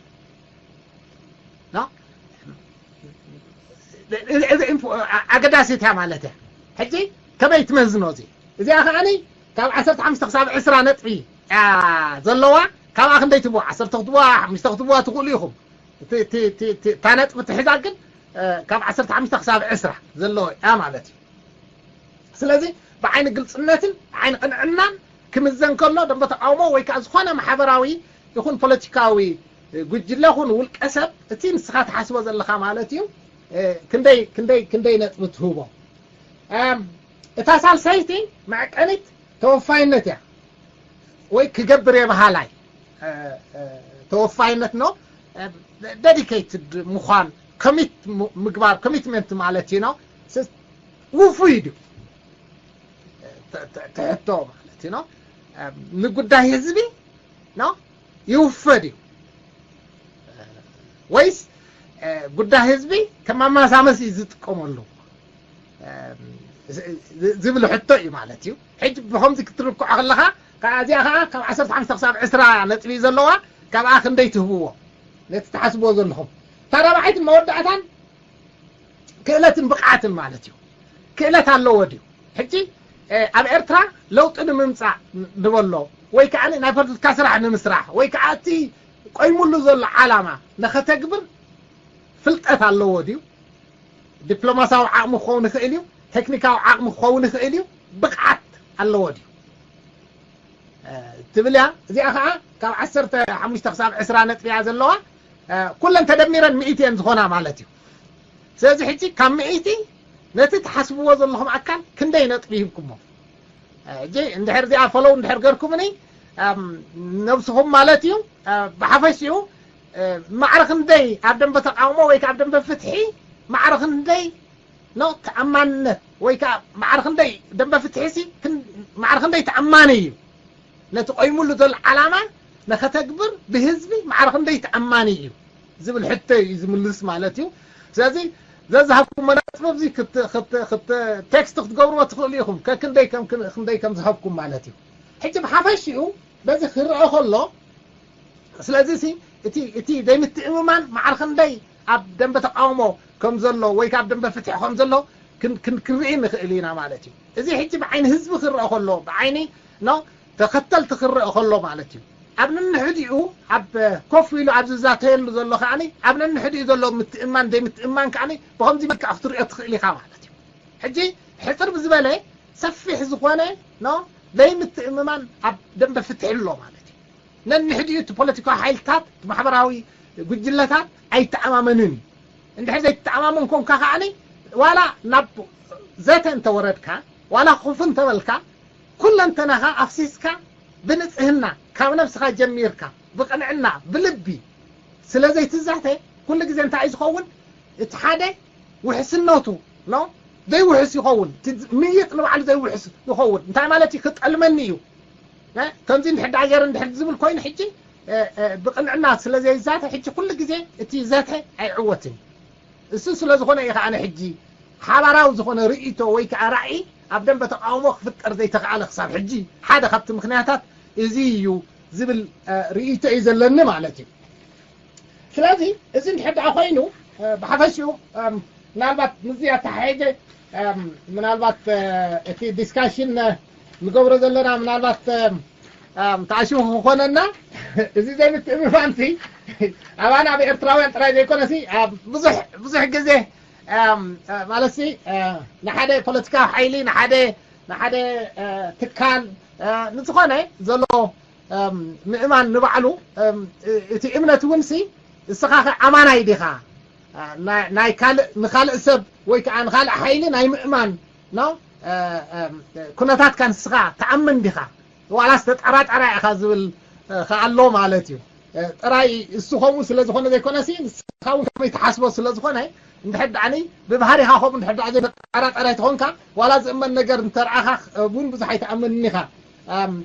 ኖ? እዚ፣ እዚ ኢንፎ-፣ ኣ-፣ ኣገዳሲት እያ ማለት እያ። ሕጂ ከመይ ትመዝኖ እዚ? እዚኣ ከዓኒ ካብ ዓሰርተ ሓሙሽተ ክሳብ ዕስራ ነጥቢ እያ ዘለዋ። ካብኣ ክንደይ ትብዋ? ዓሰርተ ክትብዋ፣ ሓሙሽተ ክትብዋ ትኽእሉ ኢኹም። እቲ፣ እቲ፣ እቲ፣ እቲ፣ እታ ነጥቢ ትሕዛ ግን፣ እ፣ ካብ ዓሰርተ ሓሙሽተ ክሳብ ዕስራ ዘለዎ እያ ማለት እዩ። ስለዚ ብዓይኒ ግልጽነትን ብዓይኒ ቅንዕናን ክምዘን ከሎ፣ ደንበ ተቃውሞ ወይ ከዓ ዝኾነ ማሕበራዊ ይኹን ፖለቲካዊ ጉጅለ ይኹን ውልቀ ሰብ፣ እቲ ንስኻ ትሓስቦ ዘለኻ ማለት እዩ፣ እ፣ ክንደይ፣ ክንደይ፣ ክንደይ ነጥቢ ትህቦ? እም፣ እታ ሳልሰይቲ መዐቀኒት ተወፋይነት እያ፣ ወይ ክገብር እየ በሃላይ፣ እ፣ እ፣ ተወፋይነት ነው። እ፣ ዴዲኬትድ ምዃን፣ ኮሚት ም-፣ ምግባር፣ ኮሚትመንት ማለት እዩ ነው። ስ-፣ ውፉይ ድዩ? ተ-፣ ተ-፣ ትሕቶ ማለት እዩ ነው። እ፣ ንጉዳይ ህዝቢ ነው ይውፈ ድዩ? ወይስ፣ እ፣ ጉዳይ ህዝቢ ከም ማማሳመሲ ዝጥቀመሉ፣ እ፣ ዝ-፣ ዝ-፣ ዝብል ሕቶ እዩ ማለት እዩ። ሕጂ ብኸምዚ ክትርክዖ ከለኻ፣ ከኣ እዚኣ ኸኣ ካብ ዓሰርተ ሓሙሽተ ክሳብ ዕስራ ነጥቢ ዘለዋ፣ ካብኣ ክንደይ ትህብዎ? ነቲ ትሓስብዎ ዘለኹም። እታ ራብዓይትን መወዳእታን ክእለትን ብቕዓትን ማለት እዩ። ክእለት ኣለዎ ድዩ? ሕጂ፣ እ፣ ኣብ ኤርትራ ለውጢ ንምምጻእ ን-፣ ንበሎ፣ ወይ ከኣ ናይ ፖለቲካ ስራሕ ንምስራሕ፣ ወይ ከኣ እቲ ቆይሙሉ ዘሎ ዓላማ ንኸተግብር ፍልጠት ኣለዎ ድዩ? ዲፕሎማሲያዊ ዓቕሚ ክኸውን ይኽእል እዩ፣ ቴክኒካዊ ዓቕሚ ክኸውን ይኽእል እዩ፣ ብቕዓት ኣለዎ ድዩ? እ፣ ትብል እያ። እዚኣ ኸዓ ካብ ዓሰርተ ሓሙሽተ ክሳብ ዕስራ ነጥቢ እያ ዘለዋ። እ፣ ኩለን ተደሚረን ሚእቲ እየን ዝኾና ማለት እዩ። ስለዚ ሕጂ ካብ ሚእቲ ነቲ ትሓስብዎ ዘለኹም ኣካል ክንደይ ነጥቢ ሂብኩሞ? እ፣ ሕጂ እንድሕር እዚኣ ፈለው እንድሕር ገርኩምኒ፣ እም፣ ነብስኹም ማለት እዩ፣ እ፣ ብሓፈሽኡ፣ እ፣ ማዕረ ክንደይ ኣብ ደንበ ተቃውሞ ወይ ከዓ ኣብ ደንበ ፍትሒ ማዕረ ክንደይ ነው ተኣማንነት ወይ ከዓ ማዕረ ክንደይ ደንበ ፍትሒ ሲ ክን-፣ ማዕረ ክንደይ ተኣማኒ እዩ? ነቲ ቆይሙሉ ዘሎ ዓላማ ንኸተግብር ብህዝቢ ማዕረ ክንደይ ተኣማኒ እዩ ዝብል ሕቶ እዩ ዝምልስ ማለት እዩ። ስለዚ ዘዝሃብኩሞ ነጥቢ ኣብዚ ክት-፣ ክት-፣ ክት-፣ ቴክስት ክትገብርዎ ትኽእሉ ኢኹም፣ ከክንደይ ከም፣ ክን-፣ ክንደይ ከም ዝሃብኩም ማለት እዩ። ሕጂ ብሓፈሽኡ በዚ ክረአ ከሎ፣ ስለዚ ሲ እቲ፣ እቲ ዘይምትእምማን ማዕረ ክንደይ ኣብ ደንበ ተቃውሞ ከም ዘሎ ወይ ካብ ደንበ ፍትሒ ከም ዘሎ ክን-፣ ክን-፣ ክንርኢ ንኽእል ኢና ማለት እዩ። እዚ ሕጂ ብዓይኒ ህዝቢ ክረአ ከሎ፣ ብዓይኒ ኖ ተኸተልቲ ክረአ ከሎ ማለት እዩ። ኣብ ነንሕዲኡ ኣብ ኮፍ ኢሉ ኣብ ዝዛተየሉ ዘሎ ከዓኒ ኣብ ነንሕዲኡ ዘሎ ምትእማን ዘይምትእማን ከዓኒ ብኸምዚ መልክዕ ክትሪኦ ትኽእል ኢኻ ማለት እዩ። ሕጂ ሕፅር ብዝበለ ሰፊሕ ዝኾነ ኖ ዘይምትእምማን ኣብ ደንበ ፍትሒ ኣሎ ማለት እዩ። ነንሕዲኡ እቲ ፖለቲካዊ ሓይልታት፣ እቲ ማሕበራዊ ጉጅለታት ኣይተኣማመንን እዩ። እንድሕር ዘይተኣማመን ኮንካ ከዓኒ ዋላ ናብ ዘተ እንተወረድካ፣ ዋላ ኮፍ እንተበልካ፣ ኩለንተናኻ ኣፍሲስካ ብንጽህና ካብ ነብስኻ ጀሚርካ ብቕንዕና ብልቢ ስለ ዘይትዛተ፣ ኩሉ ግዜ እንታይ እዩ ዝኸውን? እቲ ሓደ ውሕስነቱ ኖ ዘይውሕስ ይኸውን። እቲ ምይጥ ንባዕሉ ዘይውሕስ ይኸውን። እንታይ ማለት እዩ? ክጠልመኒ እዩ። እ፣ ከምዚ እንድሕር ደኣ ገይረ እንድሕር ዝብል ኮይኑ ሕጂ፣ እ፣ እ፣ ብቕንዕና ስለ ዘይዛተ፣ ሕጂ ኩሉ ግዜ እቲ ዘተ ኣይዕወትን እዩ። እሱ ስለ ዝኾነ እዩ ከኣ ሕጂ ሓባራዊ ዝኾነ ርእይቶ ወይ ከኣ ራእይ ኣብ ደንበ ተቃውሞ ክፍጠር ዘይተኻእለ ክሳብ ሕጂ። ሓደ ካብቲ ምኽንያታት እዚ እዩ ዝብል፣ እ፣ ርእይቶ እዩ ዘለኒ ማለት እዩ። ስለዚ እዚ እንድሕር ደኣ ኮይኑ፣ እ፣ ብሓፈሽኡ፣ እም፣ ምናልባት ምስዚ ኣተሓሒዘ፣ እም፣ ምናልባት፣ እ፣ እቲ ዲስካሽን፣ እ፣ ንገብሮ ዘለና ምናልባት፣ እም፣ እም፣ ተኣሽሙ ክኾነና፣ እዚ ዘይምትእምማንሲ ኣባና ኣብ ኤርትራውያን ጥራይ ዘይኮነሲ፣ ኣብ ብዙሕ፣ ብዙሕ ግዜ፣ እም፣ እ፣ ማለትሲ፣ እ፣ ንሓደ ፖለቲካዊ ሓይሊ፣ ንሓደ፣ ንሓደ፣ እ፣ ትካል፣ እ፣ ንዝኾነ ዘሎ ምእማን ንባዕሉ እቲ እምነት እውን ሲ እስኻ ኣማናይ ዲኻ ናይ ካልእ ንኻልእ ሰብ ወይ ከዓ ንኻልእ ሓይሊ ናይ ምእማን ኩነታትካ ንስኻ ትኣምን ዲኻ ዋላ ዝተጠራጠራ ኢኻ ዝብል ከኣሎ ማለት እዩ። ጥራይ እሱ ከምኡ ስለ ዝኾነ ዘይኮነ ሲ ንስኻ እውን ከመይ ትሓስቦ ስለ ዝኾነ እንድሕር ደኣ ብባህሪኻ ከምኡ እንድሕር ደኣ ዘይተጠራጠረ ተኾንካ ዋላ ዝእመን ነገር እንተርኣኻ እውን ብዙሕ ኣይትኣምንን ኢኻ።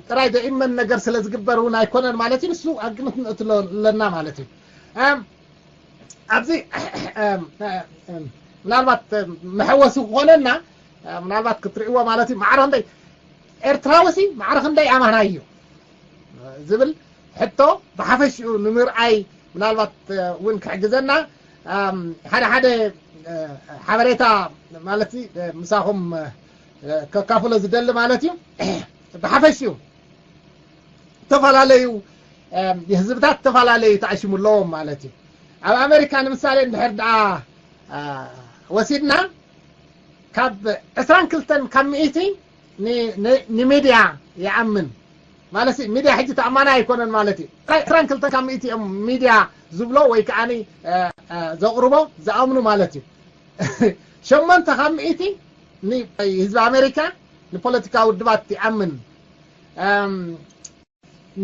ጥራይ ዘይእመን ነገር ስለ ዝግበር እውን ኣይኮነን ማለት እዩ። ንሱ ኣብ ግምት ንእትሎ ኣለና ማለት እዩ። ኣብዚ ምናልባት መሐወሲ ክኾነና ምናልባት ክትርእይዎ ማለት እዩ። ማዕረ ክንደይ ኤርትራዊ ሲ ማዕረ ክንደይ ኣማናይ እዩ ዝብል ሕቶ ብሓፈሽኡ ንምርኣይ ምናልባት እውን ክሕግዘና ሓደ ሓደ ሓበሬታ ማለት ምሳኹም ከካፍሎ ዝደሊ ማለት እዩ። ብሓፈሽኡ ዝተፈላለዩ ህዝብታት ዝተፈላለዩ ተኣሽሙ ኣለዎም ማለት እዩ። ኣብ ኣሜሪካ ንምሳሌ እንድሕር ደኣ ወሲድና ካብ ዕስራን ክልተን ካብ ሚእቲ ንሚድያ ይኣምን ማለት ሚድያ ሕጂ ተኣማና ኣይኮነን ማለት እዩ። ዕስራን ክልተን ካብ ሚእቲ እዮም ሚድያ ዝብሎ ወይ ከዓ ዘቕርቦ ዝኣምኑ ማለት እዩ። ሸሞንተ ካብ ሚእቲ ህዝቢ ኣሜሪካ ንፖለቲካ ውድባት ይኣምን።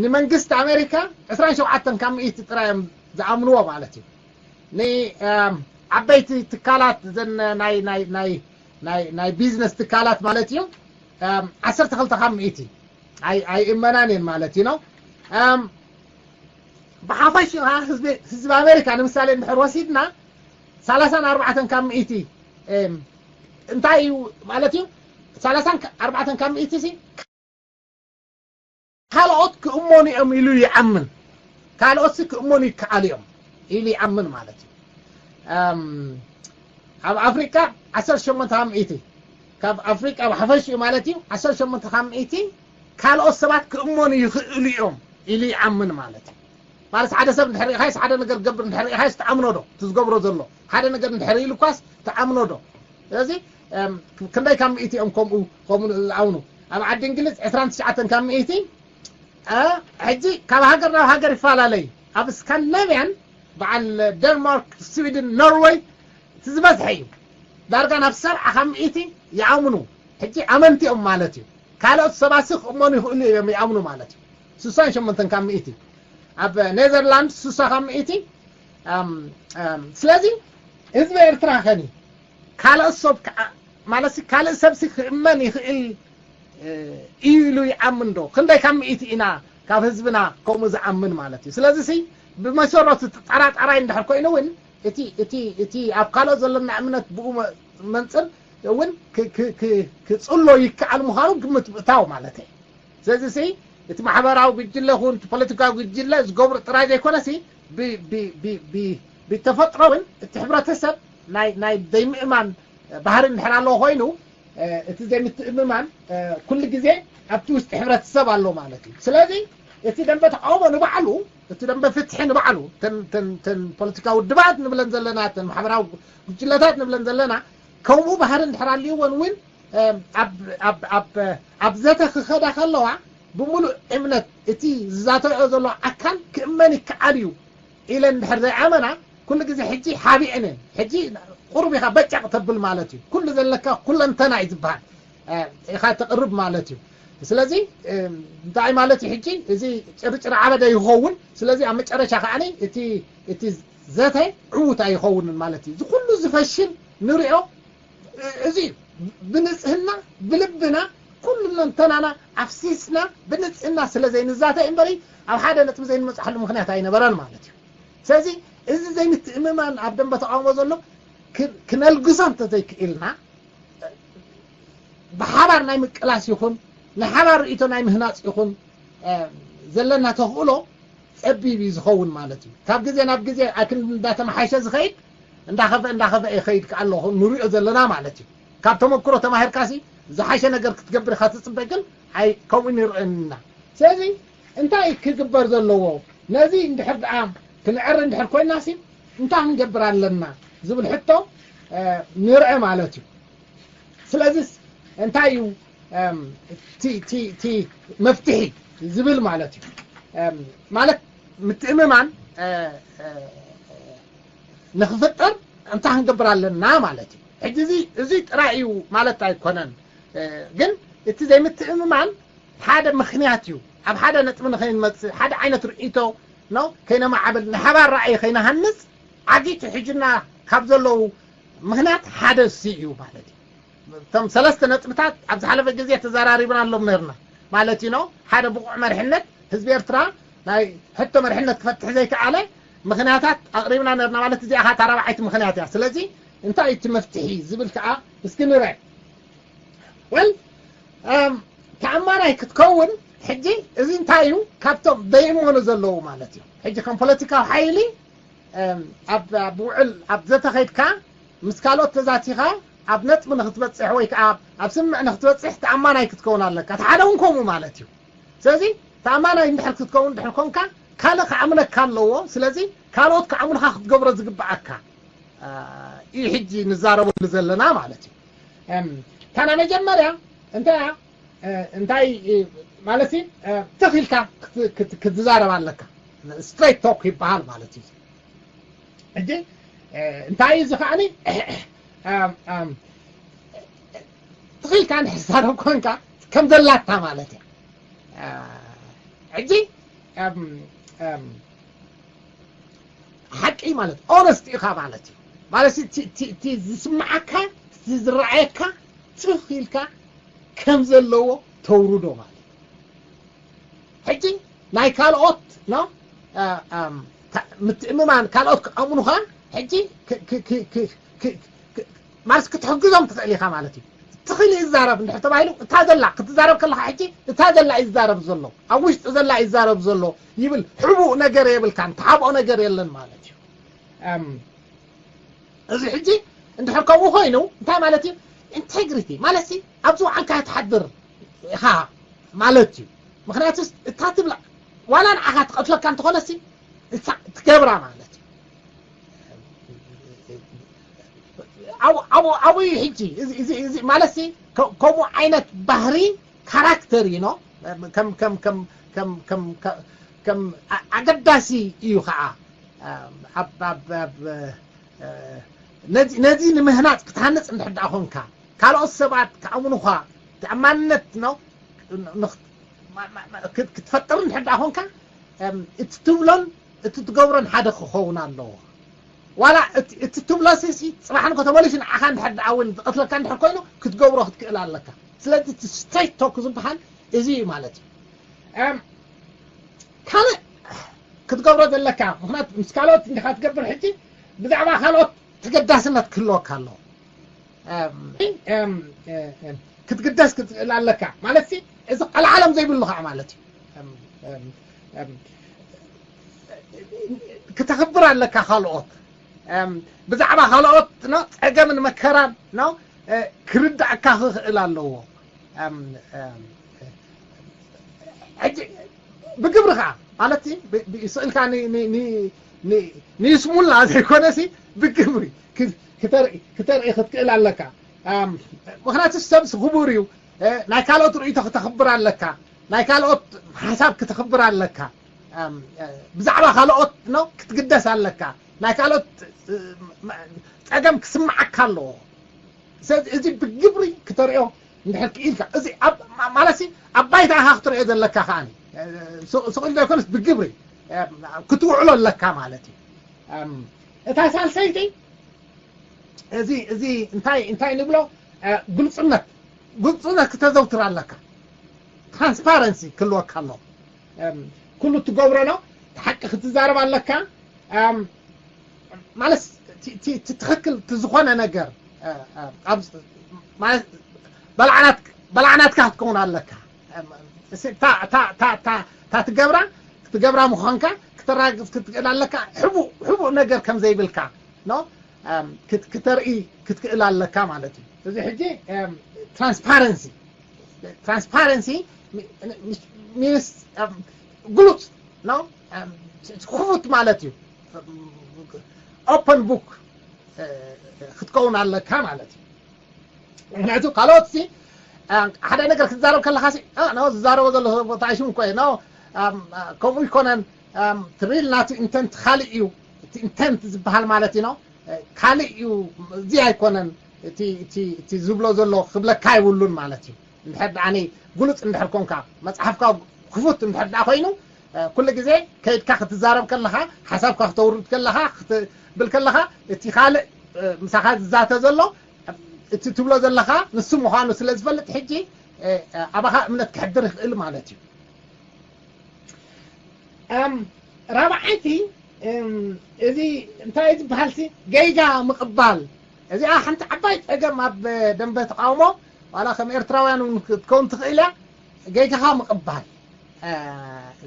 ንመንግስቲ ኣሜሪካ ዕስራን ሸውዓተን ካብ ሚእቲ ጥራይ እዮም ዝኣምንዎ ማለት እዩ። ንዓበይቲ ትካላት ዘን ናይ ቢዝነስ ትካላት ማለት እዩ ዓሰርተ ክልተ ካብ ሚእቲ ኣይእመናን እየን ማለት እዩ ነው። ብሓፈሽ ህዝቢ ኣሜሪካ ንምሳሌ እንድሕር ወሲድና ሰላሳን ኣርባዕተን ካብ ሚእቲ እንታይ እዩ ማለት እዩ? ሰላሳን ኣርባዕተን ካብ ሚእቲ ሲ ካልኦት ክእመኑ እዮም ኢሉ ይኣምን። ካልኦት ሲ ክእመኑ ይከኣሉ እዮም ኢሉ ይኣምን ማለት እዩ። ኣብ ኣፍሪቃ ዓሰርተ ሸሞንተ ካብ ሚእቲ ካብ ኣፍሪቃ ብሓፈሽኡ ማለት እዩ ዓሰርተ ሸሞንተ ካብ ሚእቲ ካልኦት ሰባት ክእመኑ ይኽእሉ እዮም ኢሉ ይኣምን ማለት እዩ። ማለት ሓደ ሰብ እንድሕር ኢኻይስ ሓደ ነገር ገብር እንድሕር ኢኻይስ ትኣምኖ ዶ? እቲ ዝገብሮ ዘሎ ሓደ ነገር እንድሕር ኢሉ እኳስ ትኣምኖ ዶ? ስለዚ ክንደይ ካብ ሚእቲ እዮም ከምኡ ከምኡ ዝኣምኑ? ኣብ ዓዲ እንግሊዝ ዕስራን ትሽዓተን ካብ ሚእቲ ሕጂ ካብ ሃገር ናብ ሃገር ይፈላለዩ። ኣብ ስካንዲናቪያን በዓል ደንማርክ፣ ስዊድን፣ ኖርወይ እቲ ዝበዝሐ እዩ። ዳርጋ ናብ ሰብዓ ካብ ሚእቲ ይኣምኑ። ሕጂ ኣመንቲ እዮም ማለት እዩ። ካልኦት ሰባሲ ክእመኑ ይኽእሉ እዮም ይኣምኑ ማለት እዩ። ስሳን ሸሞንተን ካብ ሚእቲ ኣብ ኔዘርላንድ ስሳ ካብ ሚእቲ ስለዚ ህዝቢ ኤርትራ ከኒ ካልኦት ሰብ ማለት ካልእ ሰብሲ ክእመን ይኽእል እዩ ኢሉ ይኣምን ዶ? ክንደይ ካብ ሚእቲ ኢና ካብ ህዝብና ከምኡ ዝኣምን ማለት እዩ። ስለዚ ሲ ብመሰረቱ ጠራጣራይ እንድሕር ኮይኑ እውን እቲ እቲ እቲ ኣብ ካልኦት ዘለና እምነት ብኡ መንፅር እውን ክፅሎ ይከኣል ምዃኑ ግምት ምእታው ማለት እዩ። ስለዚ ሲ እቲ ማሕበራዊ ጉጅለ ይኹን እቲ ፖለቲካዊ ጉጅለ ዝገብሩ ጥራይ ዘይኮነ ሲ ብተፈጥሮ እውን እቲ ሕብረተሰብ ናይ ዘይምእማን ባህሪ እንድሕር ኣለዎ ኮይኑ እቲ ዘይምትእምማን ኩሉ ግዜ ኣብቲ ውሽጢ ሕብረተሰብ ኣሎ ማለት እዩ። ስለዚ እቲ ደንበ ተቃውሞ ንባዕሉ እቲ ደንበ ፍትሒ ንባዕሉ ተን ፖለቲካዊ ውድባት ንብለን ዘለና ተን ማሕበራዊ ጉጅለታት ንብለን ዘለና ከምኡ ባህሪ እንድሕር ኣልይወን እውን ኣብ ዘተ ክኸዳ ከለዋ ብምሉእ እምነት እቲ ዝዛተዮ ዘሎ ኣካል ክእመን ይከኣል እዩ ኢለን እንድሕር ዘይኣመና ኩሉ ግዜ ሕጂ ሓቢአን እየን። ሕጂ ቁሩብ ኢኻ በጨቕ ተብል ማለት እዩ። ኩሉ ዘለካ ኩለንተና እዩ ዝበሃል ኢኻ ተቕርብ ማለት እዩ። ስለዚ እንታይ ማለት እዩ ሕጂ እዚ ጭርጭር ዓበደ ይኸውን። ስለዚ ኣብ መጨረሻ ከዓ እቲ ዘተ ዕዉት ኣይኸውንን ማለት እዩ። እዚ ኩሉ ዝፈሽል ንሪኦ እዚ ብንፅህና ብልብና ኩሉ ለንተናና ኣፍሲስና ብንፅህና ስለ ዘይንዛተ እምበሪ ኣብ ሓደ ነጥቢ ዘይንመፅሓሉ ምክንያት ኣይነበረን ማለት እዩ። ስለዚ እዚ ዘይምትእምማን ኣብ ደንበ ተቃውሞ ዘሎ ክነልግሶ እንተዘይክኢልና ብሓባር ናይ ምቅላስ ይኹን ናይ ሓባር ርእቶ ናይ ምህናፅ ይኹን ዘለና ተኽእሎ ፀቢብ እዩ ዝኸውን ማለት እዩ። ካብ ግዜ ናብ ግዜ ኣክን እንዳተመሓሸ ዝኸይድ እንዳኸፈ እንዳኸፈ ይኸይድ ከኣሎ ንሪኦ ዘለና ማለት እዩ። ካብ ተመክሮ ተማሂርካሲ ዝሓሸ ነገር ክትገብር ኢኻ ትፅበ ግን ኣይ ከምኡ ንርእንና። ስለዚ እንታይ ክግበር ዘለዎ ነዚ እንድሕር ደኣ ክንዕር እንድሕር ኮይናሲ እንታይ ክንገብር ኣለና ዝብል ሕቶ ንርአ ማለት እዩ። ስለዚስ እንታይ እዩ እቲ መፍትሒ ዝብል ማለት እዩ። ማለት ምትእምማን ንክፍጠር እንታይ ክንገብር ኣለና ማለት እዩ። ሕጂ እዚ እዚ ጥራይ እዩ ማለት ኣይኮነን፣ ግን እቲ ዘይምትእምማን ሓደ ምኽንያት እዩ። ኣብ ሓደ ነጥቢ ንኸይንመፅእ ሓደ ዓይነት ርእይቶ ነው ከይነማዕብል ንሓባር ራእይ ከይነሃንፅ ዓጊቱ ሕጅና ካብ ዘለዉ ምኽንያት ሓደ እሱ እዩ ማለት እዩ። እቶም ሰለስተ ነጥብታት ኣብ ዝሓለፈ ግዜ ተዘራሪብናሎም ነርና ማለት እዩ። ሓደ ብቑዕ መርሕነት ህዝቢ ኤርትራ ናይ ሕቶ መርሕነት ክፈትሕ ዘይከኣለ ምኽንያታት ኣቕሪብና ነርና ማለት እዚኣ እታ ራብዓይቲ ምኽንያት እያ። ስለዚ እንታይ እቲ መፍትሒ ዝብል ከዓ እስኪ ንርአ። ወል ተኣማናይ ክትከውን ሕጂ እዚ እንታይ እዩ ካብቶም ደይእመኑ ዘለዉ ማለት እዩ። ሕጂ ከም ፖለቲካዊ ሓይሊ ኣብ ውዕል ኣብ ዘተኸይድካ ምስ ካልኦት ተዛቲኻ ኣብ ነጥቢ ንክትበፅሕ ወይ ከዓ ኣብ ስምምዕ ንክትበፅሕ ተኣማናይ ክትከውን ኣለካ። እቲ ሓደ እውን ከምኡ ማለት እዩ። ስለዚ ተኣማናይ እንድሕር ክትከውን እንድሕር ኮንካ ካልእ ክኣምነካ ኣለዎ። ስለዚ ካልኦት ክኣምኑካ ክትገብሮ ዝግብኣካ እዩ ሕጂ ንዛረበሉ ዘለና ማለት እዩ። እታ ናይ መጀመርያ እንታይ እንታይ ማለት ትኽ ኢልካ ክትዛረብ ኣለካ። ስትሬት ቶክ ይበሃል ማለት እዩ። ሕጂ እንታይ እዩ እዚ ከዓኒ ትኽኢልካ ንሕሳብ ኮንካ ከም ዘላታ ማለት እያ። ሕጂ ሓቂ ማለት ኦነስት ኢኻ ማለት እዩ። ማለት እቲ ዝስምዓካ እቲ ዝረኣየካ ትኽ ኢልካ ከም ዘለዎ ተውርዶ ማለት እዩ። ሕጂ ናይ ካልኦት ነው ምትእምማን ካልኦት ክኣምኑኻ ሕጂ ማለት ክትሕግዞም ትኽእል ኢኻ ማለት እዩ። ትኽእል ይዛረብ እንድሕር ተባሂሉ እታ ዘላ ክትዛረብ ከለኻ ሕጂ እታ ዘላ ይዛረብ ዘሎ ኣብ ውሽጢ ዘላ ይዛረብ ዘሎ ይብል ሕቡእ ነገር የብልካን ትሓብኦ ነገር የለን ማለት እዩ። እዚ ሕጂ እንድሕር ከምኡ ኮይኑ እንታይ ማለት እዩ? ኢንቴግሪቲ ማለት ኣብዚ ውዓልካ ትሓድር ኢኻ ማለት እዩ። ምክንያቱ እታ ትብላ ዋላ ንዓኻ ትቐትለካ እንተኾነሲ ትገብራ ማለት እዩ። ኣብኡ ሕጂ ማለት ከምኡ ዓይነት ባህሪ ካራክተር እዩ። ከም ኣገዳሲ እዩ ከዓ ነዚ ንምህናፅ ክትሃንፅ እንድሕር ደኣ ኮንካ ካልኦት ሰባት ክኣምኑኻ ተኣማንነት ክትፈጥር እንድሕር ደኣ ኮንካ እቲ ትብሎን እቲ ትገብሮን ሓደ ክኸውን ኣለዎ። ዋላ እቲ ትብሎ ሲሲ ፅባሕ ንኮ ተመሊሱ ንዓኻ እንድሕር ደኣ እውን ዝቐትለካ እንድሕር ኮይኑ ክትገብሮ ክትክእል ኣለካ። ስለዚ እቲ ስትሬት ቶክ ዝበሃል እዚ እዩ ማለት እዩ። ካልእ ክትገብሮ ዘለካ ምክንያቱ ምስ ካልኦት እንዲኻ ትገብር ሕጂ ብዛዕባ ካልኦት ተገዳስነት ክህልወካ ኣለዎ። ክትግደስ ክትክእል ኣለካ ማለት እዚ ቀልዓለም ዘይብሉ ከዓ ማለት እዩ። ክተኽብር ኣለካ ካልኦት ብዛዕባ ካልኦት ጸገምን መከራን ክርዳእካ ክኽእል ኣለዎ። ሕጂ ብግብሪ ከዓ ማለት ስእልካ ንይስሙላ ዘይኮነሲ ብግብሪ ክተርኢ ክትክእል ኣለካ። ምክንያቱ ሰብስ ክቡር እዩ። ናይ ካልኦት ርእይቶ ክተኽብር ኣለካ። ናይ ካልኦት ሓሳብ ክተኽብር ኣለካ። ብዛዕባ ካልኦት ክትግደስ ኣለካ። ናይ ካልኦት ፀገም ክስምዓካ ኣለዎ። እዚ ብግብሪ ክተሪኦ እንድሕር ክኢልካ እዚ ማለት ኣብ ባይታ ኢኻ ክትሪኦ ዘለካ ከዓኒ ስቕል ዘይኮነስ ብግብሪ ክትውዕሎ ኣለካ ማለት እዩ። እታ ሳልሰይቲ እዚ እዚ እንታይ እንታይ ንብሎ ግልፅነት ግልፅነት ክተዘውትር ኣለካ። ትራንስፓረንሲ ክህልወካ ኣሎ። ኩሉ ትገብሮ ነው ሓቂ ክትዛረብ ኣለካ። ማለት ትኽክል ዝኾነ ነገር በላዕናትካ ክትከውን ኣለካ። እታ ትገብራ ክትገብራ ምዃንካ ክተራግፅ ክትክእል ኣለካ። ሕቡእ ነገር ከም ዘይብልካ ነው ክተርኢ ክትክእል ኣለካ ማለት እዩ። እዚ ሕጂ ትራንስፓረንሲ ትራንስፓረንሲ ሚንስ ግሉፅ ነው ክፉት ማለት እዩ። ኦፐን ቡክ ክትከውን ኣለካ ማለት እዩ። ምክንያቱ ካልኦት ሓደ ነገር ክትዛረብ ከለካ ዝዛረቦ ዘሎ ቦታ ሽም ኮ ነው ከምኡ ይኮነን። ትሪል ናቱ ኢንተንት ካልእ እዩ። እቲ ኢንተንት ዝበሃል ማለት እዩ ነው ካልእ እዩ። እዚ ኣይኮነን። እቲ ዝብሎ ዘሎ ክብለካ ይብሉን ማለት እዩ። እንድሕር ደኣ ግሉፅ እንድሕር ኮንካ፣ መፅሓፍካ ክፉት እንድሕር ደኣ ኮይኑ፣ ኩሉ ግዜ ከይድካ ክትዛረብ ከለኻ፣ ሓሳብካ ክተውርድ ከለኻ፣ ክትብል ከለኻ፣ እቲ ካልእ ምሳኻ ዝዛተ ዘሎ እቲ ትብሎ ዘለኻ ንሱ ምዃኑ ስለ ዝፈልጥ ሕጂ ኣባኻ እምነት ክሕድር ይኽእል ማለት እዩ። ራብዓይቲ እዚ እንታይ ዝበሃልሲ ገይጋ ምቕባል። እዚኣ ሓንቲ ዓባይ ፀገም ኣብ ደንበ ተቃውሞ ዋላ ከም ኤርትራውያን እውን ክትከውን ትኽእል እያ። ገይጋኻ ምቕባል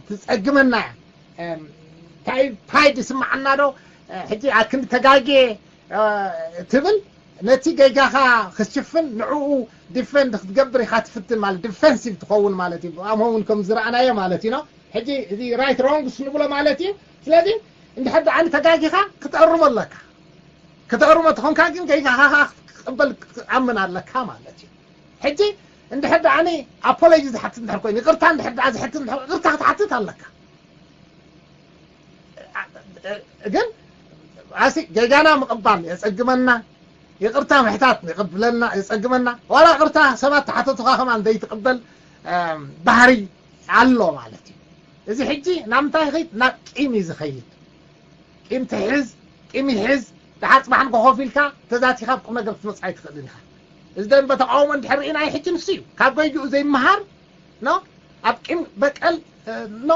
ትፀግመና እያ። እንታይ ፕራይድ ይስማዓና ዶ? ሕጂ ኣክንዲ ተጋጌ ትብል ነቲ ገይጋኻ ክትሽፍን ንዕኡ ዲፈንድ ክትገብር ኢኻ ትፍትን ማለት ዲፈንሲቭ ትኸውን ማለት እዩ። ኣምሆ እውን ከም ዝረኣናዮ ማለት እዩ ነው። ሕጂ እዚ ራይት ሮንግስ ንብሎ ማለት እዩ። ስለዚ እንድሕር ደኣ ተጋጊኻ ክትእርሞ ኣለካ። ክትእርሞ ተኾንካ ግን ገይጋኻ ክትቅበል ክትኣምን ኣለካ ማለት እዩ። ሕጂ እንድሕር ደኣ ኣፖሎጂ ዝሓትት እንድሕር ኮይኑ፣ ይቕርታ እንድሕር ደኣ ዝሕትት እንድሕር፣ ይቕርታ ክትሓትት ኣለካ። ግን ኣሲ ገጋና ምቕባል የጸግመና፣ ይቕርታ ምሕታት ይቕብለና የጸግመና። ዋላ ይቕርታ ሰባት ተሓተቱኻ ከማን ዘይትቕበል ባህሪ ኣሎ ማለት እዩ። እዚ ሕጂ ናብ ምንታይ ይኸይድ? ናብ ቂም እዩ ዝኸይድ። ቂም ትሕዝ፣ ቂም ይሕዝ። ደሓር ጽባሕ ንጎ ኮፍ ኢልካ ተዛቲኻ ኣብ ቁም ነገር ክትመጽእ ኣይትኽእልን ኢኻ። እዚ ደንበ ተቃውሞ እንድሕር ርኢናዮ ሕጂ ንሱ እዩ ካብ ገይግኡ ዘይመሃር ኖ ኣብ ቂም በቀል ኖ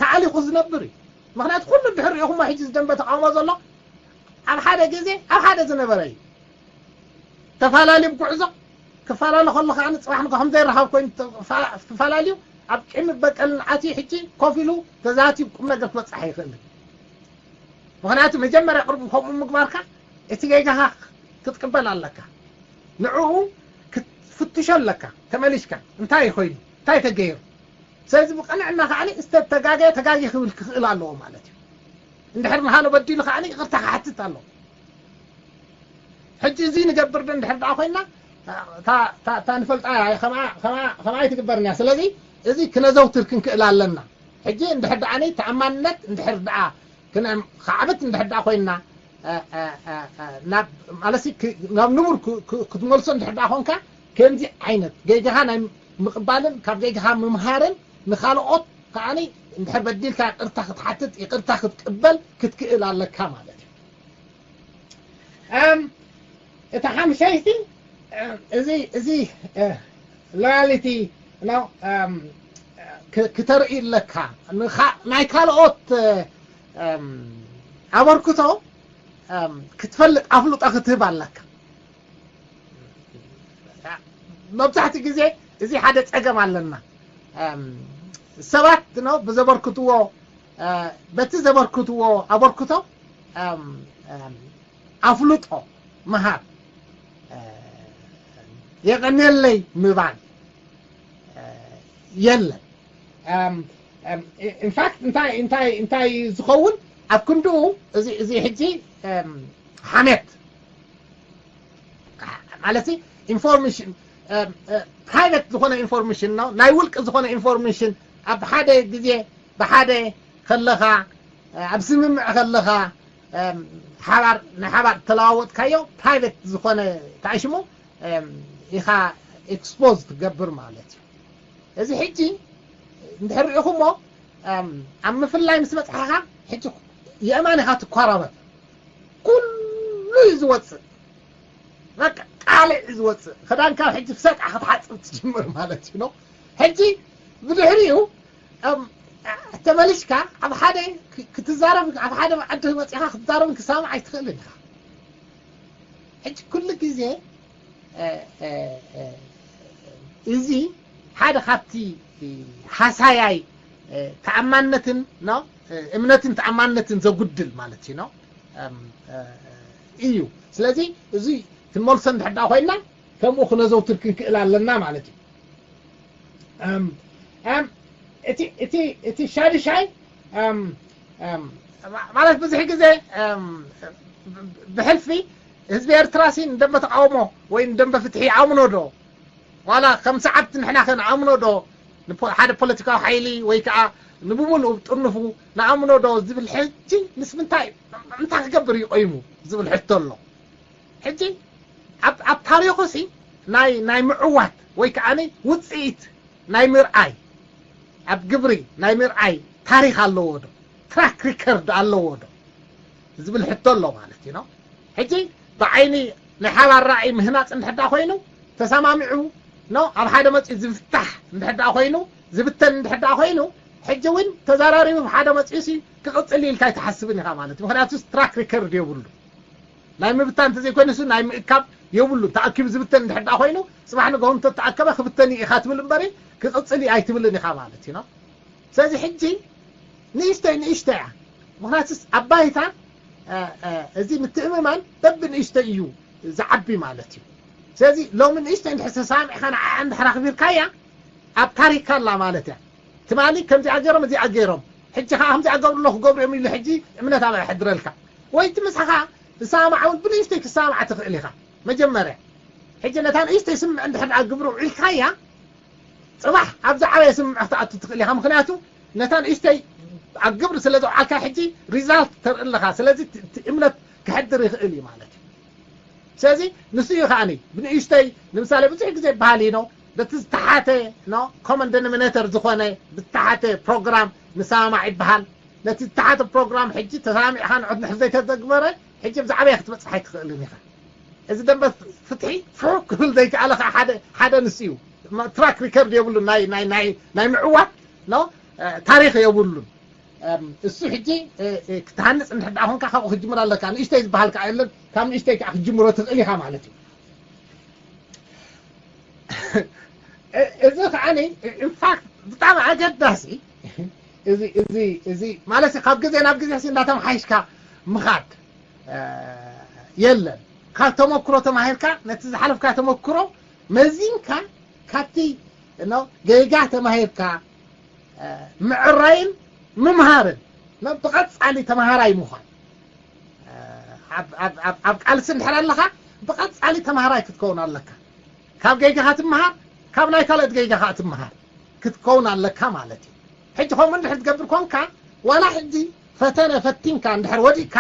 ተኣሊኹ ዝነብር እዩ። ምኽንያቱ ኩሉ እንድሕር ርኢኹሞ ሕጂ ዝደንበ ተቃውሞ ዘሎ ኣብ ሓደ ግዜ ኣብ ሓደ ዝነበረ እዩ። ተፈላለዩ ጉዕዞ ክፈላለ ከሎ ከዓ ንፅባሕ ንጎ ከም ዘይረኸብ ኮይኑ ትፈላለዩ ኣብ ቂም በቀልን ኣትዩ ሕጂ ኮፍ ኢሉ ተዛትዩ ቁም ነገር ክበፅሕ ኣይኽእልን። ምኽንያቱ መጀመርያ ቅርቡ ከምኡ ምግባርካ እቲ ጌጋኻ ክትቅበል ኣለካ። ንዕኡ ክትፍትሾ ኣለካ። ተመሊሽካ እንታይ ኮይኑ እንታይ ተገይሩ። ስለዚ ብቅንዕና ከዓ እስተ ተጋገየ ተጋጊ ክብል ክኽእል ኣለዎ ማለት እዩ። እንድሕር ንሃሎ በዲሉ ከዓ ይቕርታ ክሓትት ኣለዎ። ሕጂ እዚ ንገብር ዶ እንድሕር ደኣ ኮይና እታ ንፈልጣ ከምኣ ኣይትግበርን እያ። ስለዚ እዚ ክነዘውትር ክንክእል ኣለና። ሕጂ እንድሕር ደኣ ተኣማንነት እንድሕር ደኣ ክዕብት እንድሕር ደኣ ኮይና ናብ ማለሲ ናብ ንቡር ክትመልሶ እንድሕር ደኣ ኮንካ ከምዚ ዓይነት ገይጋኻ ናይ ምቕባልን ካብ ገይጋኻ ምምሃርን ንኻልኦት ከዓኒ እንድሕር በዲልካ ይቕርታ ክትሓትት ይቕርታ ክትቅበል ክትክእል ኣለካ ማለት እዩ። እታ ሓምሻይቲ እዚ እዚ ሎያሊቲ ክተርኢ ኣለካ። ናይ ካልኦት ኣበርክቶ ክትፈልጥ ኣፍልጦ ክትህብ ኣለካ። መብዛሕትኡ ግዜ እዚ ሓደ ፀገም ኣለና። ሰባት ነው ብዘበርክትዎ በቲ ዘበርክትዎ ኣበርክቶ ኣፍልጦ ምሃብ የቐንየለይ ምባል የለን። ኢንፋክት እንታይ እንታይ እንታይ ዝኸውን ኣብ ክንድኡ እዚ እዚ ሕጂ ሓሜት ማለት ኢንፎርሜሽን ፕራይቬት ዝኾነ ኢንፎርሜሽን ነው ናይ ውልቂ ዝኾነ ኢንፎርሜሽን ኣብ ሓደ ግዜ ብሓደ ከለኻ ኣብ ስምምዕ ከለኻ ሓባር ናይ ሓባር ተለዋወጥካዮ ፕራይቬት ዝኾነ ታሽሙ ኢኻ ኤክስፖዝ ትገብር ማለት እዩ። እዚ ሕጂ እንድሕር ርኢኹሞ ኣብ ምፍላይ ምስ በፅሓኻ ሕጂ የእማን ኢኻ ትኳራበት። ኩሉ እዩ ዝወፅእ። በቃ ቃልዕ እዩ ዝወፅእ። ክዳንካ ሕጂ ብሰጣ ክትሓፅብ ትጅምር ማለት እዩ። ሕጂ ብድሕሪኡ ተመሊሽካ ኣብ ሓደ ክትዛረብ ኣብ ሓደ መዓዲ መፂኻ ክትዛረብን ክሰማማዕ ኣይትኽእልን ኢኻ። ሕጂ ኩሉ ግዜ እዚ ሓደ ካብቲ ሃሳያይ ተኣማንነትን እምነትን ተኣማንነትን ዘጉድል ማለት እዩ። እዩ ስለዚ እዚ ክንመልሶ እንድሕር ኮይና ከምኡ ክነዘውትር ክንክእል ኣለና ማለት እዩ። እቲ ሻድሻይ ማለት ብዙሕ ግዜ ብሕልፊ ህዝቢ ኤርትራ ሲ ንደንበ ተቃውሞ ወይ ንደንበ ፍትሒ ኣምኖ ዶ ዋላ ከም ሰዓብቲ ንሕና ከነኣምኖ ዶ ሓደ ፖለቲካዊ ሓይሊ ወይ ከዓ ንብሙሉኡ ጥርንፉ ንኣምኖ ዶ ዝብል ሕጂ ምስ ምንታይ እንታይ ክገብር እዩ ቆይሙ ዝብል ሕቶ ኣሎ። ሕጂ ኣብ ታሪኹ ሲ ናይ ምዕዋት ወይ ከዓ ውፅኢት ናይ ምርኣይ ኣብ ግብሪ ናይ ምርኣይ ታሪኽ ኣለዎ ዶ? ትራክ ሪከርድ ኣለዎ ዶ ዝብል ሕቶ ኣሎ ማለት እዩ። ሕጂ ብዓይኒ ናይ ሓባር ራእይ ምህናፅ እንድሕዳ ኮይኑ ተሰማሚዑ ኖ ኣብ ሓደ መፅኡ ዝፍታሕ እንድሕዳ ኮይኑ ዝብተን እንድሕዳ ኮይኑ ሕጂ እውን ተዘራሪቡ ሓደ መፅኡ ሲ ክቕፅል ኢልካ ኣይትሓስብን ኢኻ ማለት እዩ። ምክንያቱ ትራክ ሪከርድ የብሉ ናይ ምብታን እንተዘይኮይኑ ሱ ናይ ምእካብ የብሉ። ተኣኪቡ ዝብተን እንድሕዳ ኮይኑ ፅባሕ ንግሆ እንተተኣከበ ክብተን ኢኻ ትብል እምበሪ ክቕፅል ኣይትብልን ኢኻ ማለት እዩ። ስለዚ ሕጂ ንእሽተይ ንእሽተይ እያ። ምክንያቱስ ኣብ ባይታ እዚ ምትእምማን በብንእሽተይ እዩ ዝዓቢ ማለት እዩ። ስለዚ ሎሚ ንእሽተይ እንድሕር ተሰማሚዕካ ንዓኣ እንድሕር ኣኽቢርካያ ኣብ ታሪክካ ኣላ ማለት እያ። ትማሊ ከምዚኣ ገይሮም እዚኣ ገይሮም ሕጂ ከዓ ከምዚኣ ገብሩ ኣሎ ክገብሩ እዮም ኢሉ ሕጂ እምነት ኣብ ሕድረልካ ወይ እቲ ምሳኻ ዝሰማማዕ እውን ብንእሽተይ ክሰማማዕ ትኽእል ኢኻ። መጀመርያ ሕጂ ነታ ንእሽተይ ስምዕ እንድሕር ግብሩ ውዒልካያ ፅባሕ ኣብ ዝዓበየ ስምምዕ ክትኣቱ ትኽእል ኢኻ። ምክንያቱ ነታ ንእሽተይ ኣብ ግብሪ ስለ ዘውዓልካ ሕጂ ሪዛልት ተርኢ ኣለኻ። ስለዚ እቲ እምነት ክሕድር ይኽእል እዩ ማለት እዩ። ስለዚ ንሱ እዩ ከዓኒ ብንእሽተይ ንምሳሌ ብዙሕ ግዜ ይበሃል እዩ ነው በቲ ዝተሓተ ኮመን ደኖሚኔተር ዝኾነ ዝተሓተ ፕሮግራም ንሰማማዕ ይበሃል። ነቲ ዝተሓተ ፕሮግራም ሕጂ ተሰማሚዕካ ንዑት ንሕር ዘይተተግበረ ሕጂ ብዛዕበየ ክትበፅሕ ኣይትኽእልን ኢኻ። እዚ ደንበ ፍትሒ ፍሑ ክብል ዘይከኣለ ከዓ ሓደ ሓደ ንሱ እዩ። ትራክ ሪከርድ የብሉን ናይ ናይ ናይ ናይ ምዕዋት ነው ታሪኽ የብሉን። እሱ ሕጂ ክትሃንፅ እንድሕር ደኣ ኮንካ ካብኡ ክጅምር ኣለካ። ንእሽተይ ዝበሃል ከዓ የለን። ካብ ንእሽተይ ከዓ ክትጅምሮ ትኽእል ኢኻ ማለት እዩ። እዚ ከዓ ኢንፋክት ብጣዕሚ ኣገዳሲ እዚ እዚ እዚ ማለት ካብ ግዜ ናብ ግዜ እንዳተመሓይሽካ ምኻድ የለን። ካብ ተመክሮ ተማሂርካ ነቲ ዝሓለፍካ ተመክሮ መዚንካ ካብቲ ገይጋ ተማሂርካ ምዕራይን ምምሃርን ብቐፃሊ ተምሃራይ ምዃን ኣብ ቃልሲ እንድሕር ኣለኻ ብቐፃሊ ተምሃራይ ክትከውን ኣለካ። ካብ ገይጋኻ ትምሃር፣ ካብ ናይ ካልኦት ገይጋ ከዓ ትምሃር ክትከውን ኣለካ ማለት እዩ። ሕጂ ከምኡ እንድሕር ትገብር ኮንካ ዋላ ሕጂ ፈተነ ፈቲንካ እንድሕር ወዲቅካ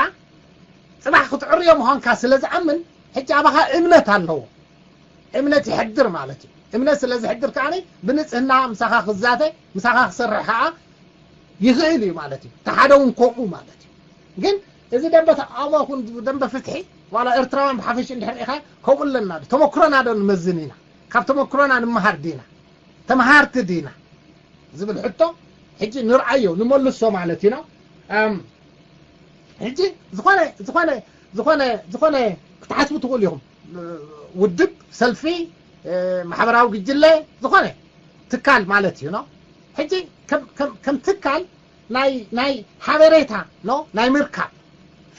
ፅባሕ ክትዕርዮ ምዃንካ ስለ ዝኣምን ሕጂ ኣባኻ እምነት ኣለዎ። እምነት ይሕድር ማለት እዩ። እምነት ስለ ዝሕድር ከዓ ብንፅህና ምሳኻ ክዛተ ምሳኻ ክሰርሕ ከዓ ይኽእል እዩ ማለት እዩ። ተሓደ እውን ከምኡ ማለት እዩ። ግን እዚ ደንበ ተቃውሞ ኹን ደንበ ፍትሒ ዋላ ኤርትራውያን ብሓፈሽ እንድሕር ኢኻ ከምኡ ኣለና ተመክሮና ዶ ንመዝን ኢና? ካብ ተመክሮና ንምሃር ዲና? ተምሃርቲ ዲና ዝብል ሕቶ ሕጂ ንርኣዮ ንመልሶ ማለት እዩ። ሕጂ ዝኾነ ዝኾነ ዝኾነ ዝኾነ ክትሓስቡ ትኽእሉ ኢኹም። ውድብ፣ ሰልፊ፣ ማሕበራዊ ግጅለ ዝኾነ ትካል ማለት እዩ። ሕጂ ከም ትካል ናይ ሓበሬታ ናይ ምርካብ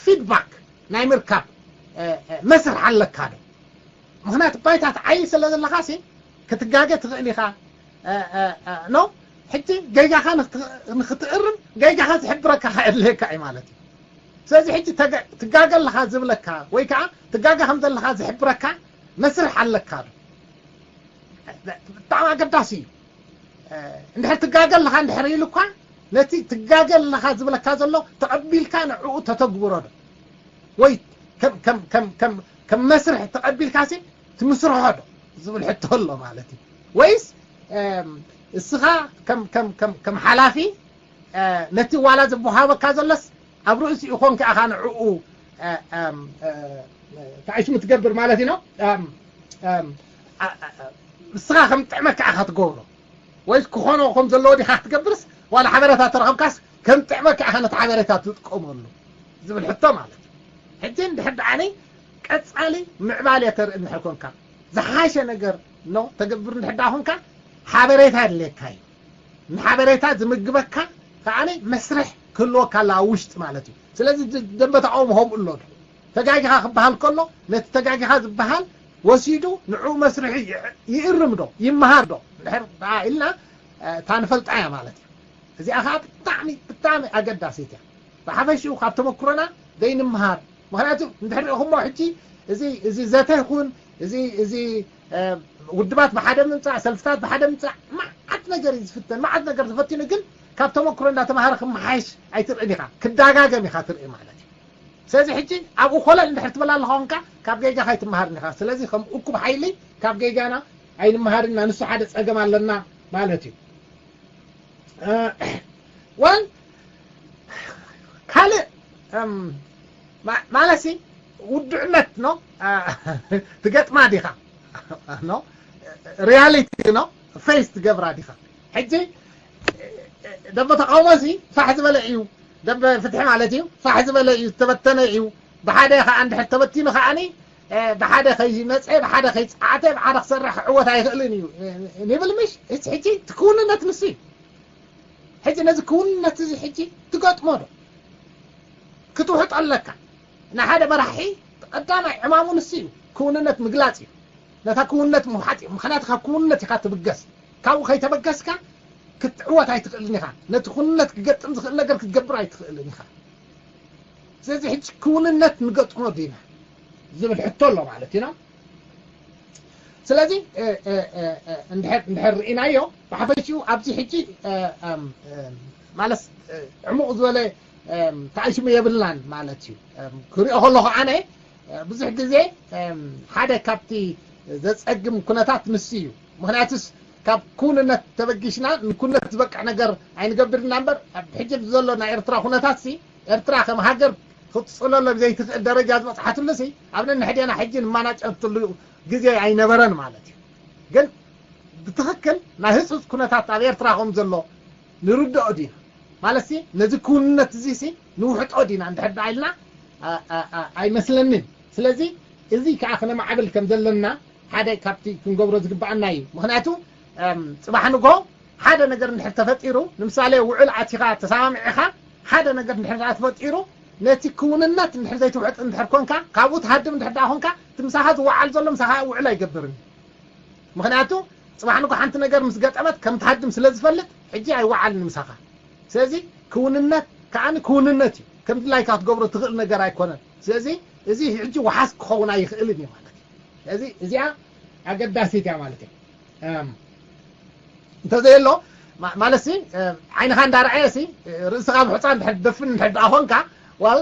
ፊድባክ ናይ ምርካብ መስርሕ ኣለካ ዶ? ምክንያቱ ባይታ ትዓይ ስለ ዘለኻ ክትጋገ ትኽእል ኢኻ። ኖ ሕጂ ገይጋኻ ንክትእርም ገይጋኻ ዝሕብረካ ከየድልየካ እዩ ማለት እዩ። ስለዚ ሕጂ ትጋገ ኣለኻ ዝብለካ ወይ ከዓ ትጋገ ከም ዘለኻ ዝሕብረካ መስርሕ ኣለካ ዶ? ብጣዕሚ ኣገዳሲ እዩ። እንድሕር ትጋገ ኣለኻ እንድሕር ኢሉ እኳ ነቲ ትጋገ ኣለኻ ዝብለካ ዘሎ ተቐቢልካ ንዕኡ ተተግብሮ ዶ? ወይ ከም መስርሕ ተቐቢልካ ሲ ትምስርሖ ዶ ዝብል ሕቶ ኣሎ ማለት እዩ። ወይስ እስኻ ከም ሓላፊ ነቲ ዋላ ዝወሃበካ ዘሎስ ኣብ ርእሲኡ ኮንካ ኢኻ ንዕኡ ታዕሽሙ ትገብር ማለት እዩ ነው። ንስኻ ከም ጥዕመካ ኢኻ ትገብሮ ወይስ ክኾኖ ከም ዘለዎ ዲኻ ክትገብርስ ዋላ ሓበሬታ ተረኸብካስ ከም ጥዕመካ ኢኻ ነቲ ሓበሬታ ትጥቀመሉ ዝብል ሕቶ ማለት እዩ። ሕጂ እንድሕር ደኣኒ ቀፃሊ ምዕባል እየ ተርኢ እንድሕር ኮንካ ዝሓሸ ነገር ነው ተገብር እንድሕር ደኣ ኮንካ ሓበሬታ የድልየካ እዩ። ንሓበሬታ ዝምግበካ ከዓኒ መስርሕ ክህልወካ ኣላ ኣብ ውሽጢ ማለት እዩ። ስለዚ ደንበ ተቃውሞ ከምኡ ኣሎ ዶ ተጋጊኻ ክበሃል ከሎ ነቲ ተጋጊኻ ዝበሃል ወሲዱ ንዕኡ መስርሒ ይእርም ዶ ይመሃር ዶ እንድሕር ደኣ ኢልና እታ ንፈልጣ እያ ማለት እዩ። እዚኣ ከዓ ብጣዕሚ ብጣዕሚ ኣገዳሲት እያ። ብሓፈሽኡ ካብ ተመክሮና ዘይንምሃር ምክንያቱ እንድሕር ሪእኹሞ ሕጂ እዚ እዚ ዘተ ይኹን እዚ እዚ ውድባት ብሓደ ምምፃእ፣ ሰልፍታት ብሓደ ምምፃእ፣ መዓት ነገር እዩ ዝፍተን፣ መዓት ነገር ተፈቲኑ፣ ግን ካብ ተመክሮ እንዳተማሃረ ክመሓየሽ ኣይትርእን ኢኻ፣ ክዳጋገም ኢኻ ትርኢ ማለት እዩ። ስለዚ ሕጂ ኣብኡ ኮለል እንድሕር ትብል ኣለኻ ኮንካ ካብ ጌጋኻ ኣይትመሃርን ኢኻ። ስለዚ ከም እኩብ ሓይሊ ካብ ጌጋና ኣይንመሃርና፣ ንሱ ሓደ ፀገም ኣለና ማለት እዩ። ወል ካልእ ማለሲ ውድዕነት ኖ ትገጥማ ዲኻ ኖ ሪያሊቲ ኖ ፌስ ትገብራ ዲኻ? ሕጂ ደንበ ተቃውሞ ሲ ፋሕ ዝበለ እዩ፣ ደንበ ፍትሒ ማለት እዩ ፋሕ ዝበለ እዩ፣ ዝተበተነ እዩ። ብሓደ ከዓ እንድሕር ተበቲኑ ከዓኒ ብሓደ ከይመፀ ብሓደ ከይፀዓተ ብሓደ ክሰርሕ ክዕወት ኣይኽእልን እዩ ንብል ምሽ? እዚ ሕጂ ትክውንነት ንሱ እዩ። ሕጂ ነዚ ክውንነት እዚ ሕጂ ትገጥሞ ዶ ክትውሕጦ ኣለካ? ንሓደ መራሒ ቀዳማይ ዕማሙ ንሱ እዩ፣ ክውንነት ምግላፅ እዩ። ነታ ክውንነት ምውሓጥ እዩ። ምክንያቱ ካብ ክውንነት ኢኻ ትብገስ። ካብኡ ከይተበገስካ ክትዕወት ኣይትኽእልን ኢኻ። ነቲ ክውንነት ክገጥም ዝኽእል ነገር ክትገብር ኣይትኽእልን ኢኻ። ስለዚ ሕጂ ክውንነት ንገጥሞ ዲና ዝብል ሕቶ ኣሎ ማለት ኢና። ስለዚ እንድሕር ርኢናዮ ብሓፈሽኡ ኣብዚ ሕጂ ማለት ዕሙቕ ዝበለ ተኣሽሙ የብልናን ማለት እዩ። ክሪኦ ከለኹ ኣነ ብዙሕ ግዜ ሓደ ካብቲ ዘፀግም ኩነታት ንሱ እዩ። ምክንያቱስ ካብ ክውንነት ተበጊሽና ንኩነት ዝበቅዕ ነገር ኣይንገብርና እምበር ኣብ ሕጂ ዘሎ ናይ ኤርትራ ኩነታት ሲ ኤርትራ ከም ሃገር ክትፅለሎ ዘይትኽእል ደረጃ ዝበፅሓትሉ ሲ ኣብ ነንሕዴና ሕጂ ንማናጨብትሉ ግዜ ኣይነበረን ማለት እዩ። ግን ብትኽክል ናይ ህፁፅ ኩነታት ኣብ ኤርትራ ከም ዘሎ ንርድኦ ዲና ማለት ሲ ነዚ ክውንነት እዚ ሲ ንውሕጦ ዲና እንድሕር ደኣ ኢልና ኣይመስለንን። ስለዚ እዚ ከዓ ክነማዕብል ከም ዘለና ሓደ ካብቲ ክንገብሮ ዝግባኣና እዩ። ምክንያቱ ፅባሕ ንጎ ሓደ ነገር እንድሕር ተፈጢሩ ንምሳሌ ውዕል ኣቲኻ ተሰማሚዕኻ ሓደ ነገር እንድሕር ተፈጢሩ ነቲ ክውንነት እንድሕር ዘይትውሕጥ እንድሕር ኮንካ ካብኡ ትሃድም እንድሕር ደኣ ኮንካ እቲ ምሳኻ ዝወዓል ዘሎ ምሳኻ ውዕል ኣይገብርን። ምክንያቱ ፅባሕ ንጎ ሓንቲ ነገር ምስ ገጠመት ከም ትሃድም ስለ ዝፈልጥ ሕጂ ኣይወዓልን ምሳኻ። ስለዚ ክውንነት ከዓኒ ክውንነት እዩ። ከም ድላይካ ክትገብሮ ትኽእል ነገር ኣይኮነን። ስለዚ እዚ ሕጂ ወሓስ ክኸውን ኣይኽእልን እዩ ማለት እዩ። ስለዚ እዚኣ ኣገዳሲት እያ ማለት እዩ። እንተዘየሎ ማለትሲ ዓይንኻ እንዳረኣየ ሲ ርእስኻ ብሑፃ እንድሕር ደፍን እንድሕር ደኣ ኮንካ ዋል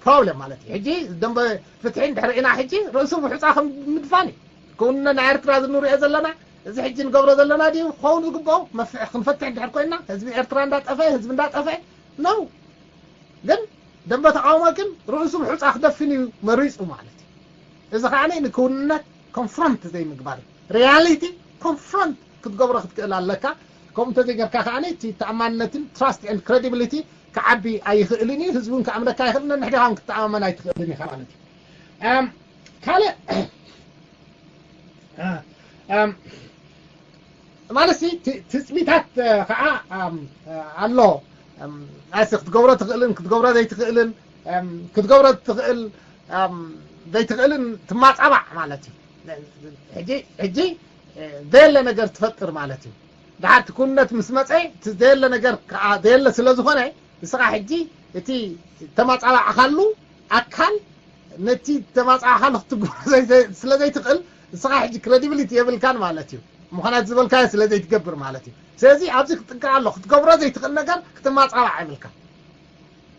ፕሮብለም ማለት እዩ። ሕጂ ደንበ ፍትሒ እንድሕር ኢና ሕጂ ርእሱ ብሑፃ ከም ምድፋን እዩ። ክውንነ ናይ ኤርትራ ዝንሪኦ ዘለና እዚ ሕጂ ንገብሮ ዘለና ድዩ ክኸውን ዝግብኦ መፍትሒ ክንፈትሕ ድሕር ኮይና ህዝቢ ኤርትራ እንዳጠፈ ህዝቢ እንዳጠፈ ነው። ግን ደንበ ተቃውሞ ግን ርእሱ ብሑፃ ክደፍን እዩ መሪፁ ማለት እዩ። እዚ ከዓ ንክውንነት ኮንፍሮንት ዘይምግባር ሪያሊቲ ኮንፍሮንት ክትገብሮ ክትክእል ኣለካ። ከምኡ እንተዘይገርካ ከዓ እቲ ተኣማንነትን ትራስት ን ክሬዲብሊቲ ክዓቢ ኣይኽእልን እዩ። ህዝቢ እውን ክኣምነካ ኣይኽእልን ነንሕዲኻ እውን ክትተኣማመን ኣይትኽእልን ኢኻ ማለት እዩ። ካልእ ማለት ትፅቢታት ከዓ ኣሎ። ኣሲ ክትገብሮ ትኽእልን ክትገብሮ ዘይትኽእልን ክትገብሮ ትኽእል ዘይትኽእልን ትማፃባዕ ማለት እዩ። ሕጂ ዘየለ ነገር ትፈጥር ማለት እዩ። ድሓር እቲ ኩነት ምስ መፀ እቲ ዘየለ ነገር ከዓ ዘየለ ስለ ዝኾነ ንስኻ ሕጂ እቲ ተማፃባዕኻሉ ኣካል ነቲ ተማፃዕኻሉ ክትግብሮ ስለ ዘይትኽእል ንስኻ ሕጂ ክሬዲብሊቲ የብልካን ማለት እዩ። ምኾናት ዝበልካዮ ስለ ዘይትገብር ማለት እዩ። ስለዚ ኣብዚ ክትጥንቀቕ ኣሎ ክትገብሮ ዘይትኽእል ነገር ክትማፃባዕ የብልካ።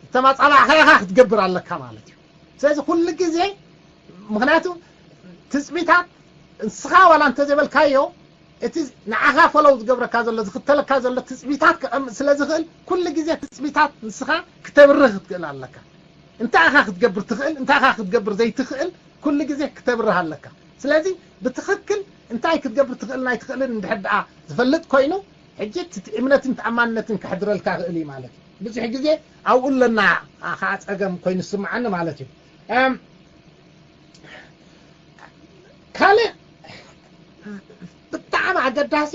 ዝተማፃባዕኻዮ ኢኻ ክትገብር ኣለካ ማለት እዩ። ስለዚ ኩሉ ግዜ ምክንያቱ ትፅቢታት ንስኻ ዋላ እንተዘይበልካዮ እቲ ንዓኻ ፈለው ዝገብረካ ዘሎ ዝኽተለካ ዘሎ ትፅቢታት ክቐምጥ ስለ ዝኽእል ኩሉ ግዜ ትፅቢታት ንስኻ ክተብርህ ክትክእል ኣለካ። እንታይ ኢኻ ክትገብር ትኽእል እንታይ ኢኻ ክትገብር ዘይትኽእል ኩሉ ግዜ ክተብርህ ኣለካ። ስለዚ ብትኽክል እንታይ ክትገብር ትኽእል ናይ ትኽእልን እንድሕር ደኣ ዝፈልጥ ኮይኑ ሕጂ እቲ እምነትን ተኣማንነትን ከሕድረልካ ክእል እዩ ማለት እዩ። ብዙሕ ግዜ ኣብኡ ኣለና ከዓ ፀገም ኮይኑ ዝስምዓኒ ማለት እዩ። ካልእ ብጣዕሚ ኣገዳሲ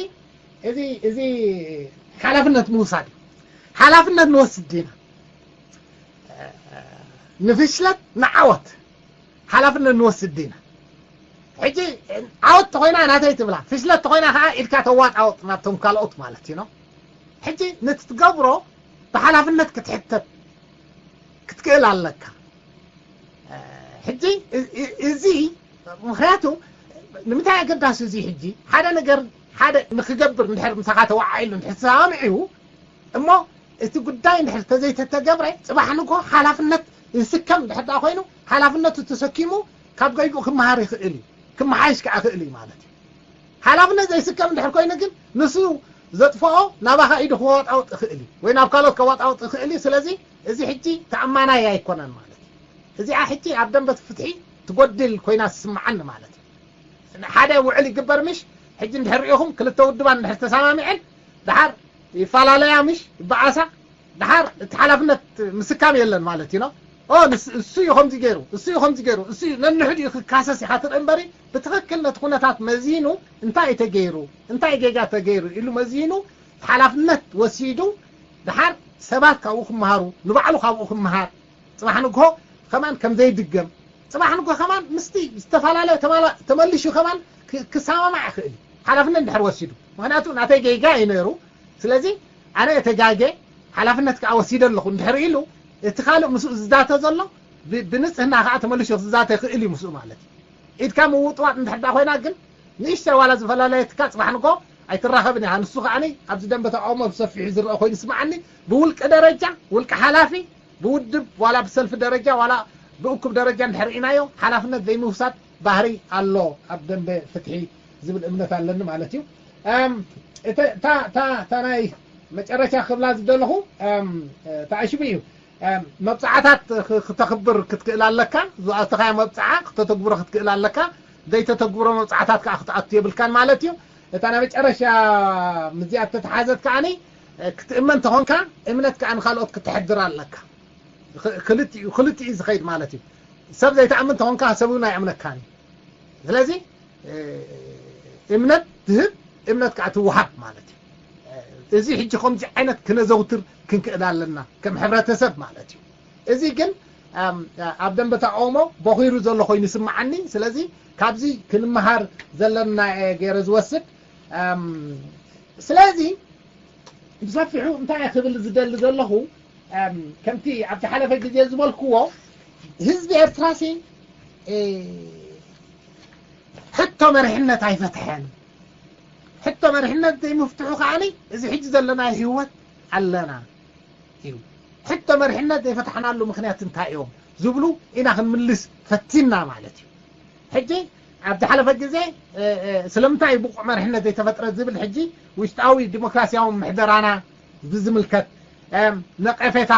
እዚ እዚ ሓላፍነት ምውሳድ እዩ። ሓላፍነት ንወስድ ዲና ንፍሽለት ንዓወት ሓላፍነት ንወስድ ዲና? ሕጂ ዓወት ተኮይና ናተይ ትብላ ፍሽለት ተኮይና ከዓ ኢድካ ተዋጣወጥ ናብቶም ካልኦት ማለት እዩ። ሕጂ ነቲ ትገብሮ ብሓላፍነት ክትሕተት ክትክእል ኣለካ። ሕጂ እዚ ምክንያቱ ንምንታይ ኣገዳሲ እዚ ሕጂ ሓደ ነገር ሓደ ንክገብር እንድሕር ምሳኻ ተወዓኢሉ እንድሕር ተሰማሚዑ እሞ እቲ ጉዳይ እንድሕር ተዘይተተገብረ ጽባሕ ንጎ ሓላፍነት ዝስከም እንድሕር ደኣ ኮይኑ ሓላፍነቱ ተሰኪሙ ካብ ገይኡ ክመሃር ይኽእል እዩ፣ ክመሓይሽ ከዓ ይኽእል እዩ ማለት እዩ። ሓላፍነት ዘይስከም እንድሕር ኮይኑ ግን ንሱ ዘጥፍኦ ናባኻ ኢዱ ክወጣውጥ ይኽእል እዩ ወይ ናብ ካልኦት ከወጣውጥ ይኽእል እዩ። ስለዚ እዚ ሕጂ ተኣማናይ ኣይኮነን ማለት እዩ። እዚኣ ሕጂ ኣብ ደንበ ፍትሒ ትጎድል ኮይና ትስምዓኒ ማለት እዩ። ሓደ ውዕል ይግበር ምሽ ሕጂ እንድሕር ሪኢኹም ክልተ ውድባት እንድሕር ተሰማሚዐን ድሓር ይፈላለያ ምሽ ይበኣሳ ድሓር እቲ ሓላፍነት ምስካም የለን ማለት እዩ ነው። ኦ ንስ- እሱ እዩ ከምዚ ገይሩ እሱ እዩ ከምዚ ገይሩ እሱ እዩ ነንሕድ እዩ ክካሰስ ኢኻ ትርኢ እምበሪ ብትኽክል ነቲ ኩነታት መዚኑ እንታይ እዩ ተገይሩ እንታይ ጌጋ ተገይሩ ኢሉ መዚኑ ሓላፍነት ወሲዱ ድሓር ሰባት ካብኡ ክመሃሩ ንባዕሉ ካብኡ ክመሃር ጽባሕ ንግሆ ከማን ከም ዘይድገም ጽባሕ ንግሆ ከማን ምስቲ ዝተፈላለየ ተማላ- ተመሊሹ ከማን ክ- ክሰማማዕ ይኽእል እዩ ሓላፍነት እንድሕር ወሲዱ ምክንያቱ ናተይ ጌጋ እዩ ነይሩ ስለዚ ኣነ እተጋገ ሓላፍነት ከዓ ወሲደ ኣለኹ እንድሕር ኢሉ እቲ ካልእ ምስኡ ዝዛተ ዘሎ ብ- ብንጽህና ከዓ ተመሊሹ ክዝዛተ ይኽእል እዩ ምስኡ ማለት እዩ ኢድካ ምውጥዋጥ እንድሕር ዳ ኮይና ግን ንእሽተይ ዋላ ዝፈላለየትካ ጽባሕ ንጎ ኣይትራኸብን ኢኻ ንሱ ከዓ ኣብዚ ደንበ ተቃውሞ ብሰፊሑ ዝረአ ኮይኑ ይስምዓኒ ብውልቂ ደረጃ ውልቂ ሓላፊ ብውድብ ዋላ ብሰልፊ ደረጃ ዋላ ብእኩብ ደረጃ እንድሕር ርኢናዮ ሓላፍነት ዘይምውሳድ ባህሪ ኣሎ ኣብ ደንበ ፍትሒ ዝብል እምነት ኣለኒ ማለት እዩ። እም፣ እተ- እታ እታ- እታ ናይ መጨረሻ ክብላ ዝደለኹ እም፣ እታ ዕሽቢ እዩ እም፣ መብፃዕታት ክ- ክተኽብር ክትክእል ኣለካ ዝኣተኻዮ መብፃዓ ክተተግብሮ ክትክእል ኣለካ ዘይተተግብሮ መብፃዕታት ከዓ ክትኣቱ የብልካን ማለት እዩ። እታ ናይ መጨረሻ ምዚኣ እተተሓዘት ከዓኒ ክትእመን ተኾንካ እምነት ከዓ ንካልኦት ክትሕድር ኣለካ። ክልቲኡ ክልቲኡ ዝኸይድ ማለት እዩ። ሰብ ዘይተኣምን ተኾንካ ሰብ እውን ኣይኣምነካን እዩ። ስለዚ እምነት ትህብ እምነት ከዓ ትወሃብ ማለት እዩ። እዚ ሕጂ ከምዚ ዓይነት ክነዘውትር ክንክእል ኣለና ከም ሕብረተሰብ ማለት እዩ። እዚ ግን ኣብ ደንበ ተቃውሞ በኺሩ ዘሎ ኮይኑ ይስምዓኒ። ስለዚ ካብዚ ክንመሃር ዘለና እየ ገይረ ዝወስድ። ስለዚ ብሰፊሑ እንታይ እየ ክብል ዝደሊ ዘለኹ ከምቲ ኣብ ዝሓለፈ ግዜ ዝበልክዎ ህዝቢ ኤርትራሲ ሕቶ መሪሕነት ኣይፈትሐን። ሕቶ መሪሕነት ዘይምፍትሑ ከዓኒ እዚ ሕጂ ዘለናዮ ህይወት ኣለና እዩ። ሕቶ መሪሕነት ዘይፈትሓናሉ ምኽንያት እንታይ እዮም ዝብሉ ኢና ክንምልስ ፈቲና ማለት እዩ። ሕጂ ኣብ ዝሓለፈ ግዜ ስለምንታይ ብቑዕ መሪሕነት ዘይተፈጥረ ዝብል ሕጂ ውሽጣዊ ዲሞክራሲያዊ ምሕደራና ብዝምልከት ነቐፌታ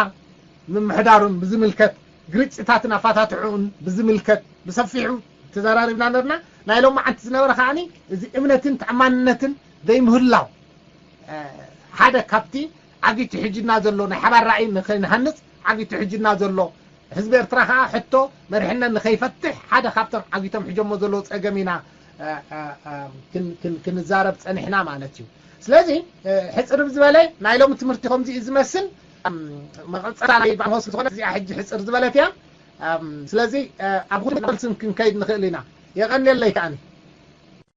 ምምሕዳሩን ብዝምልከት ግርጭታትን ኣፋታትሑን ብዝምልከት ብሰፊሑ ተዘራሪብና ነርና። ናይ ሎም መዓንቲ ዝነበረ ከዓኒ እዚ እምነትን ተኣማንነትን ዘይምህላው ሓደ ካብቲ ዓጊቱ ሕጅና ዘሎ ናይ ሓባር ራእይ ንኸይንሃንፅ ዓጊቱ ሕጅና ዘሎ ህዝቢ ኤርትራ ከዓ ሕቶ መሪሕነት ንኸይፈትሕ ሓደ ካብቶም ዓጊቶም ሕጀሞ ዘለዉ ፀገም ኢና ክንዛረብ ፀኒሕና ማለት እዩ። ስለዚ ሕፅር ዝበለ ናይ ሎሚ ትምህርቲ ከምዚ እዩ ዝመስል። መቐፀላ ናይ ባንሆስ ዝኾነ እዚኣ ሕጂ ሕፅር ዝበለት እያ። ስለዚ ኣብ ሁሉ መልስን ክንከይድ ንኽእል ኢና። የቐንየለይ ከዓኒ።